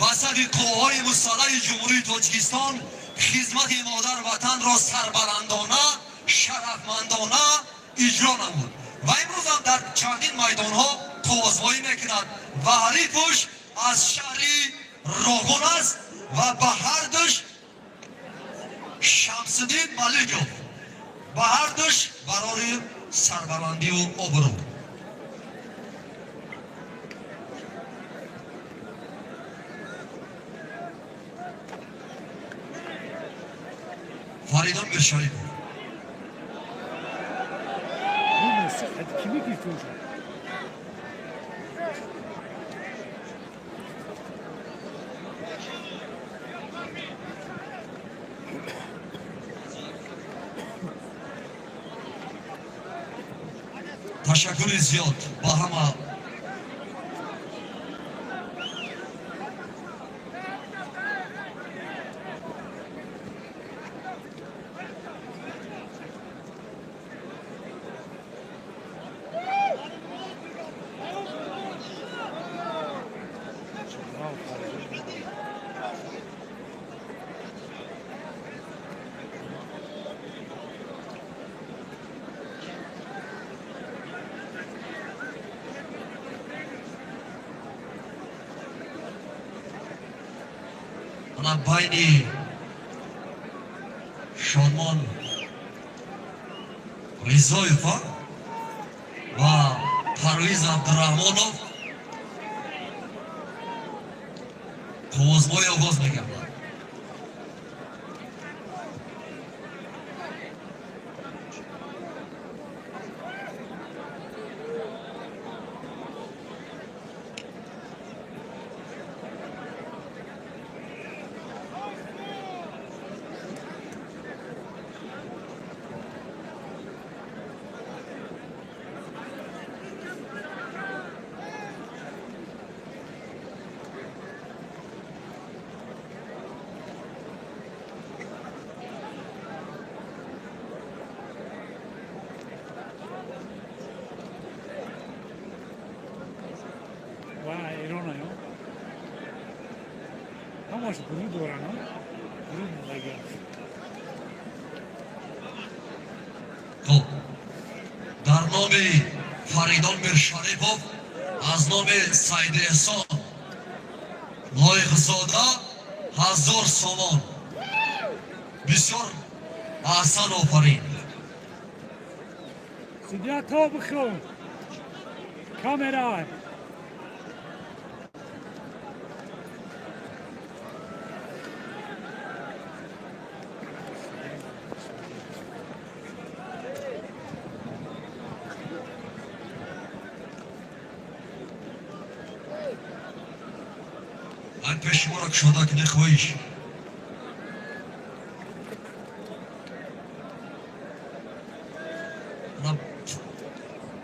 ба сафи қувваҳои мусаллаҳи Ҷумҳурии Тоҷикистон хизмати модар ватанро сарбаландона, шарафмандона Иҷро намуд ва имрӯзам дар чандин майдонҳо қуввозмоӣ мекунад ва ҳарифуш аз шаҳри Роғун аст ва ба ҳардуш Шамсиддин Маликов, ба ҳардуш барори сарбаландию обрӯ. Фаридун Миршарипов. Ки мегирифти уже? Ташаккури зиёд ба ҳама. Ана байни Шодмон Ризоева ва Парвиз Абдураҳмонов қуввозмоӣ оғоз мегардад. Ва Эрона ё ҳамаш гурӯҳ доранд, гурӯҳ мондагиам. Хуб, дар номи Фаридон Миршарипов аз номи Саидеҳсон Лоиқзода 1000 сомон. Бисёр аҳсан, офарин. Судья, то бихӯр камера. Ан пеш шуморо кушода кунед, хоҳиш. Ана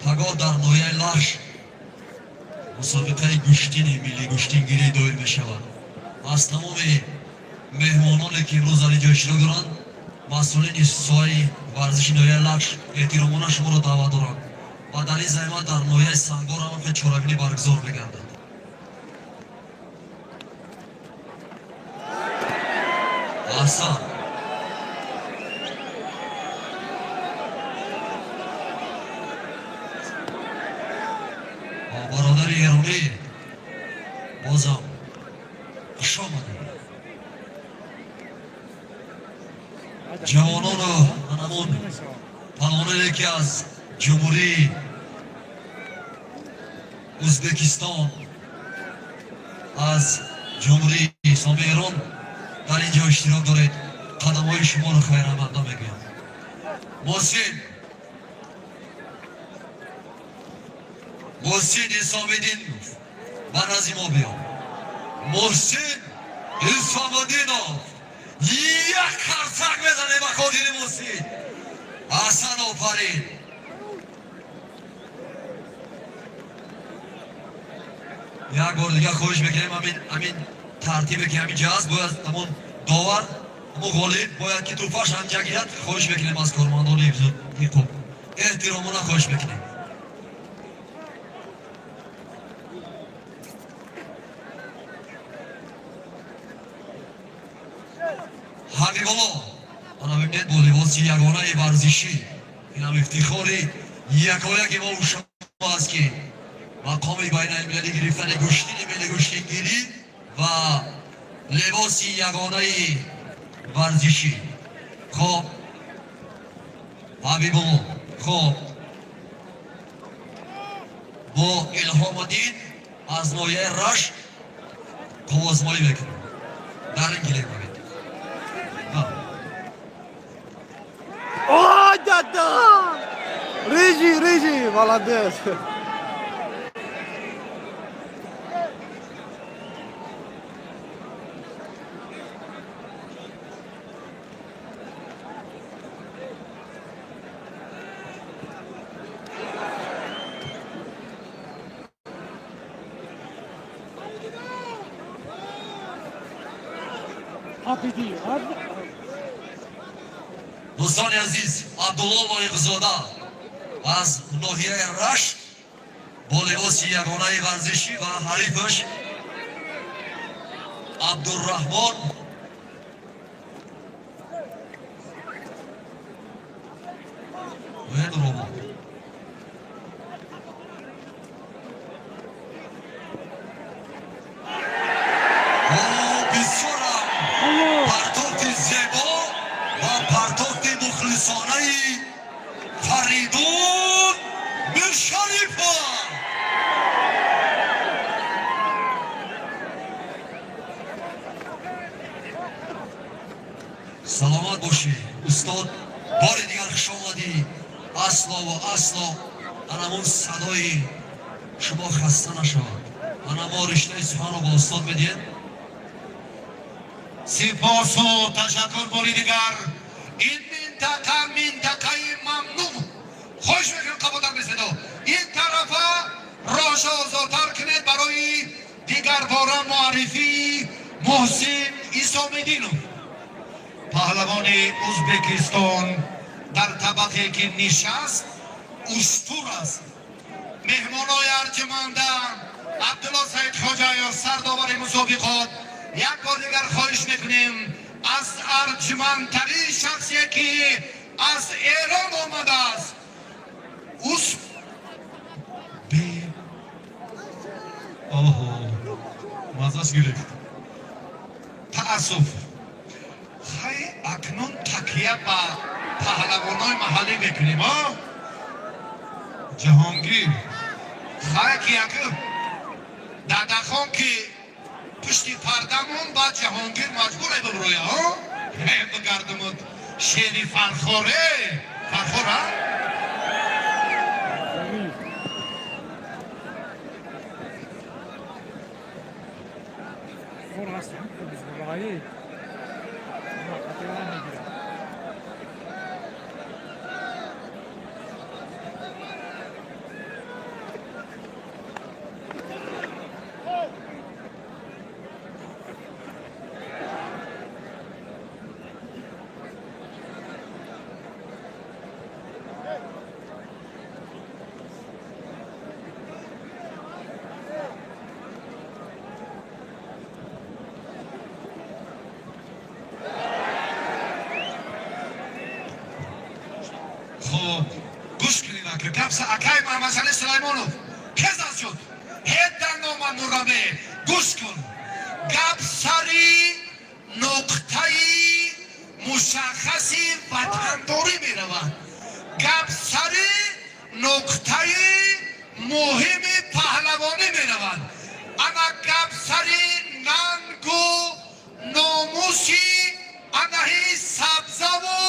пагоҳ дар ноҳияи Лахш мусобиқаи гӯштини миллӣ, гӯштингирӣ доир мешавад. Аз тамоми меҳмононе, ки имрӯз дар ин ҷо иштирок доранд, масъулини соҳаи варзиши ноҳияи Лахш эҳтиромона шуморо даъват доранд ва дар ин замина дар ноҳияи Сангор ҳам хел чорабинӣ баргузор мегардад. Аҳсан. Ва бародари эронӣ, бозам хуш омадед. Ҷавонону анамон палвононе, ки аз Ҷумҳурии Ӯзбекистон, аз Ҷумҳурии Исломии Эрон дар ин ҷо иштирок доред, қадамҳои шуморо хайрамақдам мегӯям. Муҳсин, Муҳсин Исомиддинов, ба назди мо биё. Муҳсин Исомиддинов, як қарсак мезанем ба хотири Муҳсин. Аҳсан, офарин. Як бор дигар хоҳиш мекунем, ҳамин тартибе, ки ҳамин ҷа аст, бояд ҳамон довар, ҳамон ғолиб бояд ки тӯҳфаш ҳамҷа гирад. Хоҳиш мекунем аз кормандони ҳуқуқ, эҳтиромона хоҳиш мекунем. Ҳабибулло, ана бибинед, бо либоси ягонаи варзишӣ. Инам ифтихори якояки мо шумо аст, ки мақоми байналмилалӣ гирифтани гӯштини милли, гӯштингирӣ ва либоси ягонаи варзишӣ. Хоб, Ҳабибулло, хоб, бо Илҳомуддин аз ноҳияи Рашт қувваозмоӣ мекунад дар ин гилем. Ой, да-да! Рыжий, рыжий, молодец! Апиди. Дӯстони азиз, Абдулло Лоиқзода аз ноҳияи Рашт бо либоси ягонаи варзишӣ ва ҳарифаш Абдурраҳмон Нуробод. Бисёрам партофти зебо ва партофти мухлисонаи Фаридун Миршарипов. Саломат бошӣ, устод, бори дигар хуш омадӣ. Асло ва асло анамун садои шумо хаста нашавад. Ана мо риштаи суханро ба устод медиҳем. Сипосу ташаккур бори дигар. Ин минтақа минтақаи мамнӯъ. Хоҳиш мекунам, қабултар биседо. Ин тарафа роҳша озодтар кунед барои дигарбора муаррифии Муҳсин Исомиддинов, паҳлавони Узбекистон. Дар табақе ки нишаст, устур аст. Меҳмонои арҷуманда, Абдулло Саидхоҷаев, сардовари мусобиқот, як бор дигар хоҳиш мекунем аз арҷумандтарин шахсие, ки аз Эрон омадааст, ус Бе оҳо, маззаш гирифт. Таассуф. Хай, акнун такя ба паҳлавонои маҳаллӣ мекунем, а? Ҷаҳонгир. Хай, ки як Дадахон, ки пушти пардамон, баъд Ҷаҳонгир маҷбуре биброя, а? Бигардумуд шери Фархоре, Фархор, а? Зариф. Хор ҳаст, бизбулаи. Хатира мегирад. Хуб, гӯш кунед, ака гапса. Акай Маҳамадсали Сулаймонов кез аз шуд, ҳеда нома нурабе. Гӯш кун, гап сари нуқтаи мушаххаси ватандорӣ меравад, гап сари нуқтаи муҳими паҳлавонӣ меравад, ана гап сари нангу номуси анаҳи сабзаву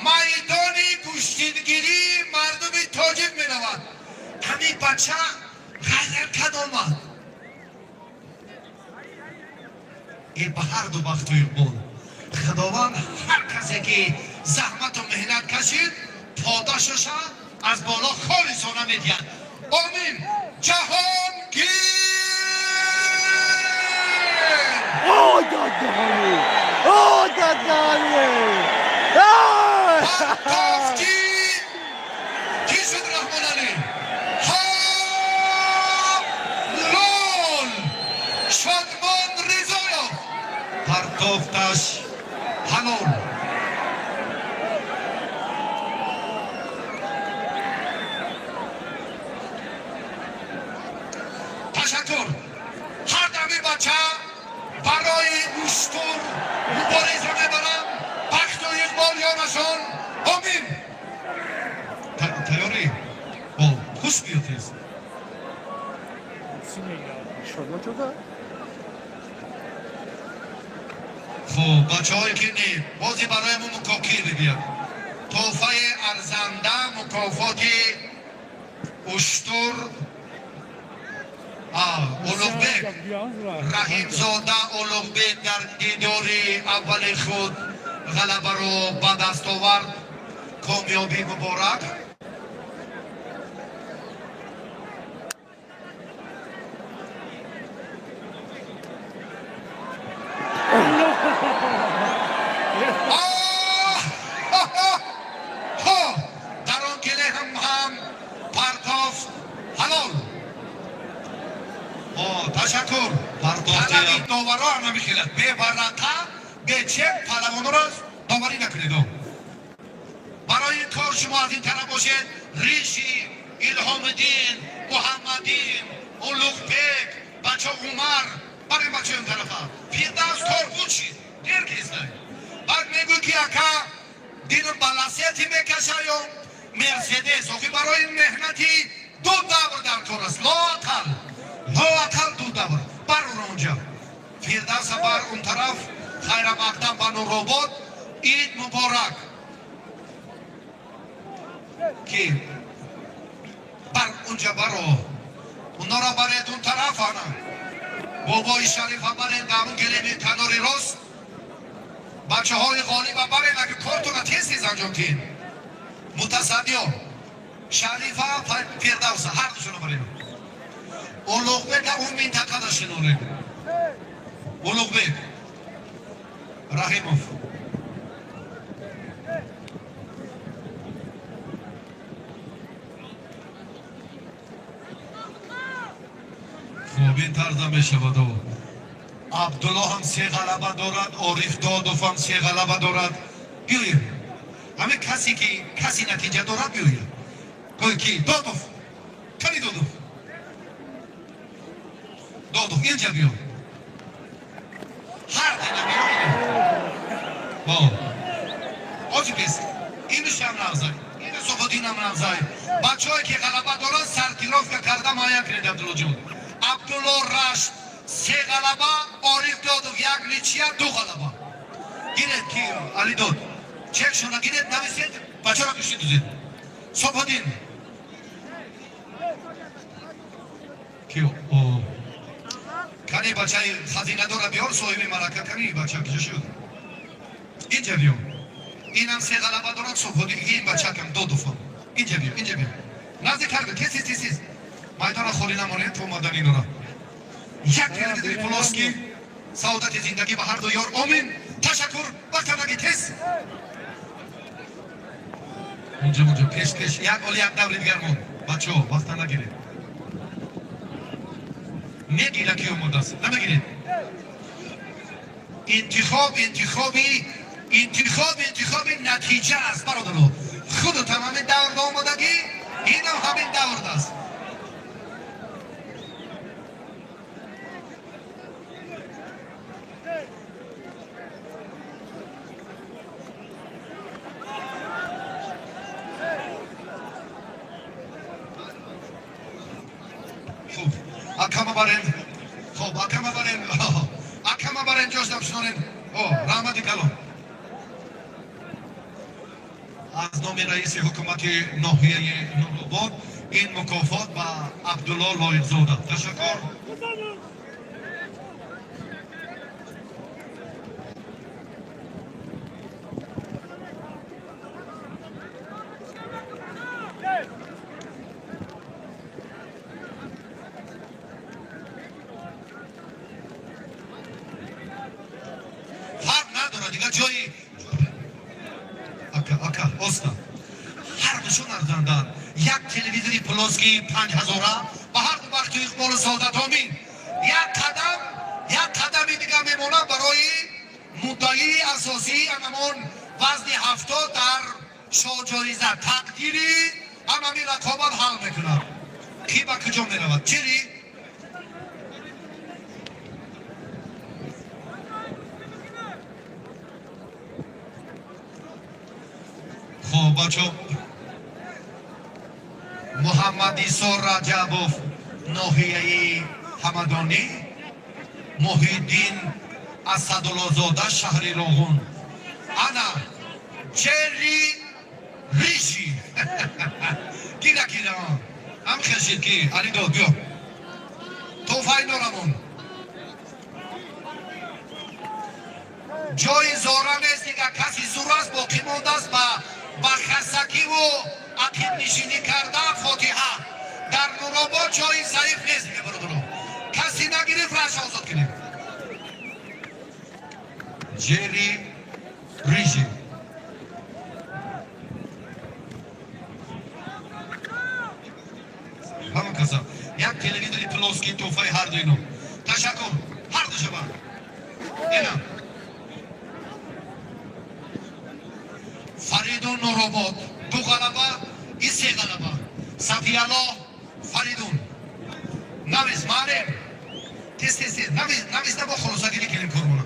майдони гӯштингирии мардуми тоҷик меравад. Ҳамин бача ғайрат кад, омад. Э, ба ҳарду бахту иқбол. Худованд ҳар касе ки заҳмату меҳнат кашид, подошаша аз боло холисона медиҳад. Омин. Ҷаҳонгир. Ой, дадани! Ой, дадани! Ой! Партофти кӣ шуд, Раҳмоналӣ? Ҳалол. Шодмон Ризоев, партофташ ҳалол. Ташаккур. Ҳар дами бача барои уштур мубориза мебаранд. Бахту иқбол ёрашон. Омин. Тайёрӣ? О, хуш биё тез. Чӣ мегирад? Шодмон чӯка? Хуб, бачаҳое ки не, бози барои мо мукокир бибиёд. Тӯҳфаи арзанда, мукофоти уштур. Улуғбек Раҳимзода Улуғбек дар дидори аввали худ ғалабаро ба даст овард. Комёбӣ муборак. Оҳ! Ҳо! Дар он гилем ҳам партофт ҳалол. О, ташаккур. Партофти Талаби доваро намехелад. Беварақа, бечек палавонро доварӣ накунед. Барои ин кор шумо аз ин тараф бошед. Риши Илҳомиддин, Муҳаммаддин, Улуғбек, бача Умар, барои бачаи он тарафа. Фирдавс коргун шид. Дер кестай. Баъд мегӯй ки ака дилм ба Ласети мекаша ё Мерседес. Охи барои меҳнати ду давр дар кор аст. Лоақал. Лоақал ду давр. Бар онҷа. Фирдавса бар он тараф. Хайра мақдам ба Нуробод. Ид муборак. Ки бар унҷа баро. Унора баред он тараф ана. Бобои Шарифа баред дар он гилеми канори рост. Бачаҳои ғолиба баред, аги кортона тез тез анҷом диҳед. Мутасаддиё Шарифа, Фирдавса ҳар душона баред. Улуғбека он минтақада шинонед. Улуғбек Раҳимов. Хуб, ин тарза мешавад. Абдулло ҳам се ғалаба дорад, Ориф Додов ҳам се ғалаба дорад. Биёед. Ҳамин касе ки каси натиҷа дорад биёед. Гӯй ки Додов. Кани Додов? Додов инҷа биё. Ҳар дина биё. О, Оҷи бес. Инушам навзай. Ину Суфуддинам навзай. Бачаҳое ки ғалаба доранд сортировка карда муайян кунед Абдуллоҷон. Абдулло Рашт се ғалаба, Ориф Додов як ничья, ду ғалаба. Гиред ки Алидод. Чекшона гиред, нависед, бачаро гӯшти дузед. Суфуддин. Ки о Кани бачаи хазинадора биёр, соҳиби марака кани бача киҷо шуд? Инҷа биё. Инам се ғалаба дорад Суфуддин, ин бачакам Додовам. Инҷа биё, инҷа биё. Наздиктар биё, тез тез тез тез. Майдонро холӣ намонед то омадан инора. Як телевизори плоский, саодати зиндагӣ ба ҳар ду ёр. Омин. Ташаккур. Вақта наги тез. Унҷа, унҷа, пеш, пеш. Як оли як даври дигар монд. Бачаҳо, вақта нагиред. Мегира ки омодааст. Намегиред. Интихоб, интихоби, интихоб, интихоби натиҷа аст, бародаро. Худатам ҳамин даврда омодагӣ, инам ҳамин даврда аст. Хуб, акама барен. Хуб, акама барен. Акама барен ҷоштам шунонем. О, раҳмати калон. Аз номи раиси ҳукумати ноҳияи Нуробод ин мукофот ба Абдулло Лоиқзода. Ташаккур. Фарқ надорад, дигар ҷои ака, ака, оста. Ҳар душон арзандаанд. Як телевизори плоский 5000-а ба ҳар ду бахту иқболу саодат. Омин. Як қадам, як қадами дигар мемонад барои муддаии асосии анамон вазни 70 дар шоҳҷоиза. Тақдири анами рақобат ҳал мекунад. Ки ба куҷо меравад? Чири? Бачо, Муҳаммадисо Раҷабов, ноҳияи Ҳамадонӣ, Муҳиддин Асадуллозода, шаҳри Роғун. Ана Черри Риши гира, гира, ҳам хешид ки Алидод, биё, тӯҳфаи норамон. Ҷои зора нест дигар, каси зур аст, боқӣ мондааст ба хасакиву ақибнишинӣ карда. Фотиҳа, дар Нуробод ҷои заиф нест дига, бародаро. Каси нагирифт, раша озод кунем. Ҷери Рижи. Ҳамон каса як телевизори плоский тӯҳфаи ҳарду ино. Ташаккур ҳарду шаба. Ина Фаридун, Нуробод, ду ғалаба и се ғалаба. Сафиялло, Фаридун, навис, маълим, тез, тез, тез навис, нависта, бо хулосагирӣ кунем кормона.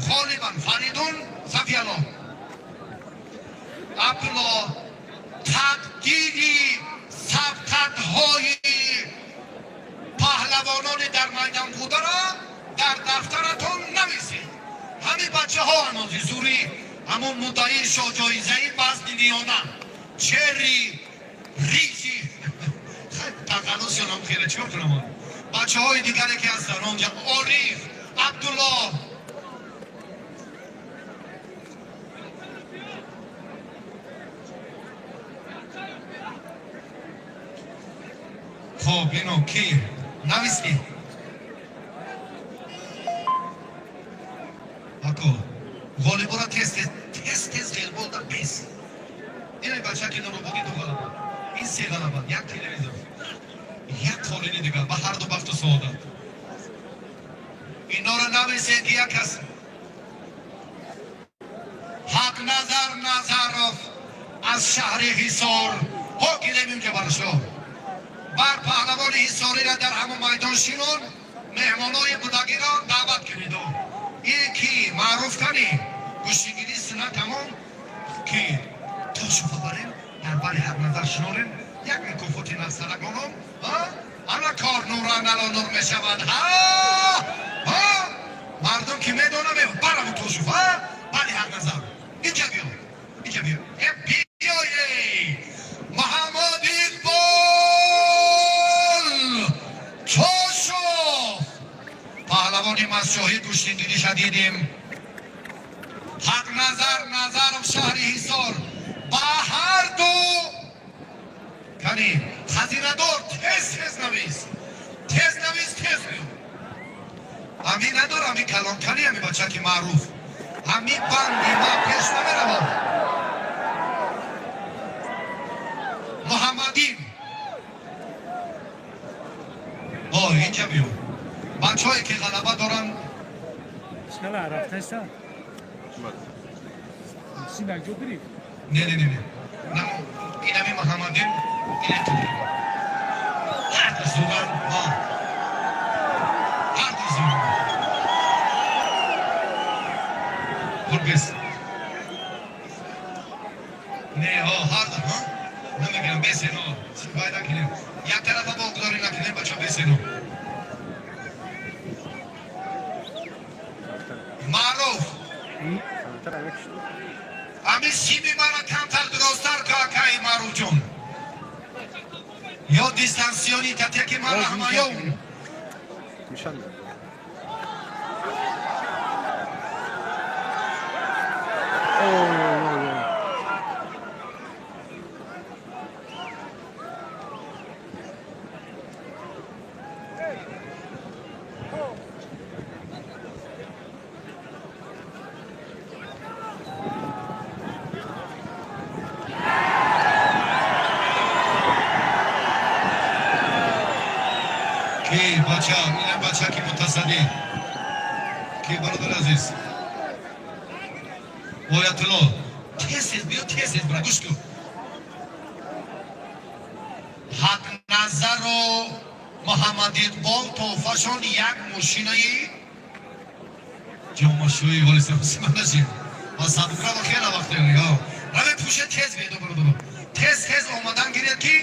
Ғолибан Фаридун, Сафиялло, Абдулло. Тақдири сабқатҳои паҳлавонони дар майдон бударо дар дафтаратон нависед. Ҳамин бачаҳо анози зурӣ, ҳамон муддаии шоҳҷоизаи вазни миёна Черри Рижи, тақаллусёнам хеле, чикор кунам? Бачаҳои дигаре ки ҳастанд онҷа, Ориф, Абдулло. Хоб, ино ки навистӣ? Ако ғолибора тез, тез, тез, тез ғелболда бес. Ина бача ки Нурободӣ, ду ғалаба, ин се ғалаба, як телевизор, як қолини дигар. Ба ҳарду бахту саодат. Инора нависед ки як кас. Ҳақназар Назаров аз шаҳри Ҳисор. Ҳо, гирем инҷа баршо. Бар паҳлавони ҳисориро дар ҳамон майдон шинон, меҳмонои будагиро даъват кунед. И ки маъруф кани гӯштигирӣ сина тамом ки тошуфа барем, дар бари Ҳақназар шинорем, як мукофоти насарагоном. Ана кор нура нало нур мешавад. Мардум ки медонам, бараму тошуфа бари Ҳақназар. Инҷа биё, инҷа биё, биё, Муҳаммад Иқбол Тошов, паҳлавони масшоҳӣ. Гӯштингириша дидем. Ҳақназар Назаров, шаҳри Ҳисор. Ба ҳарду кани хазинадор, тез, тез навис, тез навис, тез биё. Ами надор, ами калон кани, ами бача ки маъруф, ами банди ма пеш намеравад. Муҳаммадин, о, инҷа биё. Бачаҳое ки ғалаба доранд. Чикала рафтаиста? Синак ҷо гирифт. Не, не, не, не, инами Муҳаммадин, ина ҳарду зуран, ҳарду зуран. Хурбес, не, ҳарду намегирам, бесено вай накунем, як тарафа богдорӣ накунем, бача, бесено. Маъруф, ами сими мара камтар дуростар ка, акаи Маъруфҷон, ё дистанционный татеки мара ҳамаён. Мишан. Ой, ой, ой, ой. Ки бача, ина бача ки мутасаддӣ, ки бародар азиз Оятулло, тез, тез биё, тез, тез бира, гӯш кун. Ҳақназару Муҳаммад Иқбол тӯҳфашон як мошинаи ҷомашӯӣ. Волисиманашим ва сабукрава хела вақте. Раве, пуше, тез бедо, бародаро, тез тез омадан гиред, ки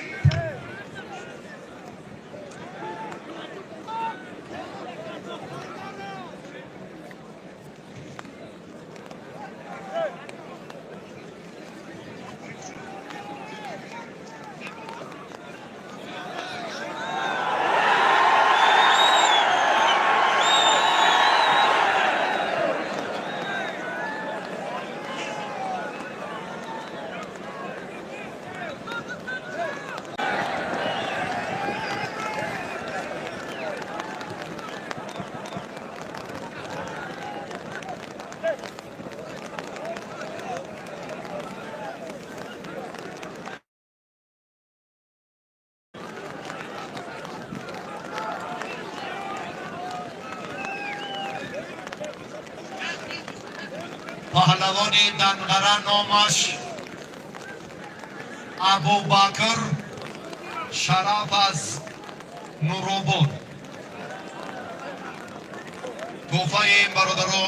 паҳлавони Данғара номаш Абубакр Шараф аз Нуробод. Тӯҳфаи ин бародаро.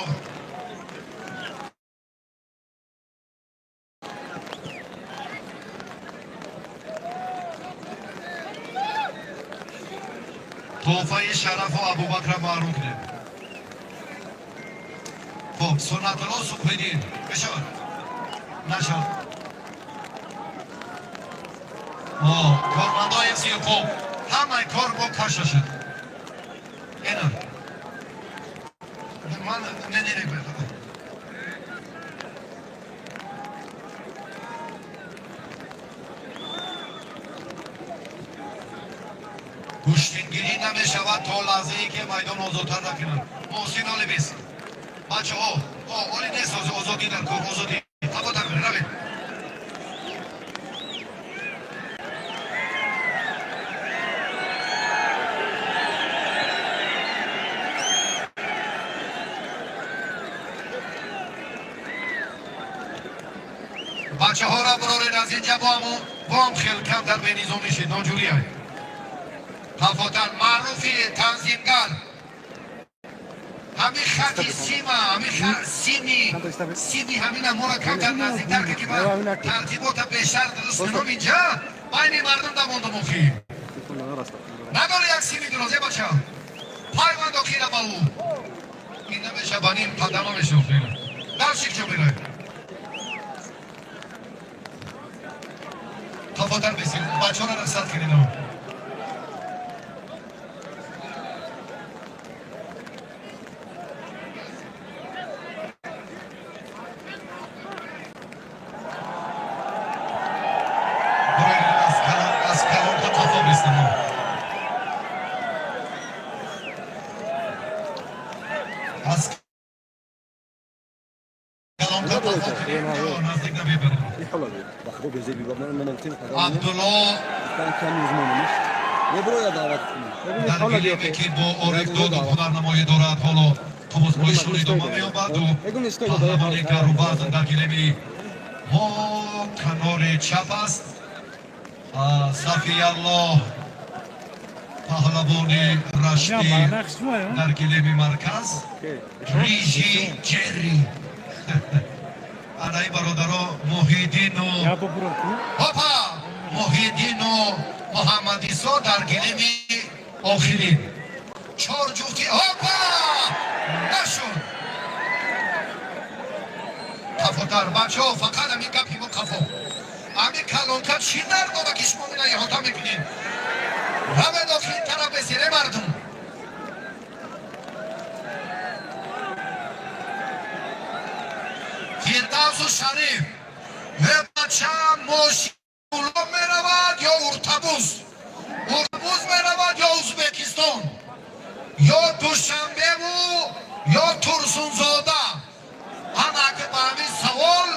Тӯҳфаи Шарафу Абубакра маърум кунед. Хуб, Суннатулло Субҳиддин бишавад, нашавад. Кормандои ҳифзи ҳуқуқ, ҳамаи кор бо каша шуд. Ина ман не, не, не. Гӯштингирӣ намешавад то лаҳзае ки майдон озодтар накунанд. Муҳсин оли бис, бачаҳо, оли нест, озодӣ дар кор, озодӣ. Ҳаво кунед, равед. Бачаҳоро бироред аз инҷа. Боам хел камтар бенизомӣ шид, ноҷурия. Хафотар, маъруфи танзимгар, ҳамин хати сима, ҳамин сими сими ҳамина моро камтар наздиктар, ки ман тартибота бештар дуруст кунам. Инҷа байни мардум дамондам охи. Надори як сими дурозе, бача, пайванд охира ба ӯ. Ин намеша, ба ним қадама меша охира. Даршик ҷо меравед, хафотар бесед, бачаҳоро рухсат кунед. Аз калонка қафо бестам. Аз калонка қафо кунем, наздик намебарем. Абдулло дар гилеме, ки бо Орифдоду ҳунарнамоӣ дорад, ҳоло овозҳои идома меёбаду паҳлавони гарувазн дар гилеми мо канори чап аст. Сафияллоҳ, паҳлавони Раштӣ, дар гилеми марказ, Рижи Ҷерри. Анаи бародаро Муҳиддину, ҳопа, Муҳиддину Муҳаммадисо дар гилеми охирин. Чор ҷуфти, ҳопа, нашуд. Қафотар, бачаҳо, фақат ҳамин гапи мо, қафо. Ҳамин калонка чӣ дар дора, ки шумо мина иҳота мекунед? Равед охирин тараф бесере, мардум. Фирдавсу Шариф ве, бача, мошиуло меравад ё Уртабуз? Уртабуз меравад ё Узбекистон, ё Душанбеву ё Турсунзода? Ана ки ба ҳамин савол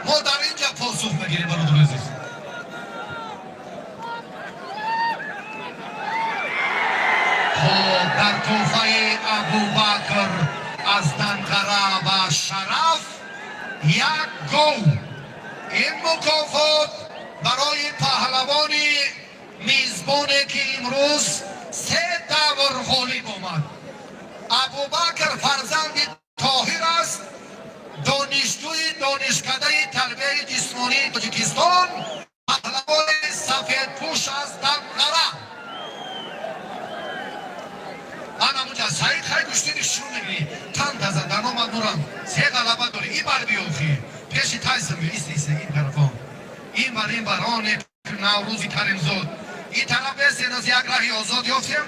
мо дар ин ҷа посух мегирем, бародари азиз. Хоб, дар тӯҳфаи Абубакр аз Данғара ва Шараф як гов. Ин мукофот барои паҳлавони мизбоне, ки имрӯз се давр ғолиб омад. Абубакр фарзанди Тоҳир аст, донишҷӯи донишкадаи тарбияи ҷисмонии. Тоҷикистон, паҳлавони сафедпӯш аз Данғара. Ана муҷа Саид, хай, гӯштини шурӯъ мегирӣ. Тан таза даромад нурам, се ғалаба дорӣ. Ин бар биёхӣ, пеши Тайсон биё. Ист, ист, ин тарафон, ин бар, ин бар. Оне Наврӯзи Каримзод, ин тараф бестен. Аз як раҳи озод ёфтем,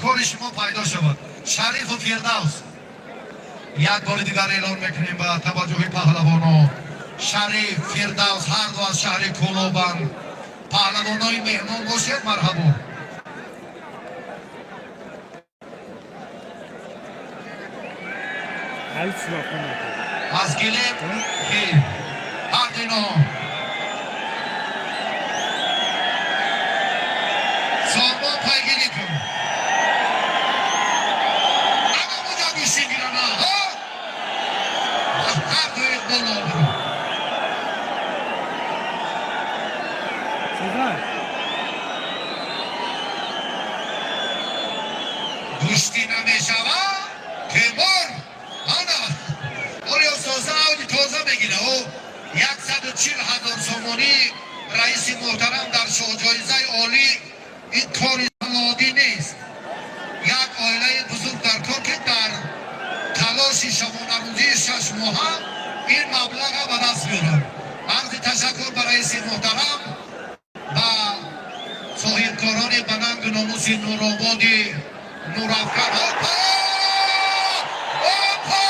кори шумо пайдо шавад. Шарифу Фирдавс, як бори дигар эълон мекунем ба таваҷҷӯҳи паҳлавоно: Шариф, Фирдавс, ҳарду аз шаҳри Кӯлобанд. Паҳлавонои меҳмон бошед, марҳабо. Ҳали телефон накард. Аз гилем ки ҳардино сорбон пайгирӣ кун. Ана муҷа гӯштӣ гирана ҳардуи боло биру. Чиза? Гӯштӣ намешавад, Темур. Ана оё соза авҷи тоза мегира. Ӯ 140 000 сомонӣ раиси муҳтарам дар шоҳҷоизаи олӣ. Ин кори оддӣ нест. Як оилаи бузург дар кор, ки дар талоши шабонарӯзии 6 моҳа ин маблаға ба даст меорад. Арзи ташаккур ба раиси муҳтарам, ба соҳибкорони ба нангу номуси Нурободи Нурафкан. Опа, опа!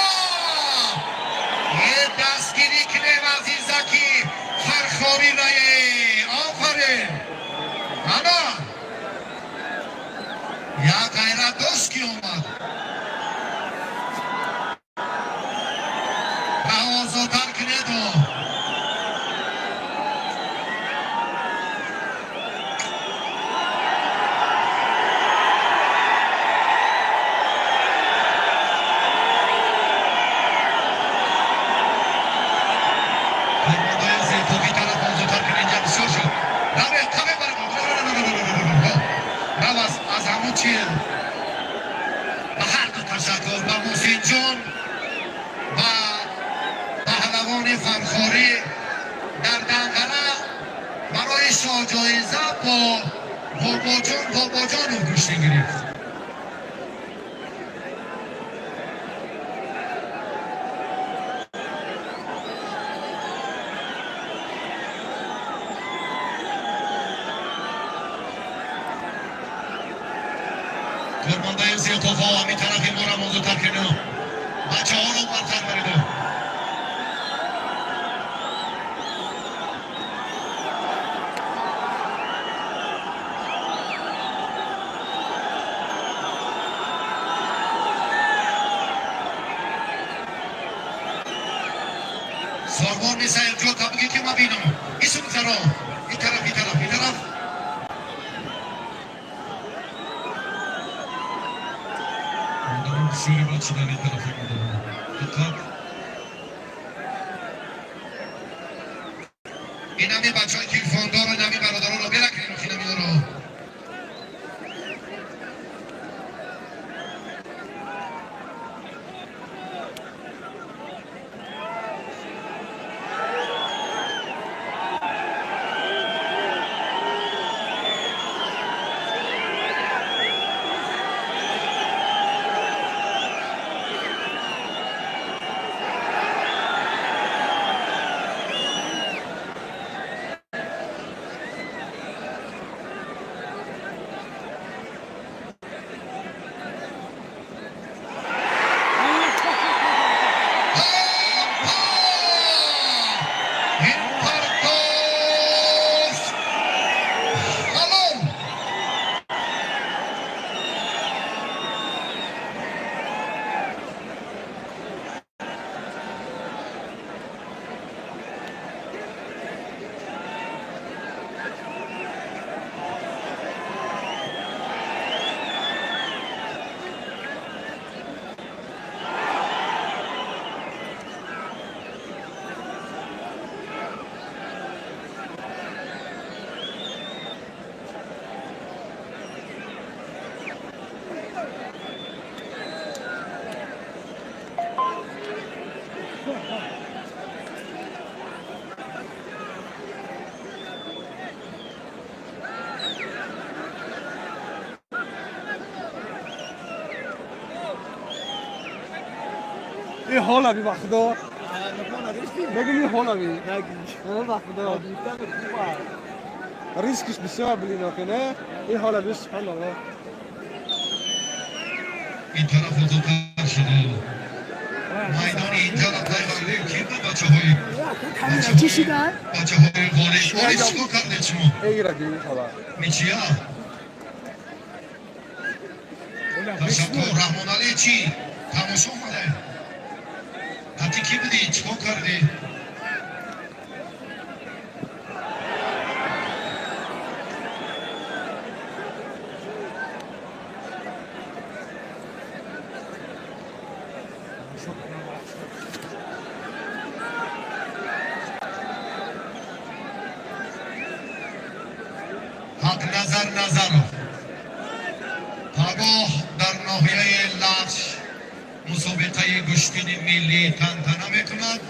Е, дастгирӣ кунем азизаки Фархорӣ рае. Офарин! Ана як ғайрат дошт, ки омад. Раҳ озодтар кунеду. Кормандои зертоқӣ, тараф озодтар кунед, инҷа бисёр шуд. Раве, қаве барам. Рав аз ҳамон чи. Ба ҳарду ташаккур, ба Муҳсинҷон, ба паҳлавони Фархорӣ. Дар Данғара барои шоҳҷоиза бо Бобоҷон Бобоҷонов гӯштӣ гирифт. Кормандаи зертоқҳо, ҳамин тарафи моро мозудтар кунед, бачаҳоро бартар бариду. Сорбон несаилҷо, табугӣ ки ма бинам. Ису гузаро, ин тараф, ин тараф, ин тараф. Одамон бисёре бад шудан ин тарафи мадовон. Диққат! Инами бачаҳои телефондору, инами бародаронро беракунем, инамиёро. Ин ҳола би, ба худо. Бегу, ин ҳола би. Ба худо. Рискиш бисёр, блин, охи, не? Ин ҳола би, субҳаналлоҳ. Ин тараф озодтар шуду майдони инҷара пайванде ки буд, бачаҳои бачаҳои ғолиб. Ғолиб, чикор кардед шумо? Эгира би ҳола. Ничья. Ташаккур. Раҳмоналӣ, чӣ тамошо омаде? Қати кӣ будӣ, чикор кардӣ? Ҳақназар Назаров пагоҳ дар ноҳияи Лахш мусобиқаи гӯштини миллӣ тантана мекунад.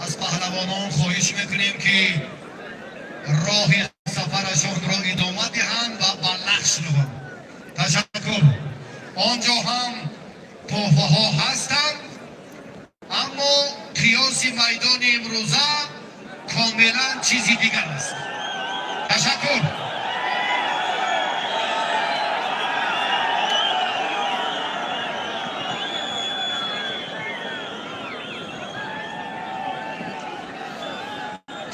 Аз паҳлавонон хоҳиш мекунем, ки роҳи сафарашонро идома диҳанд ва ба Лахш раванд. Ташаккур. Он ҷо ҳам тӯҳфаҳо ҳастанд, аммо қиёси майдони имрӯза комилан чизи дигар аст. Ташаккур.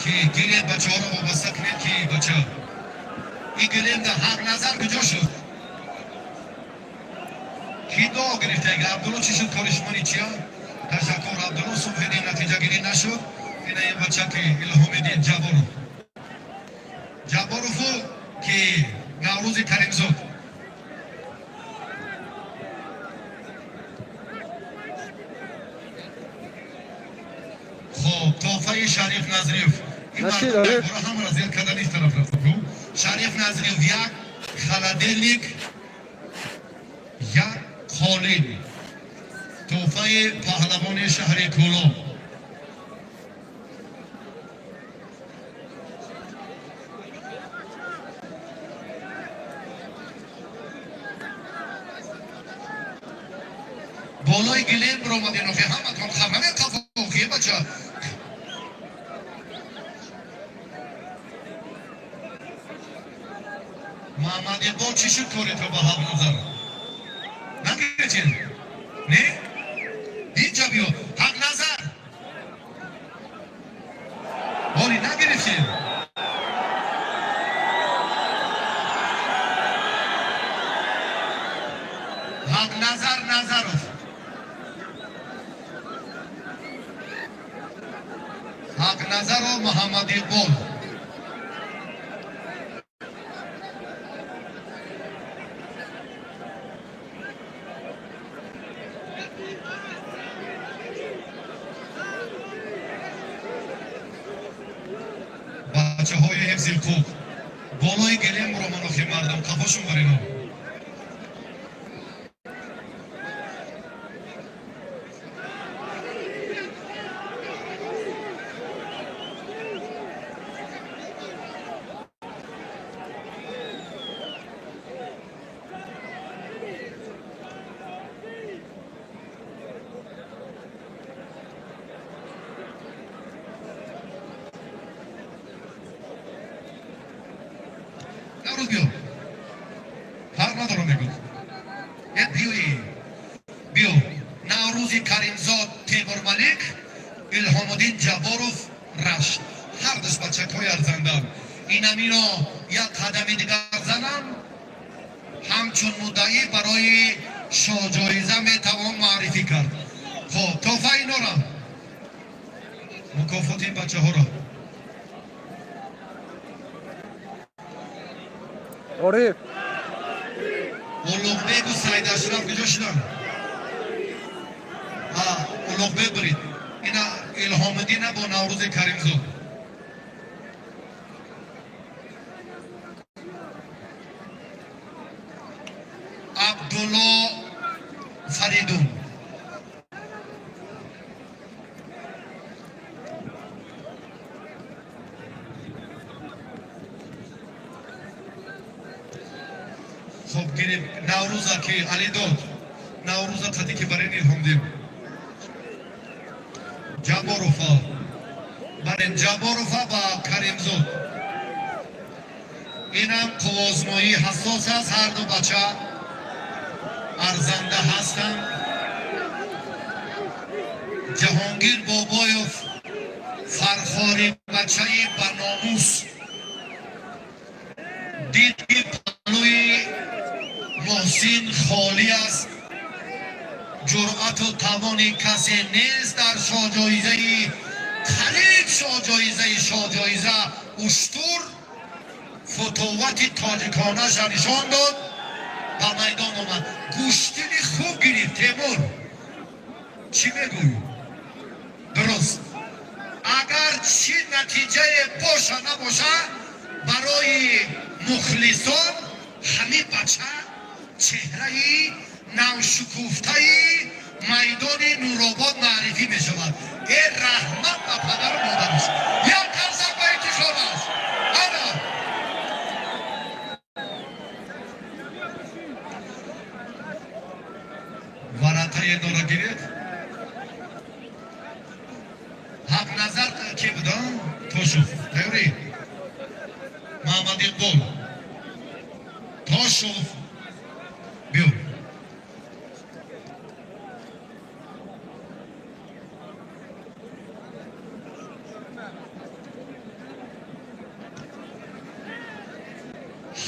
Ки гиред, бачаҳоро вобаста кунед. Ки бача ин гилемда Ҳақназар куҷо шуд? Ки дуо гирифтега? Абдулло, чӣ шуд кори шумо? Ничья. Ташаккур, Абдулло. Субҳиддин, натиҷагирӣ нашуд. Ина ин бача ки Илҳомиддин Ҷабборов, Ҷабборову ки Наврӯзи Каримзод. Хоб, тӯҳфаи Шариф Назриев. Ин Нашид, мардум Ариф. якбора ҳамаро зер карда низ тараф рафта. Шариф Назриев як холодильник, як қолин, тӯҳфаи паҳлавони шаҳри Кӯлоб. Болои гилем биромадин, охи, ҳаматон хафа қафо, бача. Муҳаммад Иқбол, чӣ шуд кори ту ба Ҳақназар? Нагирифтин, не? Инҷа биё, Ҳақназар. Оли нагирифтин. Ҳақназар Назаров, Ҳақназаров Муҳаммад Иқбол. Бачаҳои ҳифзи ҳуқуқ, болои гилем романохи, мардум қафошун барино. Наврӯз, биё, фарқ надорам, мегӯд. Е, биёи, биё. Наврӯзи Каримзод, Темурмалик, Илҳомуддин Ҷабборов, Рашт. Ҳардуш бачакҳои арзандан. Инамино як қадами дигар занам, ҳамчун муддаӣ барои шоҳҷоиза метавон муаррифӣ кард. Хоб, тӯҳфаи инора, мукофоти ин бачаҳоро. Ориф. Улуғбегу Сайдашраф куҷо шуданд? Улуғбег бурид. Ина Илҳомиддина бо Наврӯзи Каримзод. Абдулло Фаридун. Хоб, гирем. Наврӯза ки Алидод, Наврӯза қади ки барин Илҳомдин. Ҷабборова, бале, Ҷабборова ва Каримзод. Инам қувваозмоии ҳассос аст. Ҳарду бача арзанда ҳастанд. Ҷаҳонгир Бобоев, фархори бачаи баномус, дид, ки паҳлӯи Муҳсин холӣ аст, ҷуръату тавони касе нест. Дар шоҳҷоизаи қариб шоҳҷоизаи шоҳҷоиза уштур футуввати тоҷиконаша нишон дод, ба майдон омад, гӯштини хуб гирифт. Темур, чӣ мегӯӣ? Дуруст, агар чӣ натиҷае боша набоша, барои мухлисон ҳамин бача чеҳраи навшукуфтаи майдони Нуробод муаррифӣ мешавад. Э, раҳмат ба падару модараш! Як қарсак ба итихор аст. Ана варатаи нора гиред. Ҳақназар ки буда? Тошов тайёрӣ, Маҳаммад Иқбол Тошов, биё.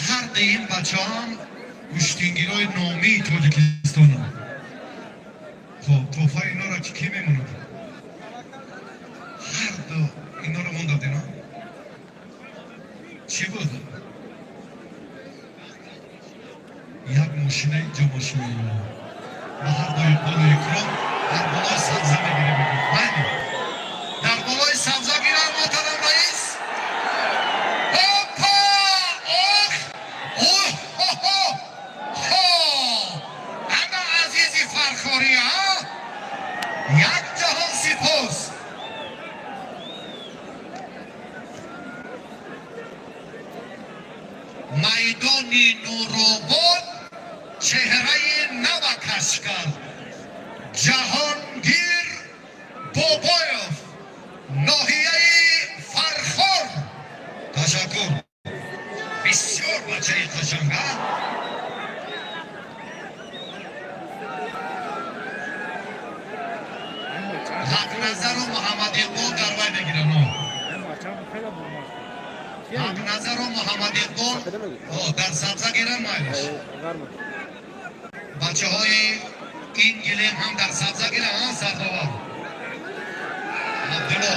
Ҳарди ин бачаам гӯштингирои номии Тоҷикистонанд. Хоб, тӯҳфаи инора ки мемонад? Ҳарду инора монда будем. Чӣ буд? Як мошинаи ҷо мошина ба ҳардуи Иқболу Икром дар болои сабза мегирем. Майли, дар болои сабза гирам, муҳтарам раис. Опа! Ох, оҳ, хо хо! Ана азизи фархорӣ, а, як ҷаҳон сипос! Майдони Нуробод чеҳраи нава кашф кард. Ҷаҳонгир Бобоев, ноҳияи Фархор. Ташаккур, бисёр бачаи қашанг, а. Ҳақназару Муҳаммад Иқбол дар вай мегиранд. Ҳақназару Муҳаммад Иқбол дар сабза гиранд, майлиш. Бачаҳои ин гилем ҳам дар сабза гиранд. Сардовар Абдулло.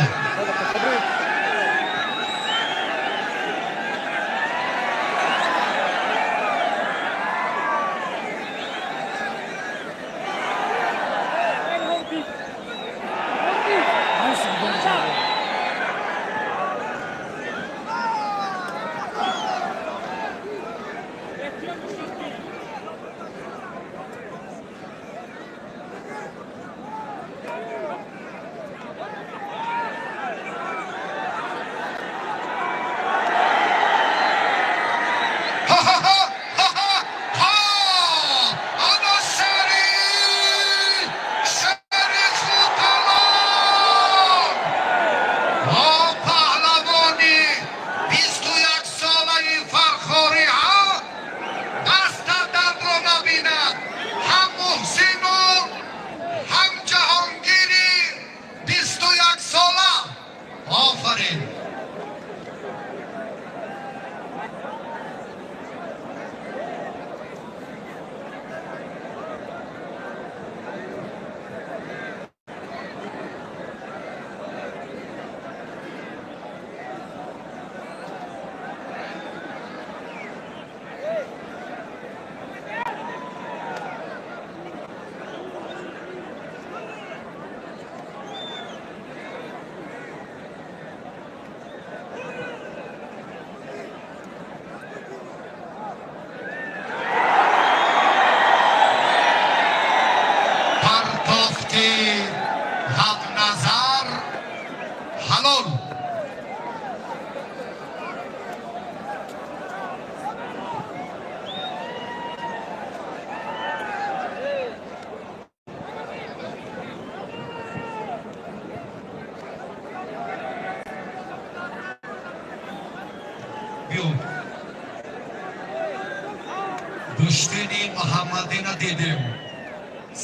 Муҳаммадина дидем.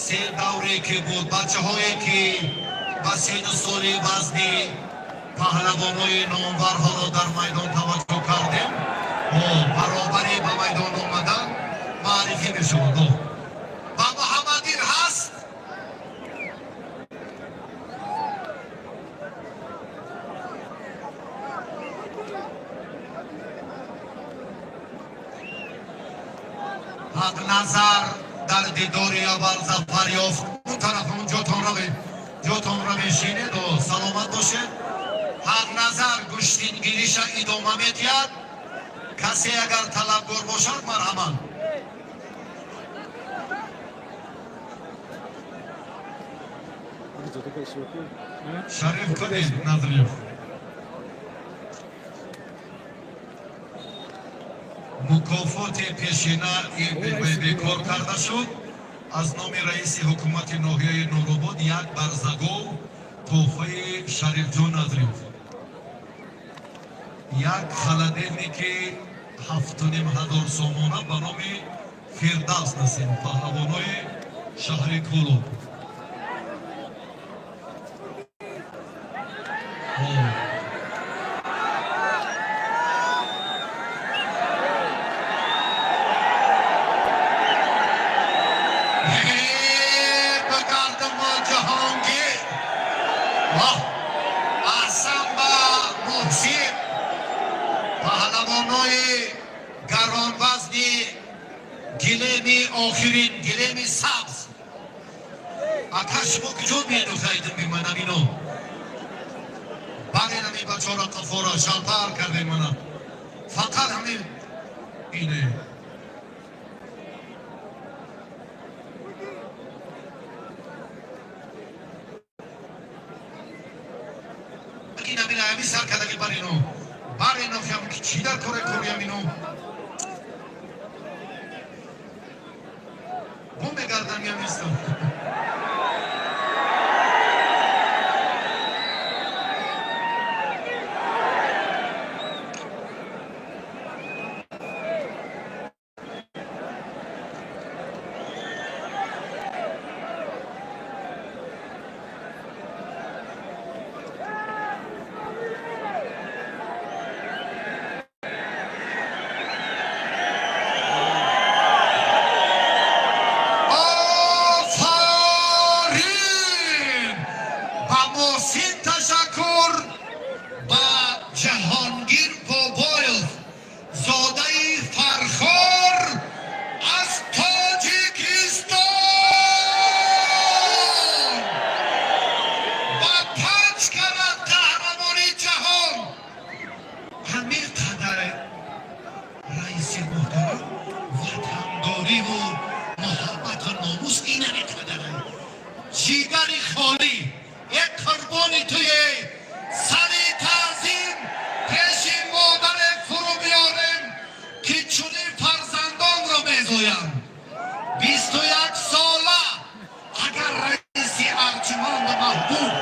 Се давре ки буд, бачаҳое ки ба сину соли вазни паҳлавонои номварҳоро дар майдон таваҷҷӯҳ кардем, баробарӣ ба майдон омадан маърифӣ мешавад. Ба Муҳаммадин ҳаст. Ҳақназар дар дидори аввал зафар ёфт. Он тараф он ҷотонро мешинед, саломат бошед. Ҳақназар гӯштингириша идома медиҳад. Касе агар талабгор бошад, марҳамат. Шариф кунед, Назриев. Мукофоти пешина бекор карда шуд. Аз номи раиси ҳукумати ноҳияи Нуробод як барзагов тӯҳфаи Шарифҷон Назриев, як холодильники 7500 сомона ба номи Фирдавс Насим, паҳлавонои шаҳри Кӯлоб. Ҷаҳонгир, аҳсан ба Муҳсин, паҳлавонои гаронвазни гилеми охирин, гилеми сабз. Ака, шумо куҷо медухаидим? Биманам ино барен, ҳамин бачора қафора шалпар кардем. Мана фақат ҳамин ине. Ҳамин сар кардаги барино, барино, чӣ дар коре кориям ино бо мегардам ямистам. Офарин ба Муҳсин, ташаккур ба Ҷаҳонгир Бобоев, зодаи Фархор аз Тоҷикистон, ба панҷ карат қаҳрамони ҷаҳон. Ҳамин қадар, раиси муҳтарам, ватандориву муҳаббату номус инаме қадаре. Ҷигари холӣ як қурбони туе. Сари таъзим пеши модаре фурӯ биёрем, ки чунин фарзандонро мезоям. 21 сола агар раиси арҷуманду маҳбуб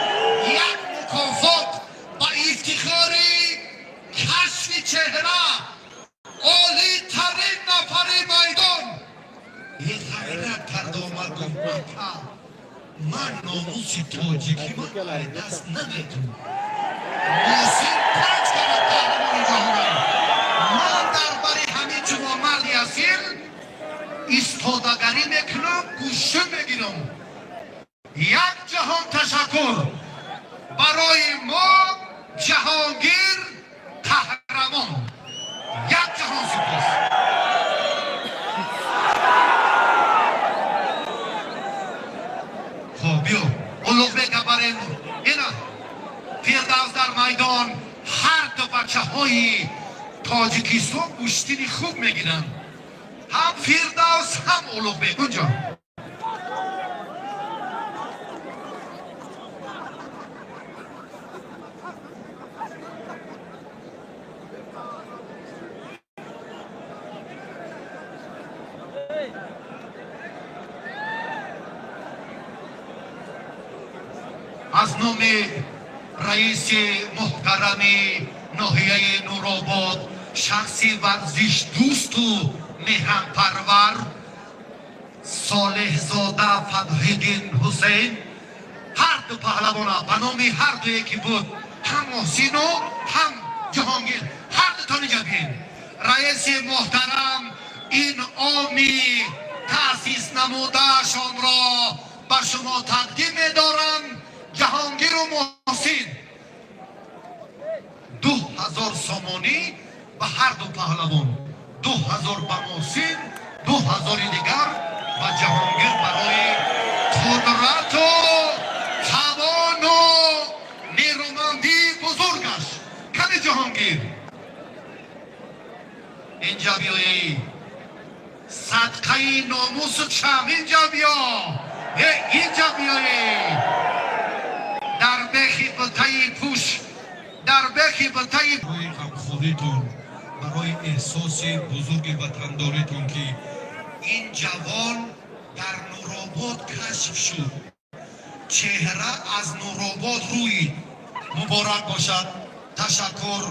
як мукофот ба ифтихори кашфи чеҳра, олитарин нафари майдон ғайрат кард, омад, гуфт: «Ака, ман номуси тоҷикима ай даст наметунам. Муҳсин панҷ карат қаҳрамони ҷаҳонам. Ман дар бари ҳамин ҷувонмарди асил истодагарӣ мекунам, гӯша мегирам». Як ҷаҳон ташаккур барои мо Ҷаҳонгир қаҳрамон. Як ҷаҳон сипос. Хоб, биё, Улуғбека барем. Ина Фирдавс дар майдон. Ҳар ду бачаҳои Тоҷикистон гӯштини хуб мегиранд, ҳам Фирдавс, ҳам Улуғбек унҷо. Аз номи раиси муҳтарами ноҳияи Нуробод, шахси варзишдӯсту меҳанпарвар. Солеҳзода Фатҳиддин Ҳусейн, ҳарду паҳлавона ба номи ҳардуе ки буд, ҳам Муҳсину, ҳам Ҷаҳонгир, ҳардутон инҷа биед. Раиси муҳтарам инъоми таъсис намудаашонро ба шумо тақдим медорам. Ҷаҳонгиру Муҳсин, 2000 сомонӣ ба ҳарду паҳлавон, 2000 ба Муҳсин, 2000-и дигар ба Ҷаҳонгир барои қудрату тавону нерӯмандии бузургаш. Кани, Ҷаҳонгир, инҷа биёӣ, садқаи номусу чам, инҷа биё, э, инҷа биёӣ, дар бехи бутаи пӯш, дар бехи бутаи Барои ғамхоритон, барои эҳсоси бузурги ватандоритон, ки Ин ҷавон дар Нуробод кашф шуд, чеҳра аз Нуробод рӯид. Муборак бошад, ташаккур.